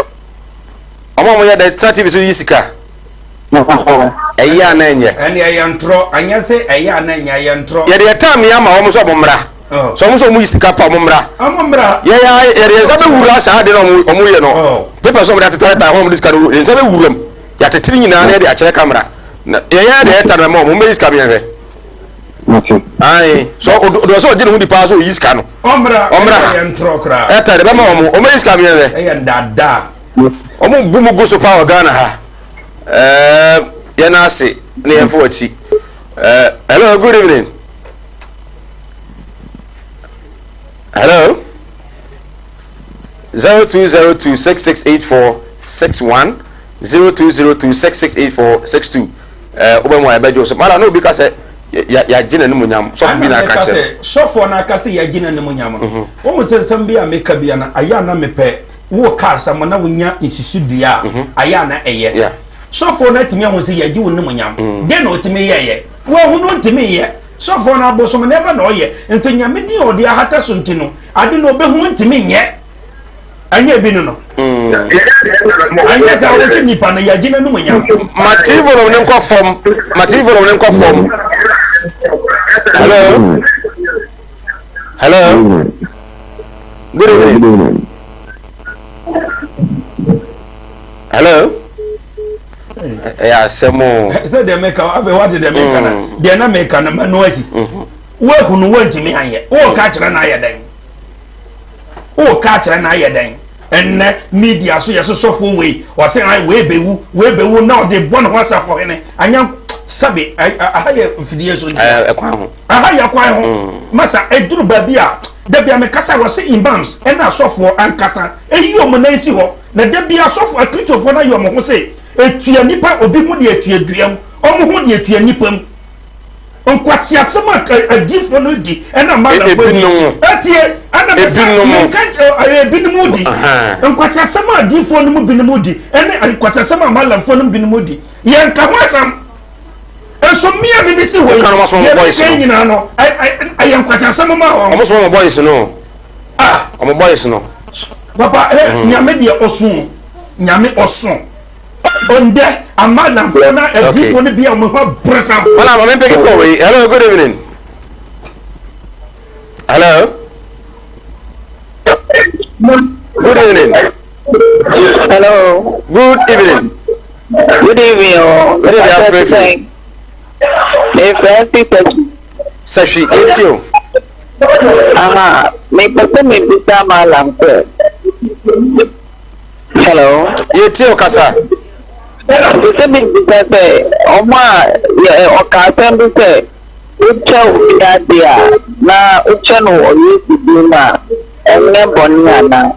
Ɔmo a ɔmo yɛ dɛ tena TV so yi sika. Ɛyɛ a na ɛnyɛ. Ɛne ɛyɛ ntorɔ, anyɛ sɛ ɛyɛ a na ɛnyɛ, ɛyɛ ntorɔ. Yɛde yɛ time yɛ ama wɔn sɛ wɔn mmra. Oh. Sɛ wɔn sɛ wɔn yi sika pa wɔn mmra. Wɔn mmra. Yɛ yɛ yɛde yɛn nsa bɛwura saa ade na wɔn wɔn yɛ no. Oh. Paper sɛ wɔn de atetare taa hɔ wɔn de sika no yɛn nsa bɛwura mu. Yɛatete ne nyinaa na yɛde akyerɛ kamera. Na yɛ yɛ de ɛta no ɛma wɔn, wɔn bɛyi sika bi yɛn hwɛ. Ayi sɛ ɔdɔ sɛ ɔgye ne ho di paa sɛ ɔyi sika no. Ɔmmra. Ɔmmra. Ɛyɛ ntorɔ koraa. Ɛta de bɛma wɔn, wɔn bɛyi sika bi yɛn hwɛ. Ɛyɛ ndaadaa. Wɔn bu mu gu so paa wɔ Ghana ha. Ɛɛ yɛn ase ne yɛn fo akyi. Ɛɛ hello, good evening. Hello. 0202668461 0202668462 ɛɛ wobɛ mu a yɛbɛgye wo so. Mara na obi ka sɛ yɛagye n'anim nyam. Sɔfo bi na aka kyerɛ. Sɔfoɔ na aka sɛ yɛagye n'anim nyam no. Wɔn mu sɛ nsɛm bi a meka bi ana ayɛ ana mepɛ. Woka asɛm na wonya nsusudua a, ayɛ a na ɛyɛ. Sɔfoɔ no atumi ahu sɛ yɛagye wo nimonyam. Dɛn na ɔtumi yɛeɛ? Wahu no ɔntumi nyɛ. Sɔfoɔ no abosom nneɛma na ɔyɛ. Nti Nyame din a ɔde ahata so nti no, ade no ɔbɛhu ɔntumi nyɛ. Ɛnyɛ ebi no no. Ɛnyɛ saa, wo sɛ nipa no yɛagye n'anumonyam. Ma TV volume no nkɔ fam. Ma TV volume no nkɔ fam. Hello. Hello. Good evening. Hello. Ɛyɛ asɛm o. Sɛ deɛ meka afei wate deɛ meka na mm. deɛ na meka no ma no asi. Mm-hmm. Woahu no woantumi anyɛ. Woka kyerɛ no ayɛ dɛn? Woka kyerɛ no ayɛ dɛn? Ɛnnɛ media so yɛso sɔfoɔ wei ɔsɛ ai wei bɛwu wei bɛwu na ɔde bɔ ne ho asafo hene anya sɛbe aha yɛ mfidie so nti ɛkwan ho aha yɛ kwan ho mm. masa ɛduru baabi a dabi a mekasa wɔ se imams ɛna asɔfoɔ ankasa ɛyi ɔmo nan si hɔ na dabi asɔfoɔ akristofoɔ no ayɛ ɔmo ho se etua nipa obi ho deɛ etua dua mu ɔmo ho deɛ etua nipa mu Nkwaseasɛm a adiyifoɔ no di ɛna malafoɔ di ɛtie ɛna mesa menka ɛyɛ ebinom di nkwaseasɛm a adiyifoɔ no mu binom di ɛne nkwaseasɛm a malafoɔ no mu binom di yɛn ka ho asɛm nso mmea mi mi si hɔ yi yɛn mi sɛ nyinaa no ɛyɛ nkwaseasɛm ma wɔn. Wɔn sɔ wɔn boys no. Ah wɔn boys no. Papa ɛ nyame deɛ ɔso nyame ɔso. Ndɛ amanamfoɔ na adiifoɔ no bi a wɔn ho abere sanfo. Wala maame mpeke kɔ wei. Hello, good evening. Hello. Good evening. Hello. Good evening. Good evening. Oh. Good evening, Afrefi. Me friend Peter. Sashi, etio. Aha, me pese me bisa malam sɛ. Hello. Yɛtie wo kasa. Mepɛ sɛ mebisa sɛ ɔmo a yɛ ɔka asɛm bi sɛ wokyɛ obi ade a na wokyɛ no wɔ Yesu din mu a ɛnyɛ bɔne anaa?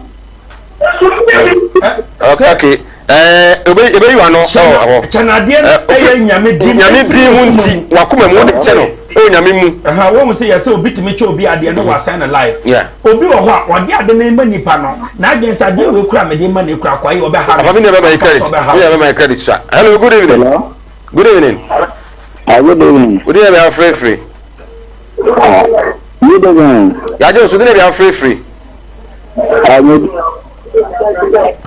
Okay. Ɛɛ ebe ebe yi wa no ɛwɔ hɔ. Kyɛ no adeɛ no ɛyɛ nyame din. Nyame din mu nti wakoma mu wode kyɛ no. Ɛwɔ nyame mu. Wɔn sɛ yɛsɛ obi tumi kyɛ obi adeɛ no wasan no life. Obi wɔ hɔ a ɔde ade no ma nipa no n'adwene sɛ adeɛ wei kura mede ma no kura kwae ɔbɛha me. Papa mi nua bɛma yi credit. Mi nua bɛma yi credit sa. Hello good evening. Hello. Good evening. Uh, good evening. Good evening afirifiri. Uh, good evening. Yagye nso de na bi afirifiri. Uh,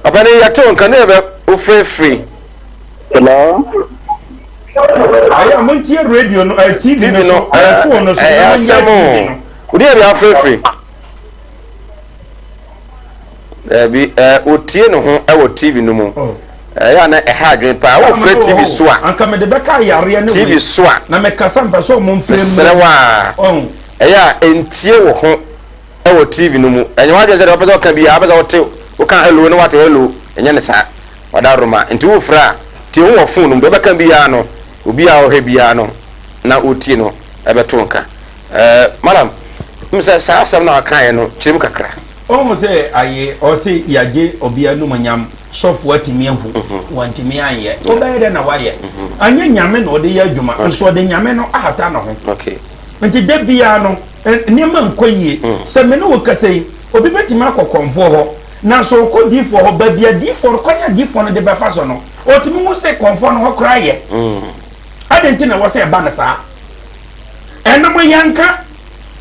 Papa ni yɛte wo nka ne yɛ bɛ ofirifiri. Hello. Ayɛ a montie radio no eh, TV no so eh, phone no so na monyɛ TV no. Wodi yɛ bi afirifiri. Dabi ɛ otie ne ho wɔ TV no mu. Oh. Ɛyɛ a na ɛha adwene paa. Wofrɛ TV so a. Anka mede bɛka ayareɛ ne TV so a. Na mekasa mpɛ sɛ ɔmo mfrɛ mu. Mesrɛ wo a. Oh. Ɛyɛ a ntie wo ho wɔ TV no mu. Ɛnyɛ w'adwene sɛ deɛ wopɛ sɛ ɔka biara wopɛ sɛ wote woka hello na wate hello. Ɛnyɛ ne saa. Ɔdawuroma, nti wofrɛ a, tie ho wɔ fon no mu. Deɛ wobɛka biara no, obiara a ɔhwɛ biara no na ɔtie no bɛto wo nka. Eh, madam, wohu sɛ saa asɛm no a wokaeɛ no, kyerɛ mu kakra. Wohu sɛ aye, ɔse yɛagye obi animuonyam, sɔfoɔ atumi ahu, wantumi anyɛ. Wobɛyɛ dɛn na woayɛ? Anyɛ Nyame na ɔde yɛ adwuma, nso ɔde Nyame no ahata ne ho. Nti da biara no, nneɛma nkɔ yie. Sɛ me ne wo kasa yi, obi bɛtumi akɔ kɔmfoɔ hɔ, Na sɛ ɔkɔ diyifoɔ hɔ, baabi a diyifoɔ no, kwan a diyifoɔ no de bɛfa so no, ɔtumi hu sɛ kɔmfoɔ no hɔ koraa yɛ. Adɛn nti na ɛwɔ sɛ ɛba no saa? Ɛno mo yɛnka.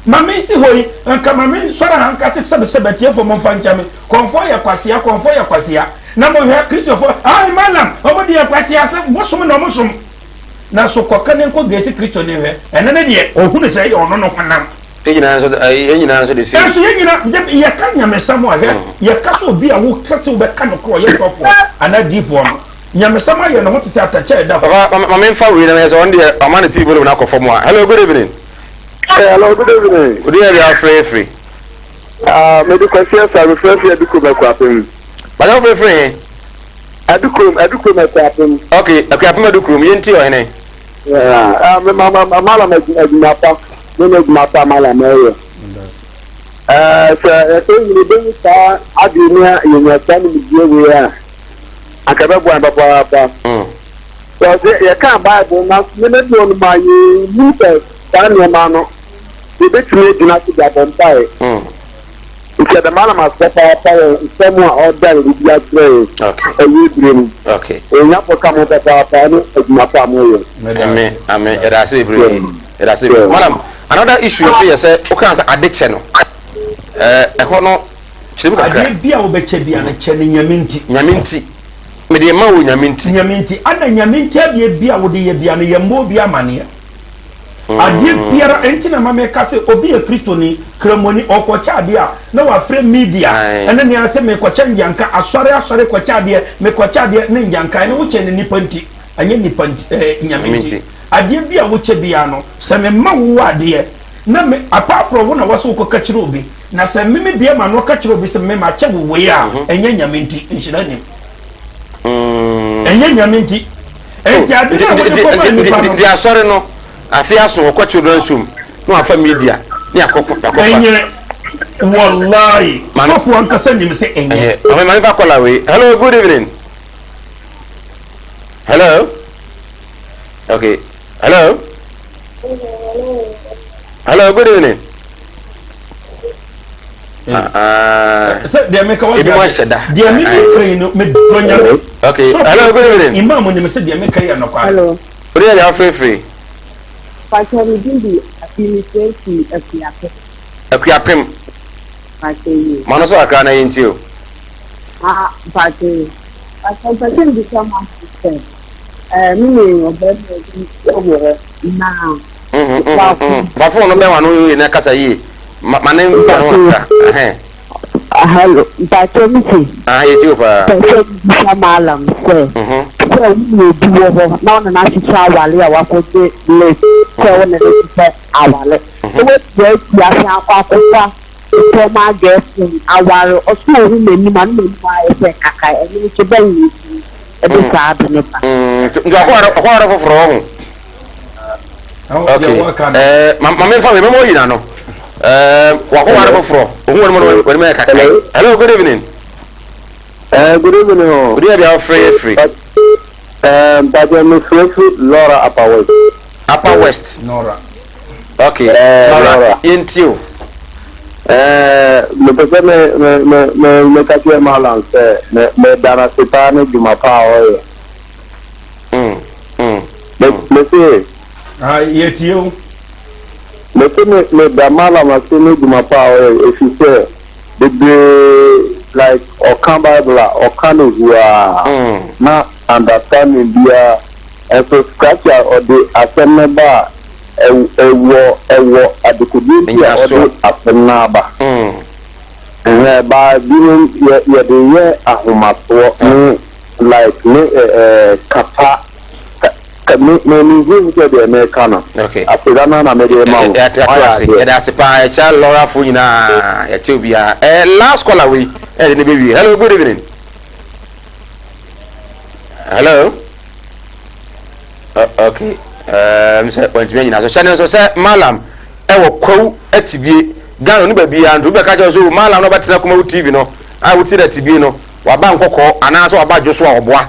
Ma mensi hɔ yi, nka ma mensɔre ha nka sɛ sɛbesɛbe atiefoɔ momfa nkyɛ me. Kɔmfoɔ yɛ kwasea, kɔmfoɔ yɛ kwasea. Na mohwɛ Kristofoɔ, ai malam, wɔn deɛ kwasea sɛ bosom na wɔn som. Na so kɔka ne nkɔ gesi Kristoni hwɛ, ɛno ne deɛ ɔhunu sɛ ɛyɛ ɔno no honam. Yɛn nyinaa nso yɛn nyinaa nso de same. Nso yɛn nyinaa de yɛka nyamesɛm a hwɛ yɛka sɛ obi a woka sɛ wobɛka no korɔ ɔyɛ sɔfoɔ anaa diifoɔ no nyamesɛm ayɛ ne ho te sɛ atɛkyɛ a ɛda hɔ. Papa ma me nfa wei na meyɛ sɛ ɔno deɛ ɔma ne TV volume no akɔ fam a. Hello good evening. Hello good evening. Wodi yɛ bi afrɛ firi. Ah, mede Kwasi Asa mefrɛ firi Adukurom Akuapem. Bàtà wofrɛ firi he? Adukurom Adukurom Akuapem. Okay, Akuapem Adukurom yɛntie ɔhene. Yeah, ah, me ma ma ma adwuma pa. Ne n'adwuma pa ma na mɛyɛ. Ɛɛ sɛ yɛsɛ nyina bɛhu saa adeɛ ni a yɛnya saa nimdeɛ wei a, anka ɛbɛboa yɛn papaapa. Sɛ ɔsɛ yɛka Bible na nneɛma bi wɔ no ma yɛnim sɛ saa nneɛma no yɛbɛtumi agyina so de abɔ mpaeɛ. Nti ɛda Mallam ase papaapa wɔ nsɛm a ɔda no bi akyerɛ yɛn ɛyɛ bere mu. Onyankopɔn ka mo papaapa ne adwuma pa a moyɛ. Amen, amen. Yɛda ase bebree. Yɛda ase bebree. Madam, another issue nso yɛ sɛ wokaa sɛ ade kyɛ no. Ɛhɔ no kyerɛ mu kakra. Adeɛ bi a wobɛkyɛ bia no kyɛ no Nyame nti. Nyame nti. Mede ma wo Nyame nti. Nyame nti. Ana Nyame nti adeɛ bi a wode yɛ bia no yɛmmɔ obi amaneɛ. Adeɛ biara ɛnti na ma meka sɛ obi yɛ Kristoni, Kramoni, ɔkɔkyɛ adeɛ a na wafrɛ media ɛne nea sɛ mekɔkyɛ ngyanka, asɔre asɔre kɔkyɛ adeɛ, mekɔkyɛ adeɛ ne ngyanka, ɛne wokyɛ no nipa nti, ɛnyɛ nipa nti, ɛɛ Nyame nti. Adeɛ bi a wokyɛ biara no, sɛ mema wo adeɛ na me, apart from wo na wɔsɛ wokɔka kyerɛ obi, na sɛ me mebue m'ano ka kyerɛ obi sɛ me makyɛ wo wei a, ɛnyɛ Nyame nti, nhyira nnim. Ɛnyɛ Nyame nti. Enti ade no a wode kɔmaa nnipa no. Nti asɔre no, afe aso wɔkɔ children's home na wafa media ne akɔ akɔfa. Ɛnyɛ wallahi sɔfo ankasa nim sɛ ɛnyɛ. Maame maame fa kɔla wei. Hello, good evening. Hello. Okay. Hello. Hello, good evening. Sɛ deɛ meka wɔ deɛ ase deɛ me mi kan yi no me dɔ nyame. Okay. Hello, good evening. Imam nim sɛ deɛ meka yɛ nɔkwa. Hello. Orí ẹ̀yà afirifiri. Pàṣẹ mi dín di àfihàn fi Akuapem. Akuapem. Pàṣẹ yìí. Màá sọ akra náà yẹn ti o. Ah, pàṣẹ yìí. Pàṣẹ pàṣẹ mi sọ ma sẹ ẹ mi ni ọbẹ mi wọ hɔ na. Fa fóònù bẹ́ẹ̀ wà ní oyè náà kasa yìí. Ma ne nfa no kakra. Hello, mpakyɛ mi se. Ah, yɛ ti o paa. Pɛsɛ bisa maalam sɛ. Sɛ wo ne obi wɔ hɔ na ɔne no ahyehyɛ awale a wakɔgye list sɛ wo ne no hyehyɛ awale. Na watua atua asan akɔ akɔfa ne former girlfriend aware ɔso ohu n'anim a na n'anim ayɛ sɛ kaka ɛno nso bɛn na ɛtumi ɛde saa ade no ba. Nti akɔware foforɔ wɔ ho. Okay. Eh, ma ma memfa wei mɛma ɔyina no. Eh, wakɔware foforɔ. Ohun wɔn mu no wɔn mu yɛ kaka. Hello, good evening. Eh, good evening. Oh. Good evening, afrɛ yɛ firi. Eh, mpakyɛ me frɛ firi Lora Upper West. Upper West. Nora. Okay. Eh, Nora, Nora. yɛntie o. Eh, mepɛ sɛ me me me me meka kyerɛ Malam sɛ me meda no ase paa ne dwuma pa a ɔyɛ. Me se. Ah, yɛtie o. Me se me meda Malam ase ne dwuma pa a ɔyɛ ɛfiri sɛ bebree like ɔka Bible a ɔka no huaa na understanding biara nso scratch a ɔde asɛm no ba a ɛwɔ ɛwɔ adekodeɛ nti a ɔde asɛm no aba. Ɛhɛn ba binom yɛ yɛde yɛ ahomasoɔ ne like ne eh kasa ka me me me hu sɛ deɛ meka no okay aseda no na mede ma wo yɛate wayɛ ase adeɛ yɛde ase paa yɛkyɛ lɔrafo nyinaa yɛkyɛ obiara eh last caller wei ɛde ne bɛwie. Hello, good evening. Hello. Uh, okay um, sɛ wantumi anyina so hyɛ ne nso sɛ malam ɛwɔ kwawu atibie Ghana no baabiara nti wobɛka kyerɛ so malam na ɔbɛtena Kumawu TV no a wotie no atibie no waba nkɔkɔɔ anaasɛ waba dwo so a ɔboa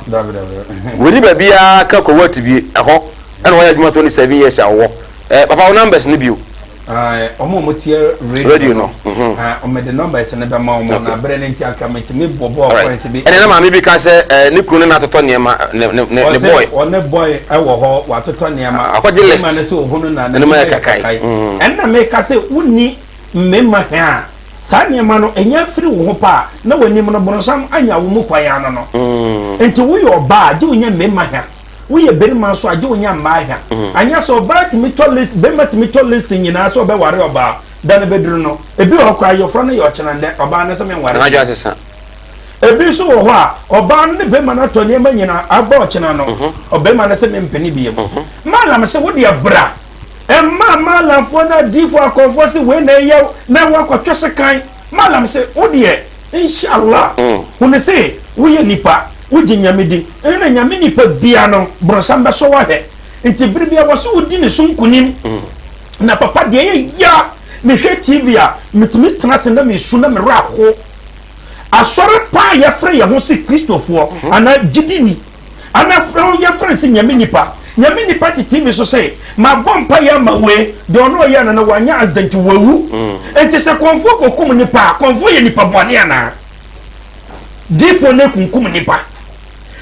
wɔni baabiara ka kwawu atibie ɛhɔ ɛna wɔyɛ adwuma 27 years a wɔwɔ eh, papa wo numbers no bio. Wɔn a wɔtie radio no, wɔde numbers no bɛma wɔn na berɛ no nti anka metumi bɔbɔ voice bi. Ɛnna na maame bi ka sɛ ne kunu ne no atotɔ nneɛma ne ne ne boy. Ɔne boy wɔ hɔ watotɔ nneɛma. Akɔgye list. Mmarima no sɛ ohunu na ne ma yɛ kakae. Ɛnna meka sɛ wonni mmarima hwɛ a saa nneɛma no ɛnya firi wo ho pa a na w'anim no boronsam anya wo mu kwan ano no. Nti woyɛ ɔbaa gye wonya mmarima hwɛ. Woyɛ barima nso a, gye wonya mmaa hwa. Anyɛ sɛ ɔbaa tumi tɔ list, barima tumi tɔ list nyinaa sɛ ɔbɛware ɔbaa, da no bɛduru no, ebi wɔ hɔ koraa ayɔfra no yɛ ɔkyena nnɛ, ɔbaa no sɛ menware N'adwene asesa. Ebi nso wɔ hɔ a, ɔbaa no ne barima no atɔ nneɛma nyinaa, aba ɔkyena no, ɔbarima no sɛ mempene bio. Maalam se wo deɛ bra. Mmaa maalamfoɔ ne adiifoɔ akɔmfoɔ se wei na ɛyɛ wo, na woakɔtwe sekan. Maalam se wo deɛ, Inshallah, hunu se woyɛ nipa, wogye Nyame di, ɛna Nyame nipa bia no, bronsam bɛsɔ wo ahwɛ. Nti bere bia wɔse wodi ne so nkunim. Na papa deɛ ɛyɛ ya, mehwɛ TV a, metumi tena ase na mesu na me werɛ aho. Asɔre paa a yɛfrɛ yɛn ho se Kristofoɔ anaa gyidini, Ana frɛ wo yɛfrɛ no sɛ Nyame nipa. Nyame nipa te TV so sɛ mabɔ mpaeɛ ama wei, deɛ ɔno ɔyɛɛ no no wanyɛ accident wawu. Nti sɛ kɔmfoɔ kɔkum nipa a, kɔmfoɔ yɛ nipa bɔne anaa? Diifoɔ no akunkum nipa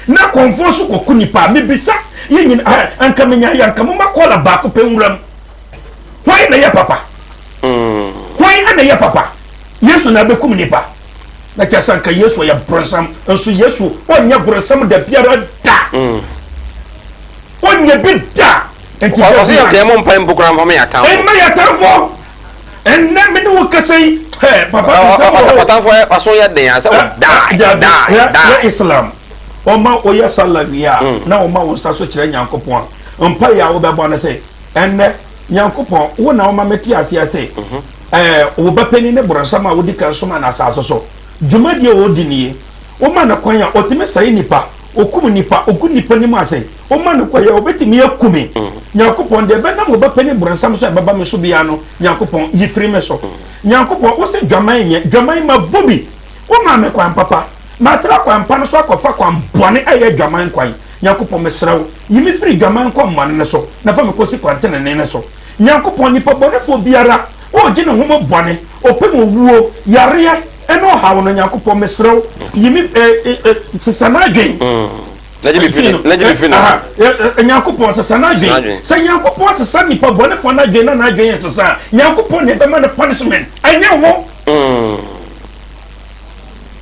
na kɔmfoɔ nso kɔku nipa a, mebisa yɛ nyina ɛ, anka menya yɛ anka moma kɔla baako pɛ nwura mu. Hwan na yɛ papa? Hwan na yɛ papa? Yesu na abɛkum nipa. Na kyerɛ sɛ anka Yesu ɔyɛ bronsam, nso Yesu ɔnyɛ bronsam da biara da. Ɔnyɛ bi da. Nti ɔsɛ yɛ kɛn mo mpa mpo koraa mfa ma yɛ atamfo. Mma yɛ atamfo. Ɛnɛ me ne wo kasa yi hɛ papa kasa wɔ hɔ. Ɔtamfo yɛ ɔso yɛ den asɛ wɔ die die die. Yɛ Islam ɔma woyɛ sala wie a na ɔma wo nsa so kyerɛ Nyankopɔn a mpa yɛ a wobɛbɔ no sɛ ɛnɛ Nyankopɔn wo na woma mete aseɛ sɛ ɛɛ wo ba panin ne borɔnsam a wodi kan soma no asase so dwumadie a ɔdi nie woma no kwan a ɔtumi sɛe nipa Okum nnipa, ogu nnipa anim ase, woma no kwan a, obetumi aku me. Nyankopɔn, deɛ ɛbɛnam wo ba panin borɔnsam so a ɛbɛba me so biara no, Nyankopɔn, yi firi me so. Nyankopɔn, wose dwaman nyɛ, dwaman mabu bi. Womaa me kwan papa, matra kwan pa no so akɔfa kwan bɔne a ɛyɛ adwaman kwan. Nyankopɔn, mesrɛ wo, yi me firi dwaman kwammɔne no so, na fa me kɔsi kwan tenenee no so. Nyankopɔn, nipa bɔnefoɔ biara ɔregye ne ho mu bɔne, ɔpem owuo, yareɛ, ɛne ɔhaw no, Nyankopɔn, mesrɛ wo, yi me, eh, eh, sesa n'adwen. Nyankopɔn sesa n'adwen. Sɛ Nyankopɔn sesa nipa bɔnefoɔ n'adwen na n'adwen yɛ sesa a, Nyankopɔn na ɛbɛma no punishment, ɛnyɛ wo.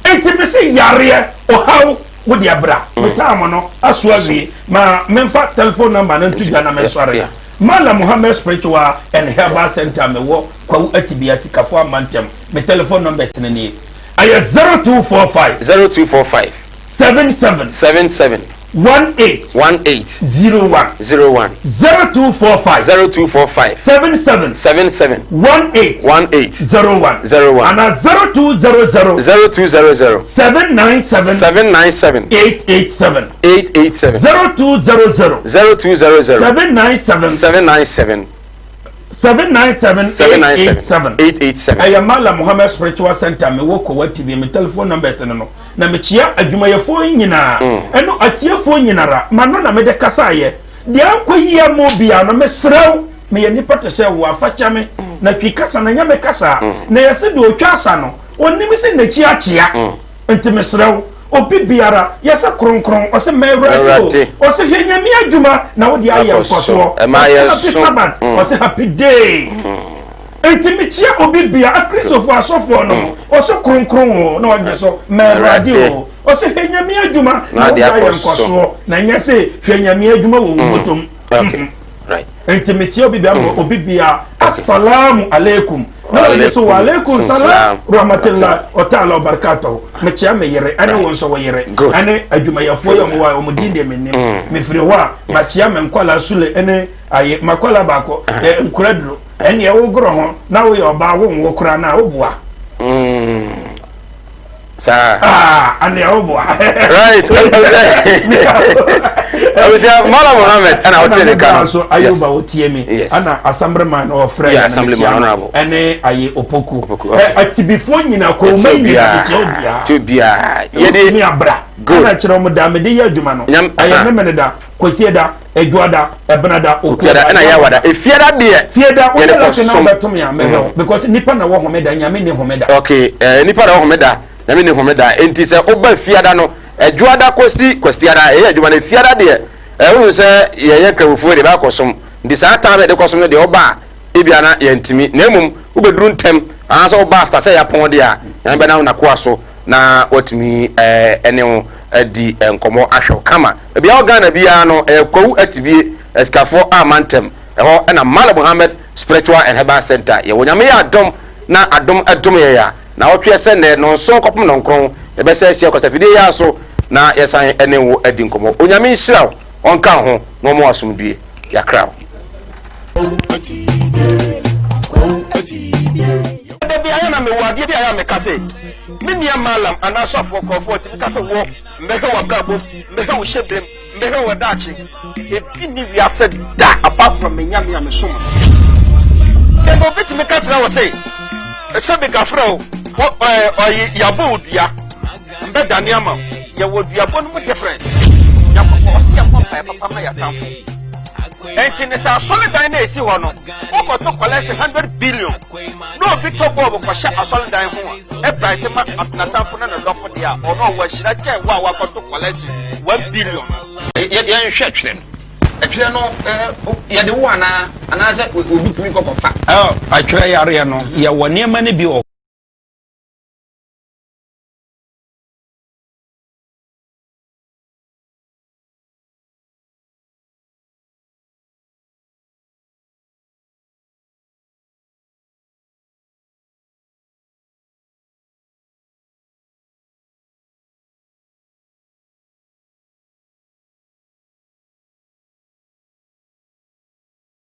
Enti me se yareɛ, ɔhaw, wo deɛ bra. Me time no aso awie. Ma memfa telephone number no nto dwa na mensɔre. Mallam Muhammad Spiritual and Herbal Center mewɔ Kwawu Atibia Sikafo Amantam. Me telephone numbers no nie. Ɛyɛ 0245. 0245. 77. 77. 18. 18. 01. 01. 0245. 0245. 77. 77. 18. 18. 01. 01. Ana 0200. 0200. 797. 797. 887. 887. 0200. 0200. 797. 797. 797 887 887. Ɛyɛ Mallam Muhammad Spiritual Center mewɔ Kowa TV me telephone numbers no no na mekyia adwumayɛfoɔ yi nyinaa ɛno atiefoɔ nyinara mano na mede kasaeɛ deɛ ankɔ yie ama obiara no mesrɛ wo meyɛ nipa te sɛ wo afakyɛ me na twi kasa na nyɛ me kasa na yɛse deɛ ɔtwa asa no ɔnim sɛ n'akyi akyea Nti mesrɛ wo, obi biara, yɛsɛ kronkron, ɔsɛ ma Awurade o, ɔsɛ hwɛ Nyame adwuma na wode ayɛ nkɔsoɔ, ɔsɛ happy Sabbath, mm. ɔsɛ happy day. Mm. Nti mekyia obi bia, akristofo asɔfoɔ no, mm. ɔsɛ kronkron o, na ɔgye so, ma Awurade o, ɔsɛ hwɛ Nyame adwuma na wode ayɛ nkɔsoɔ, na nyɛ sɛ hwɛ Nyame adwuma wɔ wo bɔtɔm. Nti mekyia obi bia ma obi bia asalamu alaikum na wɔgye so wa alaikum salam rahmatullahi wa ta'ala wa barakatuhu mekyia me yere ɛne wɔn nso wɔ yere ɛne adwumayɛfoɔ yɛ wɔn wɔ wɔn din deɛ menim mm. mefiri hɔ a makyia me nkwalaa sule ɛne aye makwalaa baako ɛ nkura duro ɛne ɛwo gorɔ ho na woyɛ ɔbaa wo nwo koraa na woboa mm. saa ah ane ɛwo boa right abusua mala mohammed ɛna wote ne ka no so ayuba wotie mi ɛna assemblyman ɔfrɛ yɛ assemblyman honorable ɛne aye opoku atibifoɔ nyina kɔnma nyina mekyɛ obiara kyɛ obiara yɛde mi abra ɛna kyerɛ wɔn da mede yɛ adwuma no ɛyɛ memene da kwasieda Adwuada, Ɛbenada, Okuada, ɛna Yawada. Efiada deɛ. Fiada, wonyɛ lɔki na wobɛto me a mɛhwɛ wo because nipa na wɔ homeda, Nyame nni homeda. Okay, eh, nipa na wɔ homeda, Nyame nni homeda. Enti sɛ woba Fiada no, Adwuada kɔsi Kwasiada, ɛyɛ adwuma no. Fiada deɛ, eh, wohu sɛ yɛyɛ Nkramofoɔ deɛ, yɛbɛakɔ som. Nti saa time a yɛde kɔsom no deɛ, woba a, ebia na yɛntumi. Na mmom, wobɛduru ntɛm, anaasɛ woba after sɛ yɛapɔn deɛ a, Nyame bɛnam n'akoa so na watumi eh, ne wo adi nkɔmmɔ ahwɛ wo kama. Baabi a wɔ Ghana biara no, ɛyɛ Kwawu Atibie, Asikafoɔ a mantam. Ɛhɔ na Mallam Muhammad Spiritual and Herbal Centre yɛwɔ. Nyame yɛ adom na adom dom yɛn a, naawɔtweɛ sɛ nnɛ, nnɔnson kɔpem nnɔnkron, yɛbɛsan ahyia kwasafidie yi ara so na yɛsan ne wo adi nkɔmmɔ. Onyame nhyira wo, ɔnka wo ho na ɔma wo asomdwie. Yɛakra wo. Da biara na mewɔ adeɛ bi a ɛyɛ a meka sɛ, me nua Mallam anaa sɔfoɔ nkurɔfoɔ tumi ka sɛ wɔ Mbɛhwɛ w'abrabɔ mu, mbɛhwɛ wo hyɛbrɛ mu, mbɛhwɛ wo daakye. Ebi nni wiase da apart from me Nyame a mesom no. Ɛna obi tumi ka kyerɛ wo se, sɛbi gafrɛ o, wo ɛɛ ɔyi yabɔ wo dua, mbɛdane ama wo. Yɛwɔ duabɔ no mu different. Nyankopɔn ɔse yɛmmɔ mpaeɛ papa ma yɛatamfo. Ɛnti ne sɛ asɔredan no a esi hɔ no, wokɔto collection 100 billion na obi tɔ bɔɔbo kɔhyɛ asɔredan ho a, ɛbright ma n'atamfo ne ne dɔfo deɛ a, ɔno ɔwɔ ahyira kyɛn wo a wakɔto collection 1 billion no. Yɛnhwɛ twerɛ no. Ɛtwerɛ no yɛde wo anaa anaasɛ obi tumi kɔ kɔfa? Atwerɛ yareɛ no, yɛwɔ nneɛma no bi wɔ hɔ.